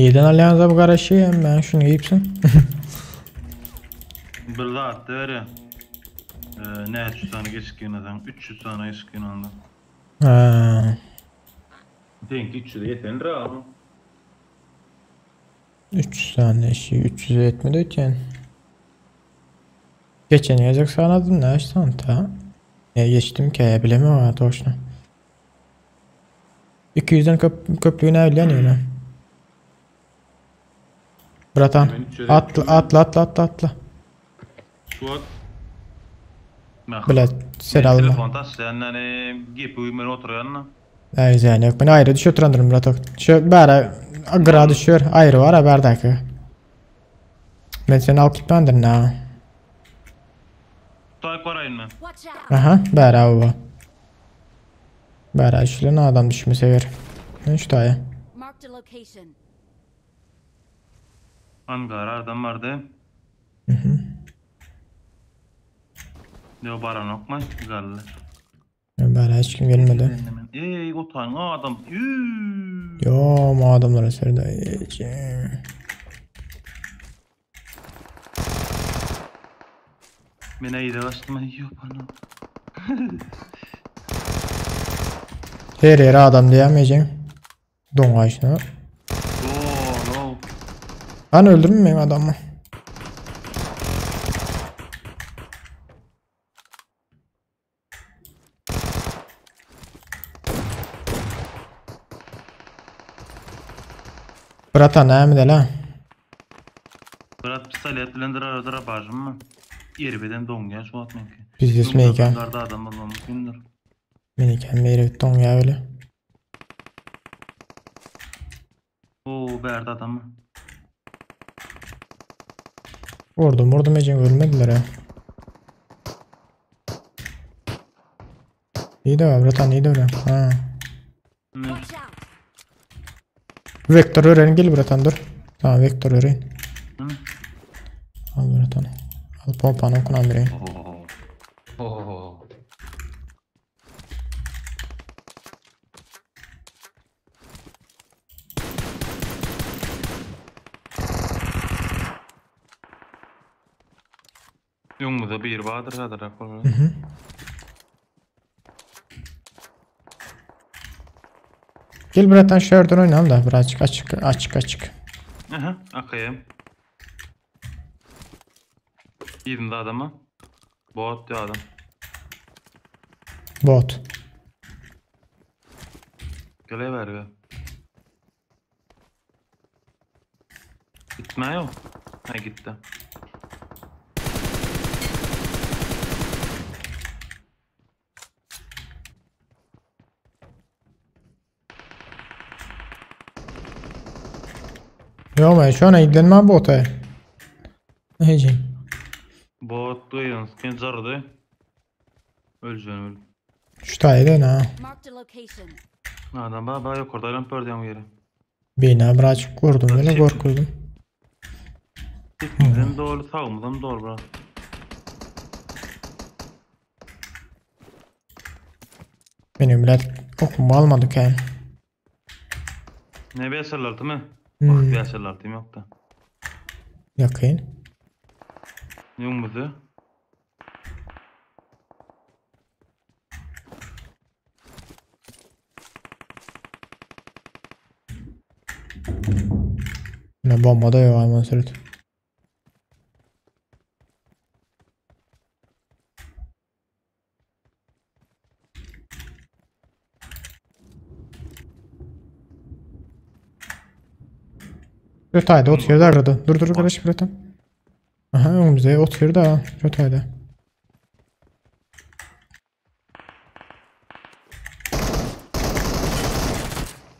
Neden alyanıza bu kadar şey ben şunu giyipsin. Bir zat dere. Ee, ne 300 tane geçik ýynasaň, 300 tane geçik ýynanda. Ha. Seňki 300 ýetendir a. 3 sany eşik 300 etmedi öýtýän. Geçen gezek sanadym näçe sany ta? Ne geçdim ki bilemem ha toşna. 200'den köp köplüğini bilýän ýöne. Bratan atla atla atla atla atla. Şu Bile sen alma. Telefon taşlayan yani gepi uýman oturýan. Ay yani yok. Ben ayrı düşüyor oturandırım bratok. Şu bari gıra düşüyor. Ayrı var ha berdaki. Ben seni alıp gitmendim na. Taýyp baraýyn mı? Watch out! Aha bari abi bu. Bari şöyle adam düşme sever. Ne şu taya. Marked a location. Angara adam bardy. Yo baran okma güzeldi. Bari hiç kim gelmedi. Ey otan adam. Üü. Yo mu adamlara serde. Men eýde başladım. Yok bana. Her yere adam diyemeyeceğim. Donga şuna. Oo, no. Ben öldürmeyeyim adamı. Bratan näme de la? Brat pistolet bilen dyrar dyrar bajym mı? Ýeri beden doňýar şu wagt menki. Biznes meýken. Garda adam bolma mümkindir. Meniken meýre doňýar öyle. Oo, bärde adam mı? Vurdum vurdum ecen ölmediler ha. İyi de var bratan iyi de var. Ha. Ne? Watch out! Vektör öğren gel bratan dur. Tamam vektör öğren. Hı? Al bratan. Al pompanı okunan bireyim. Oo. Oo. Ýoňmuza bir badyr hadyr Hı hı. Gel bratan şu yerden oynayalım da birazcık açık açık açık. Aha, akayım. Girdim de adama. Bot diyor adam. Bot. Göle ver be. Gitme yok. Ha gitti. Yo ben şu an ilgilenmem bota. Ne diyeceğim? Bot duyun. Skin zardı. Öleceğim öl. Şu tayda ne? Marked a location. Adam bana bana yok orada lan pördüğüm yeri. Bina birazcık vurdum böyle korkudum. Gitmeden doğru sağımdan doğru bura. Benim bilet okuma almadık yani. Ne bir eserler değil mi? Hmm. Bak bir eserler değil mi yok da. Yakın. Ne umudu? Ne bomba da yok ama sürekli. Dur tayda ot yerde aradı. Dur dur kardeş bırakın. Aha önümüzde ot yerde ha. Şu tayda.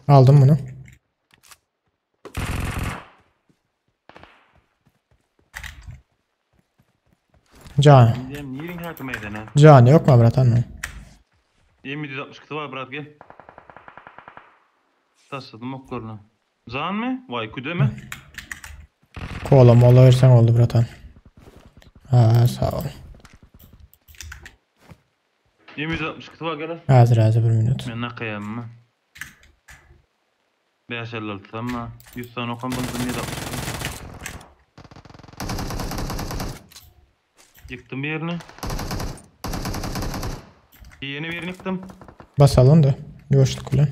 Aldım bunu. Can. Diyeyim niye hakim edene? Can yok mu bratan mı? 762 var bırak gel. Tasladım oklarını. Zan mı? Vay küde mi? Kola mola versen oldu bratan. Ha sağ ol. 762 var gel. Hazır hazır bir minut. Men nakayam mı? 556 ama 100 tane okan bundan 762. Yıktım bir yerini. Yeni bir yerini yıktım. Basalım da. Yoşluk ulan.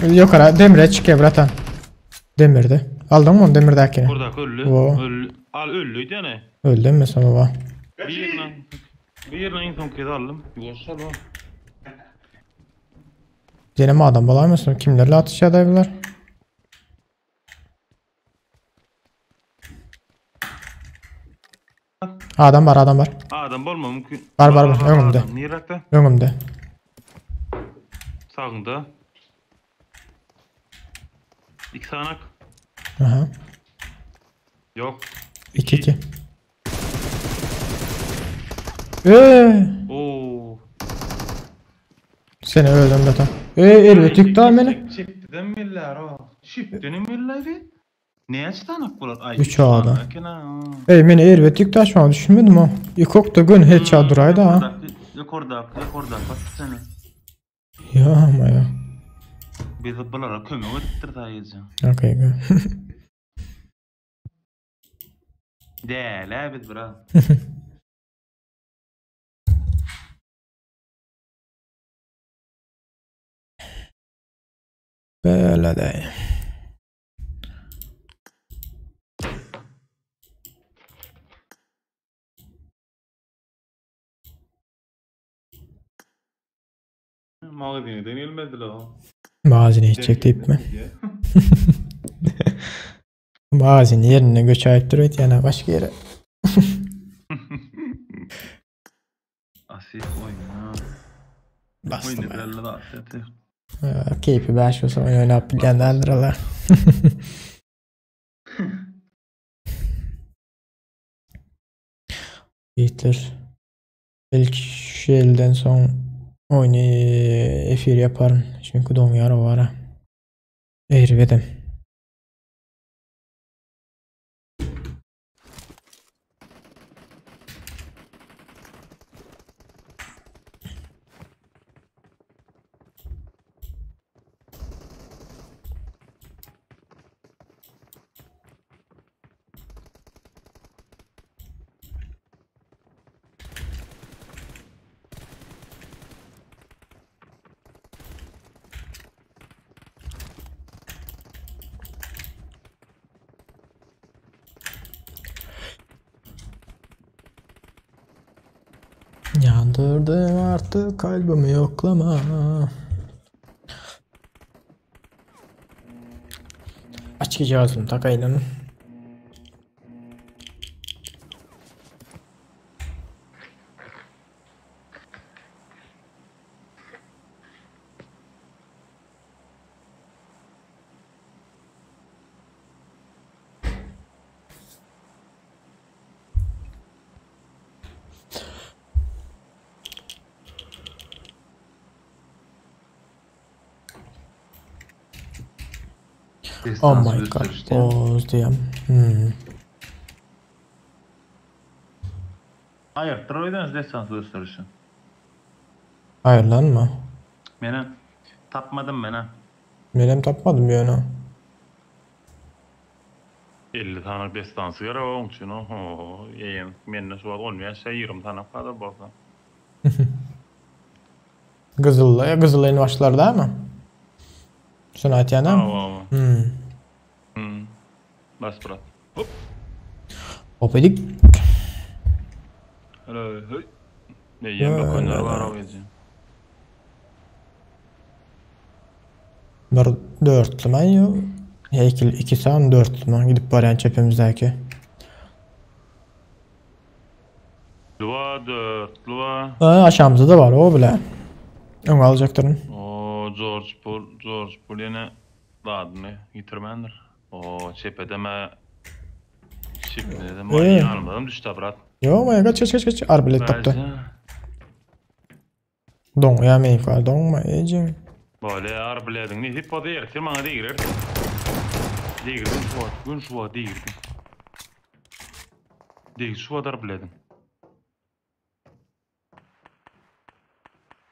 Ýokara demire çykýar bratan. Demirde. Aldyňmy onu demirdäkini? Buradaki öldi. Wo. Öldi. Al öldi ýene. Öldü mi sen baba? Bir yerine bir yerine en son kez aldım. Ýoşal o. Ýene adam bolaýmasyn? Kimlerle atışýar bular? Adam bar, adam bar. Adam bolma mümkin. Bar, bar, bar. Öňümde. Nirekde? Öňümde. Sağında. İki sanak. Aha. Yok. 2 2. Eee, Oo. seni öldüm zaten. Eee, elbet yıktı ha beni. Çektiden miller o. Şiptinin milleri. Neye sanak bular? Ay. Üç adam. sanak ha. Ey meni elbet yıktı şu an düşünmedim ha. İkok da gün hiç duraydı ha. Yukarıda, yukarıda, bak seni. Ya ama ya. Biz bulara kömek edipdir dayıcı. Okey. Däle biz bura. Böyle de. Magazine denilmedi la. Magazine içecek deyip mi? Magazin yerine göç ayıp yani başka yere. Asif oyna. Bastım Oyna ya. belli da atıyor. Keyfi beş olsa oyun oynayıp bilenlerdir Allah. Yiğitler. Belki şu elden son oyunu efir yaparım. Çünkü don yarı var ha. Eğrivedim. Yandırdım artık kalbimi yoklama. Aç cihazını takayım. Oh my god. Boz diýem. Hmm. Hayır, Troy'dan destansı gösterişin. Hayır lan mı? Mene tapmadım mene. Menem tapmadım ýöne. 50 tane destansı gerek onun için o. Yeğen mende şu an 15 şey 20 tane kadar bolsa. Gyzylly, gyzylly en başlar da mı? Şunu atýan Tamam. Hmm. Hmm. Bas bırak. Hop. Hop edik. Hele hey. Ne yem bakanlar var o gece. Bir dörtlü men yo. Heykel iki san dörtlü men gidip barýan çepimizdäki. Dua dört, dua. Ha, aşağımızda da var o bile. Öňe alacaktırın. O George Paul, George Paul yine adını yitirmendir. O çepede me Çepede de Ee? mi yanmadım düştü brat. Yo maya kaç kaç kaç kaç. Arbelet tapdy. Don ya men var donma ejim. Böyle arbiledin ne hip adı yer, bana değirir. Değirdim şu an, gün şu an değirdim. Değil şu an arbiledin.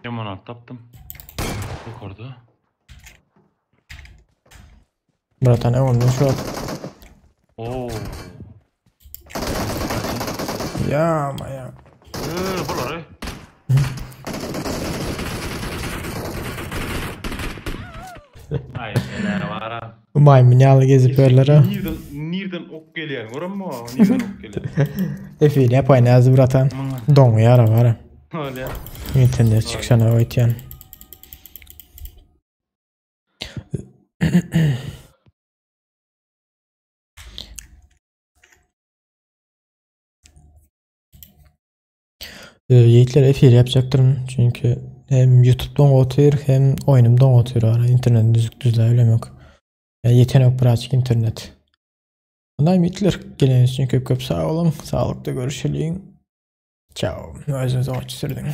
Yaman taptım. Yukarıda. Bratan öňümden şu at. Oo. Ya maya. Ee, bunları. Bara. Maýmyn ýaly gezip ýörler ha. Nirden nirden ok gelýän göremmi? Nirden ok gelýän? Efir ýapaýyn ýazdy bratan. Doňýar bara. Bolýar. Internet çykşana öýtýän. Ýigitler efir ýapjakdyryn. Çünki hem YouTube'dan otyr, hem oýnumdan otyr ara internet düzük düzläp bilemok. Ýa ýetenok birazjyk internet. Ondan ýigitler geleniňiz üçin köp köp sag boluň. Saglykda görüşeliň. Ciao. Özüňize oňat sürdüň.